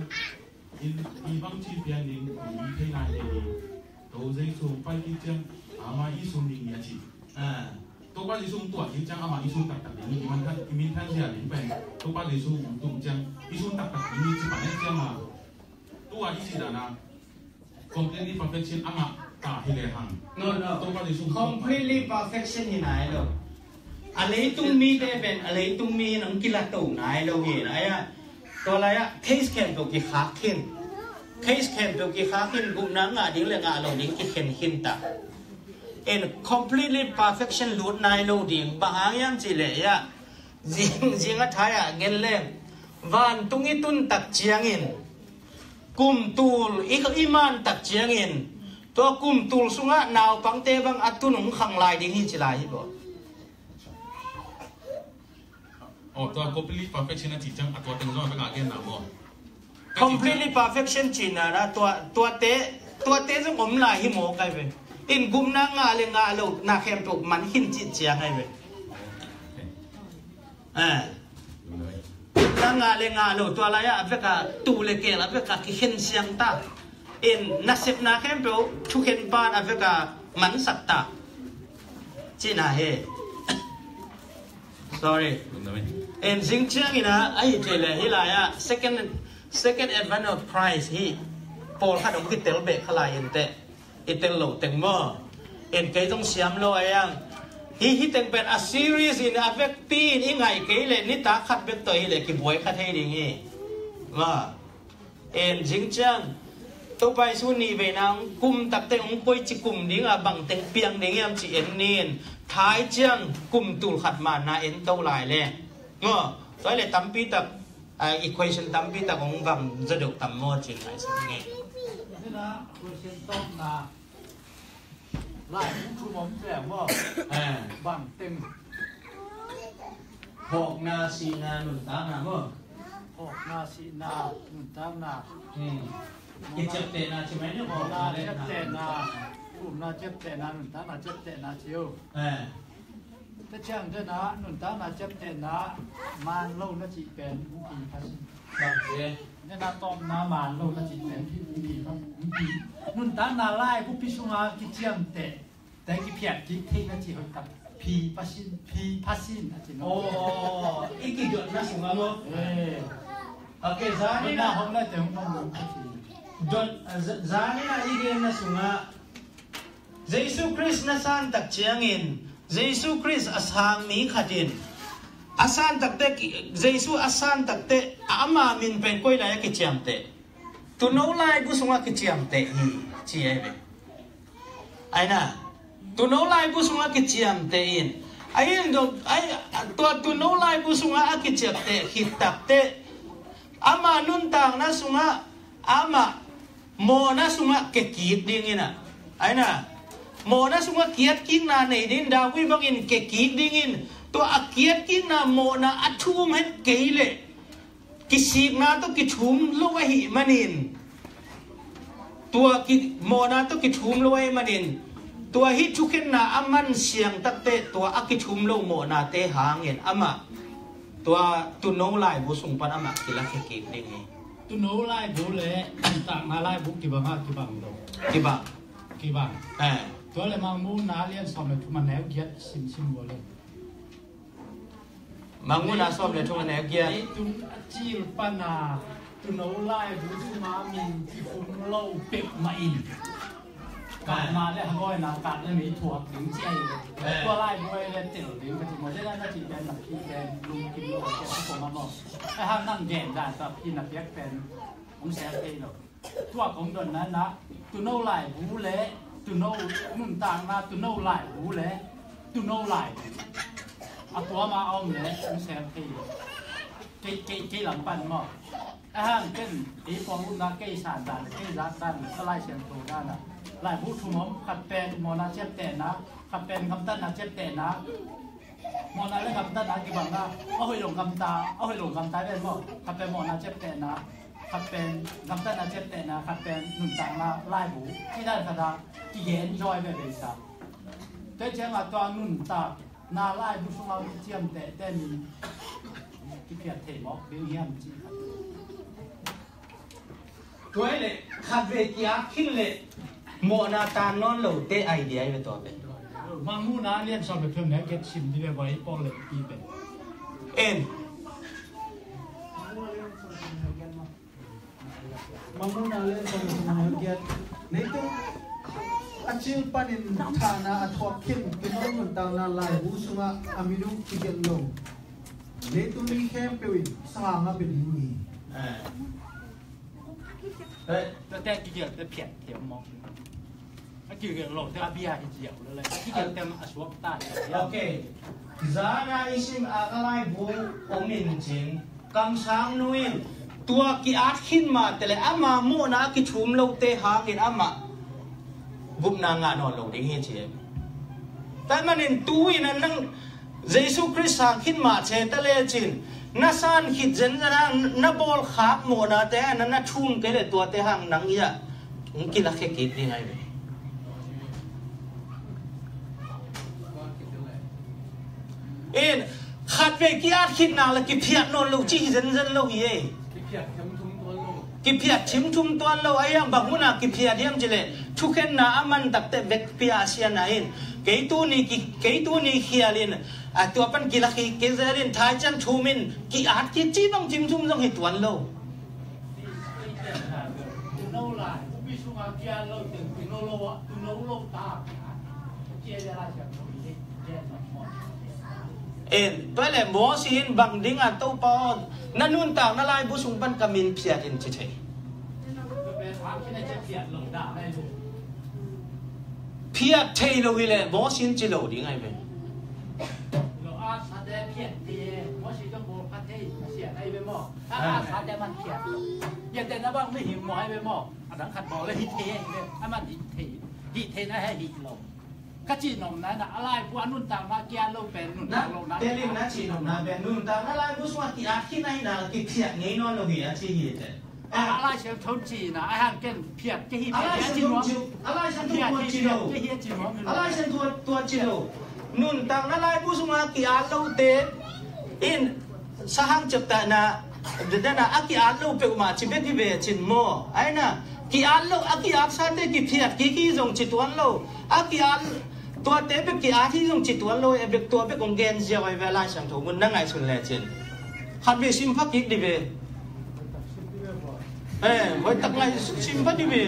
in, i bangci pian ding, i thei nai ding hi. To Jesu hong pai kik ciang, ama i sun ding hi a ci. Ah. Topa Jesu hong tuah kik ciang, ama i sun taktak ding hi, i minthan, i minthan zia ding pen. Topa Jesu hong tung ciang, i sun taktak ding hi ci pan ciang a. Tua i ci dan a, completely perfection a ngah ta hi le hang. No, no. Topa Jesu hong tung. Completely perfection hi nai lo. A leitung mite pen, a leitung mi in hong kila to nai lo hi nai a. Tua lai ah, case khempeuh kikhak khin. Case khempeuh kikhak khin, gupna ngah ding le ngah lo ding kikhen khin ta. In completely perfection lut nai lo ding, bang hang hiam cih leh, ya. Zing, zing a thai ah gen leng. Vantung i tun tak ciangin, kum tul i, i man tak ciangin, tua kum tul sungah naupangte bang a tun hong khang lai ding hi ci lai hi bo. Oh, tua completely perfection a cih ciang a tua teng zong a bek a gen na maw? Completely perfection cihna na tua, tuate, tuate zong om lai hi maw kai ve. In gupna ngah le ngah lo na khempeuh man khin cih ciang ai ve. Eh. Gupna ngah le ngah lo tua lai a, a vek a tu le keel a vek a kikhen siang ta. In nasepna khempeuh thukhen pan a vek a mansak ta. Cihna he. Sorry. En zing ciangin a, a hi thei le hi lai ah, second, second advent of Christ hi. Paul khat hong kitel beh kha lai in teh. I tel lo teng maw. En kei zong siam lo a yang. Hi, hi teng pen a series in a vekpi in i ngai kei le nitak khat bek tawh hi le kibuai kha thei ding hi. Maw. En zing ciang, Topa Jesu nih veina hong kum takte hong koici kum ding a bang teng piang ding hiam ci en nin, thai ciang kum tul khat manna en to lai le. Ngo, tua le tampi tak, ah, equation tampi tak hong vang zaw deuh tam maw cin lai sa nge. Lai hong thum om cia maw? Eh. Bang teng. Phawkna, sihna, nuntakna maw? Phawkna, sihna, nuntakna. Hmm. Kiciaptehna ci mai ni, phawkna le na. Ciaptehna, thumna ciaptehna, nuntakna ciaptehna ci uh. Eh. Ciang dena nuntakna ciaptehna man lo na cih pen mipi phasin. Bang ci? Dena tawpna man lo na cih pen mipi phasin. Nuntakna laibu pi sunga kiciamteh te kiphiat kik thei na cih hoih tak. Phi phasin, phi phasin a ci no. Oh, i kidotna sunga maw? Eh. Okay, zanina hong na te hong nong lo ka ci. Dot, za-, zanina i genna sunga Jesu Khrist na santak ciangin, Jesu Khrist a sang mi khatin a santakte, Jesu a santakte, a ama min pen koi lai a kiciamteh? Tuuno laibu sungah kiciamteh hi, ci ahi ve. Aina, tuuno laibu sungah kiciamteh in, ahi in dong, ai, tua tuuno laibu sungah a kiciamteh khit takteh, ama nuntakna sungah, ama mawhna sungah kekik dingin a, aina, mawhna sungah kiatkikna nei ding, David bangin kekik dingin, tua a kiatkikna mawhna a thum het kei leh kisikna tawh kithum lo ahih manin, tua ki-, mawhna tawh kithum lo ahih manin, tua hih thukhenna a man siang takteh, tua a kithum lo mawhnate hangin amah tua tuuno laibu sung pan amah kilakhe kik ding hi. Tuuno laibu le nuntakna laibu kibang a kibang lo? Kibang. Kibang. Eh. Tua le Mangmuhna lian sawm le thum a neu giat simsim bawl le. Mangmuhna sawm le thum a neu giat. Leitung a cil pana tuuno laibu sunga min kikhum lo peuhmah in kahna le hagawina, kah le mei thuak ding ci ahi ve. Eh. Tua laibu ahi le tel ding ka ci maw. Tua na ci pen na phi pen lungkim lo a ci a, a kong a maw. A hang nang gen dan tua phi na piak pen hong sel thei lo. Tua kong dotna na, tuuno laibu le tuuno, nuntakna tuuno laibu le tuuno laibu, a tua ma a om le hong sel thei lo. Kei, kei, kei lam pan maw. A hang ken ei pawng upna, kei san dan le, kei zak dan le, ka Lai Siangtho dan a laibu thum om, khat pen mawhna ciaptehna, khat pen gamtatna ciaptehna. Mawhna le gamtatna kibang a, a hoih lo gamta, a hoih lo gamta ven maw. Khat pen mawhna ciaptehna, khat pen gamtatna ciaptehna, khat pen nuntakna laibu, ci dan khat a kigen zaw veve sa. Tua ciangah tua nuntakna laibu sungah kiciamtehte min kiphiat thei mawk ding hiam ci khat. Tua hi leh khatvei ki-at khin leh mawhna tan nawn lote idea hi ve tua pen. Mangmuhna lian sawm le thum neu giat sim dih ve, vai pawl le pi pen. En. Mangmuhna lian sawm le thum neu giat. Leitung a cil panin thahna a thuak khin tuuno nuntakna laibu sungah a minung kigelh lo. Leitung mi khempeuh in sang a bia ding hi. Eh. Tua te a kigelhte phiat thiam mawk. A kigelh lote a bia hi ziau lel a, a kigelhte a suakta hi. Ok. Zana i sim a ka laibu om in cin, kamsang nu in tua ki-at khin mah teh leh ama mawhna a kithum lote hangin amah gupna ngah nawn lo ding hi ci. Tua manin tu-in a nang Jesu Khrist sang khit mah cih ta lecin, na san khit zenzen a na bawlkhak mawhnate a na, na thum kei leh tuate hang nang i a hong kilakhia kik ding ahi ve. In, khatvei ki-at khit nak leh kiphiat nawn lo cih hi zenzen lo hi ei. Kiphiat thimthum tuan lo. Kiphiat thimthum tuan lo, a hiang bang hunah kiphiat hiam cih leh, thukhenna a man takte vekpi-a a sian a in. Kei tuni ki, kei tuni khial in, a tua pan kilakhi kei zel in, thai ciang thum in, ki-at kik cih bang thimthum zong hi tuan lo. Tuuno lai, upi sungah kiat lo teng, tuuno lo ah, tuuno lo ta. Kiat le lai siam lo hi. En, tua leh Mosi in bang dingin Topa aw, na nuntakna laibu sung pan ka min phiat in ci thei. Phiat thei lo hi leh Mosi in ci lo ding ahi ve. A sate phiat thei, Mosi zong bawl kha thei, a siat ahi ve maw. A sate man phiat lo. Yate na bang mihing maw ahi ve maw. A dang khat bawl le hi thei ahi ve. A man hi thei, hi thei na he hi lo. Ka cihnopna in a laibu a nuntakna kiat lo pen nuntak lo na. Telin na cihnopna pen nuntakna laibu sungah ki-at khin ahihna kiphiat ngei nawn lo hi a ci hi teh. A Lai Siangtho cihna a hang ken phiat kei hi, a Lai Siangtho ci lo. A Lai Siangtho tua ci lo. A Lai Siangtho tua ci lo. Nuntakna laibu sungah ki-at lote in sahang ciaptahna dana a ki-at lo peuhmah ci bek hi ve cin maw? Aina ki-at lo, a ki-at sate kiphiat kik hi zong ci tuan lo. A ki-at tuate bek ki-at hi zong ci tuan lo. E bek tua bek hong gen ziau ai ve Lai Siangtho mun na ngaihsun lecin. Khat vei sim pha kik di ve. Eh, hoih tak ngai sim pha di ve.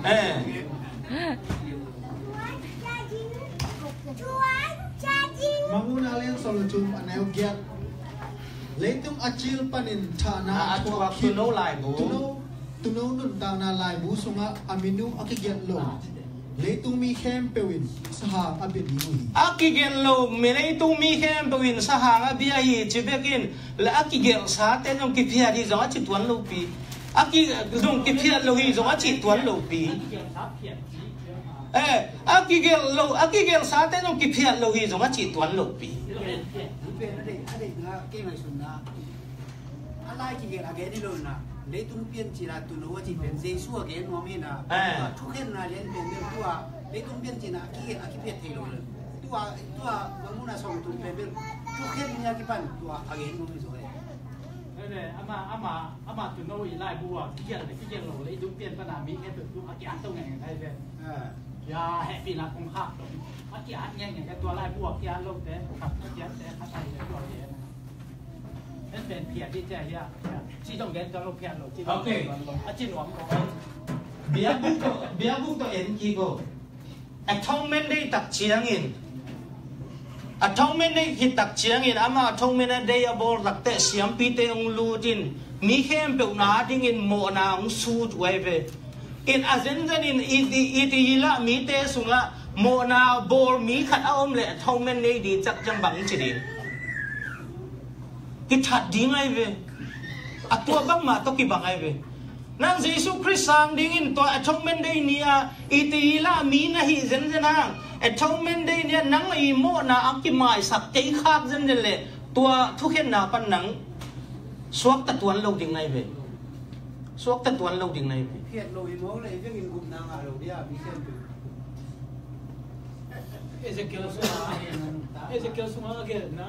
Eh. Mangmuhna a lian sawm le thum a neu giat. Leitung a cil panin thahna a thuak khit tuuno laibu, tuuno, tuuno nuntakna laibu sungah a min uh a kigelh lo leitung mi khempeuh in sahang a bia ding uh hi. A kigelh lo mi leitung mi khempeuh in sahang a bia hi ci bekin, le a kigelh sate zong kiphiat hi zong a ci tuan lo pi. A ki zong kiphiat lo hi zong a ci tuan lo pi. Eh, a kigelh lo, a kigelh sate zong kiphiat lo hi zong a ci tuan lo pi. A lai kigelh a gen hi lo na. Leitung pian cina tuuno a ci pen Jesu a gen nuam hi na. Eh. Thukhenna lian pen bel tua leitung pian cina a kigelh a kiphiat thei lo le. Tua, tua Mangmuhna sawm le thum pen bel thukhen ni a kipan tua a gen nuam hi zo e. Ama, ama, ama tuuno i laibu a kigelh le kigelh lo leitung pian pana mi khempeuh tua a kiat to ngai ngai ve. Eh. Ya hehpihna kong khak to a kiat ngai ngai tua laibu a kiat lote, a kiatte khat ai le tua le. En pen phiat hi cia hia. Ci zong gen tuan lo phiat lo, ci zong gen tuan lo. A ci nuam ko. Biakbuk tawh, biakbuk tawh en kik o. Atonement Day tak ciangin. Atonement Day khit tak ciangin, ama Atonement Day a bawl takteh siampite hong lut in, mi khempeuh na dingin mawhna hong sut uh ai ve. In a zenzen in i, i, i ti i lah mite sungah mawhna bawl mi khat a om leh Atonement Day ding ciang bang ci ding. Kithat ding ai ve. A tua bangmah tawh kibang ai ve. Nang Jesu Khrist sang dingin tua Atonement Day ni-a i ti i lah mi na hih zenzen hang, Atonement Day ni-a nang i mawhna a kimaisak kei khak zenzen leh tua thukhenna pan nang suakta tuan lo ding nai ve. Suakta tuan lo ding nai ve. Khiat lo i maw le i vengin gupna ngah lo dia mi khian tu. Ezekiel sunga, Ezekiel sunga a gelhna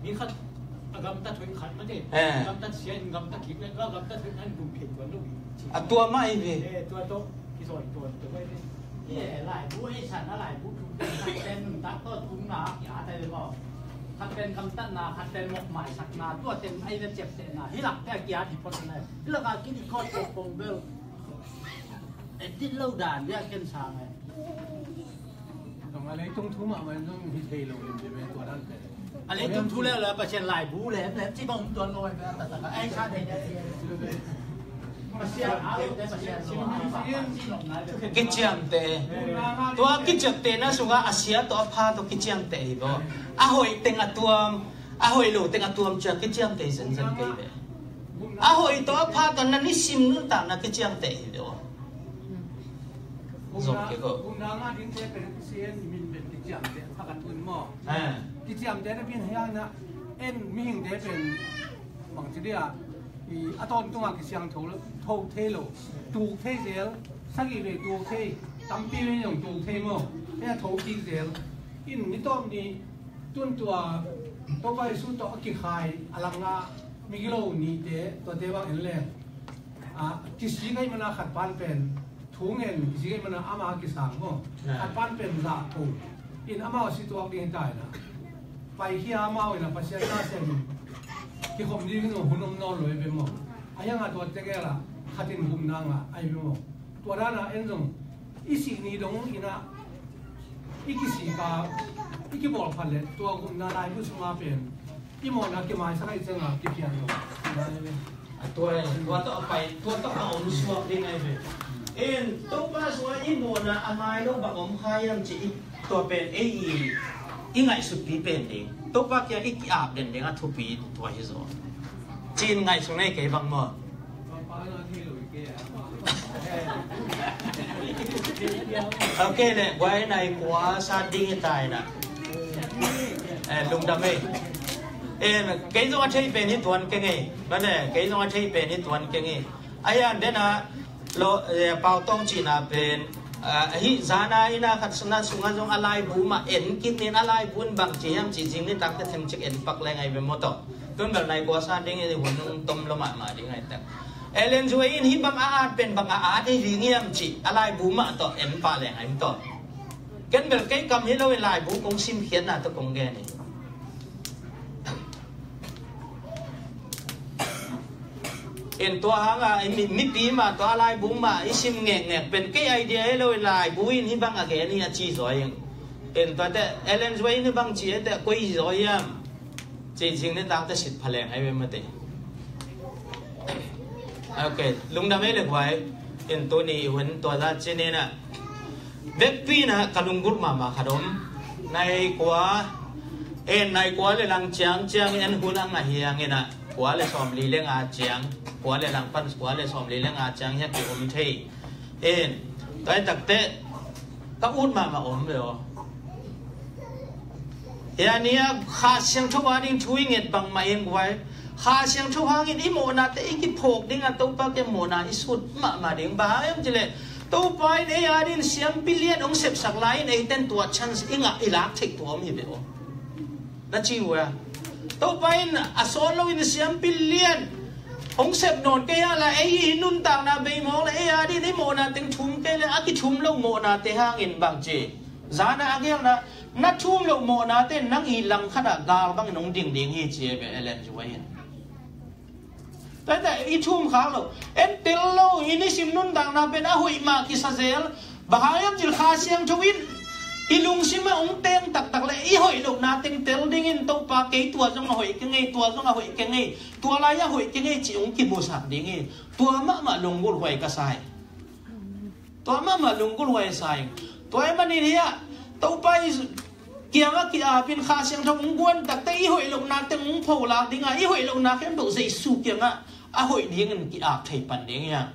mi khat a gamtat hoih khat mate. Eh. Gamtat sia in gamtat kik le, gamtat hoih nan gum phei tuan lo hi. A tua mah i ve. Eh, tua tawh kizoi tuan tua ve. Ye, laibu ei san a laibu thu khat pen nuntak tawh thumna ki-at ai ve maw. Khat pen gamtatna, khat pen mawhmaisakna, tua ten ai ve ciaptehna. Hi lakte a ki-at hi phot na. Hi laka kini kawt pong bel. Edit lo dan dia ken sang ai. Dong a leitung thu mahmah in zong hi thei lo lim lim e tua dan pen. A leitung thu leh la Pasian laibu lem lem ci bang tuan lo ai pen a taktak a. Ai sa thei dia. Pasian a lo te Pasian lo. Kiciamteh. Tua kiciamtehna sungah a sia tawh a pha tawh kiciamteh hi bo. A hoih teng a tuam, a hoih lo teng a tuam cia kiciamteh zenzen kei ve. A hoih tawh a pha tawh na nisim nuntakna kiciamteh hi ve. Zong kei ko. Gumna ngah dingte pen Pasian min pen kiciamteh a ka tun maw. Eh. Kiciamteh na pen hiang na en mihingte pen bangci dia i a tawntungah kisiang tho, tho thei lo, tuk thei zel, sagih vei tuk thei, tampi vei zong tuk thei maw. En a tho kik zel. In ni tawm ni tun tua Topa Jesu tawh a kikhai a langah migilo nihte tuate bang en leng. A, kisik ahih mana khat pan pen thu ngen kisik ahih mana ama kisang maw. Khat pan pen zah ko. In amau si tuak ding hi ta hi na. Paikhia amau in a Pasian na sem in kikhop ding in hun om nawn lo hi ve maw. A hiangah tua tegel ah khat in gumna ngah ahi ve maw. Tua dan a en zong i sih ni dong in a i kisik a i kibawl phat le tua gumna laibu sungah pen i mawhna kimaisak ahih ciangin kiphiat lo. A tua, tua tawh a pai, tua tawh a om suak ding ahi ve. In Topa sungah i mawhna a nai lo bang om kha hiam ci i tua pen ei i, i ngaihsutpi pen ding. Topa kiang i ki-ap den ding a thupi tua hi zaw. Ci-in ngaihsun ei kei bang maw. Ok le, guai nai kua sa ding hi tai na. Eh, lungdam ei. Eh, kei zong a thei pen hi tuan keng ei. Bane, kei zong a thei pen hi tuan keng ei. Ayan dena lo, eh, Pau Tong cihna pen Ah, ahi zana ina khat suna sunga zong a laibu mah en kit nin a laibu in bang ci hiam ci zing ni takte themcik en pak leng ai ve maw tawh. Tun bel nai kua sa ding i hun nung tom lo mahmah ding ai tak. Ellen White in hih bang a at pen bang a at hi ding hiam ci a laibu mah tawh en pak leng ai tawh. Ken bel kei kam hi lo i laibu kong simkhiatna tawh kong gen hi. In tua hanga i mi, mipi mah tua a laibu mah i sim ngekngek pen kei idea hi lo i laibu in hih bang a gen hi a ci zaw ing. In tuate Ellen White in hih bang ci ete koi zaw hiam? Ci zing ni takte sit phaleng ai ve mate. Ok, lungdam ei le guai. In tuni hun tua za ci nina. Vekpi na ka lunggulh mahmah khat om. Nai kua, en nai kua le lang ciang ciang en hun a ngah hiang ina. Kua le sawmli le nga ciang. Kua le lang pan kua le sawmli le nga ciang hiak ki om thei. En, tua i takte ka ut mahmah om ve aw. Hia nia Kha Siangtho a ding thu i nget bangmah in guai. Kha Siangtho hangin i mawhnate i kiphawk ding a Topa ke mawhna i sut mahmah ding. Bang hang hiam cileh Topa in ei a ding siampi lian hong sepsak lai in eiten tua chance i ngah i lak theih tua om hi ve aw. Na ci uh a Topa in a sawn loin siampi lian hong sep nawn kei a la ei i nuntakna beimawng le ei a ding i mawhna teng thum kei le a kithum lo mawhnate hangin bang ci. Zana a gelna na thum loh mawhnate nang i langkhatah gal bangin hong ding ding hi ci e ve Ellen White in. Tate i thum khak lo en tel lo i nisim nuntakna pen a hoih mah kisa zel. Bang hang hiam cil Kha Siangtho in i lungsim a hong teng taktak le i hoih lohna teng tel dingin Topa kei tua zong a hoih kei ngei tua zong a hoih kei ngei tua lai a hoih kei ngei ci hong kimusak ding hi. Tua mahmah lunggulh huai ka sa hi. Tua mahmah lunggulh huai sa ing. Tua ahih manin hiah Topa i kiangah ki-apin Kha Siangtho hong guan takte i hoih lohna teng hong pholak dingah i hoih lohna khempeuh Jesu kiangah a hoih dingin ki-ap thei pan ding hiang.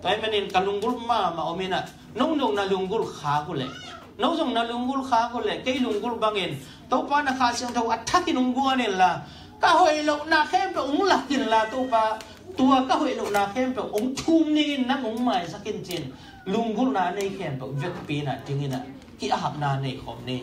Tua ahih manin ka lunggulh mahmah om inah no zong na lunggulh khak uh leh no zong na lunggulh khak uh leh kei lunggulh bangin Topa na Kha Siangtho a thakin hong guan inla ka hoih lohna khempeuh hong lak inla Topa tua ka hoih lohna khempeuh hong thum dingin nang hong maisak in cin. Lunggulhna nei khempeuh vekpi inah ding inah ki-apna nei khawm ni.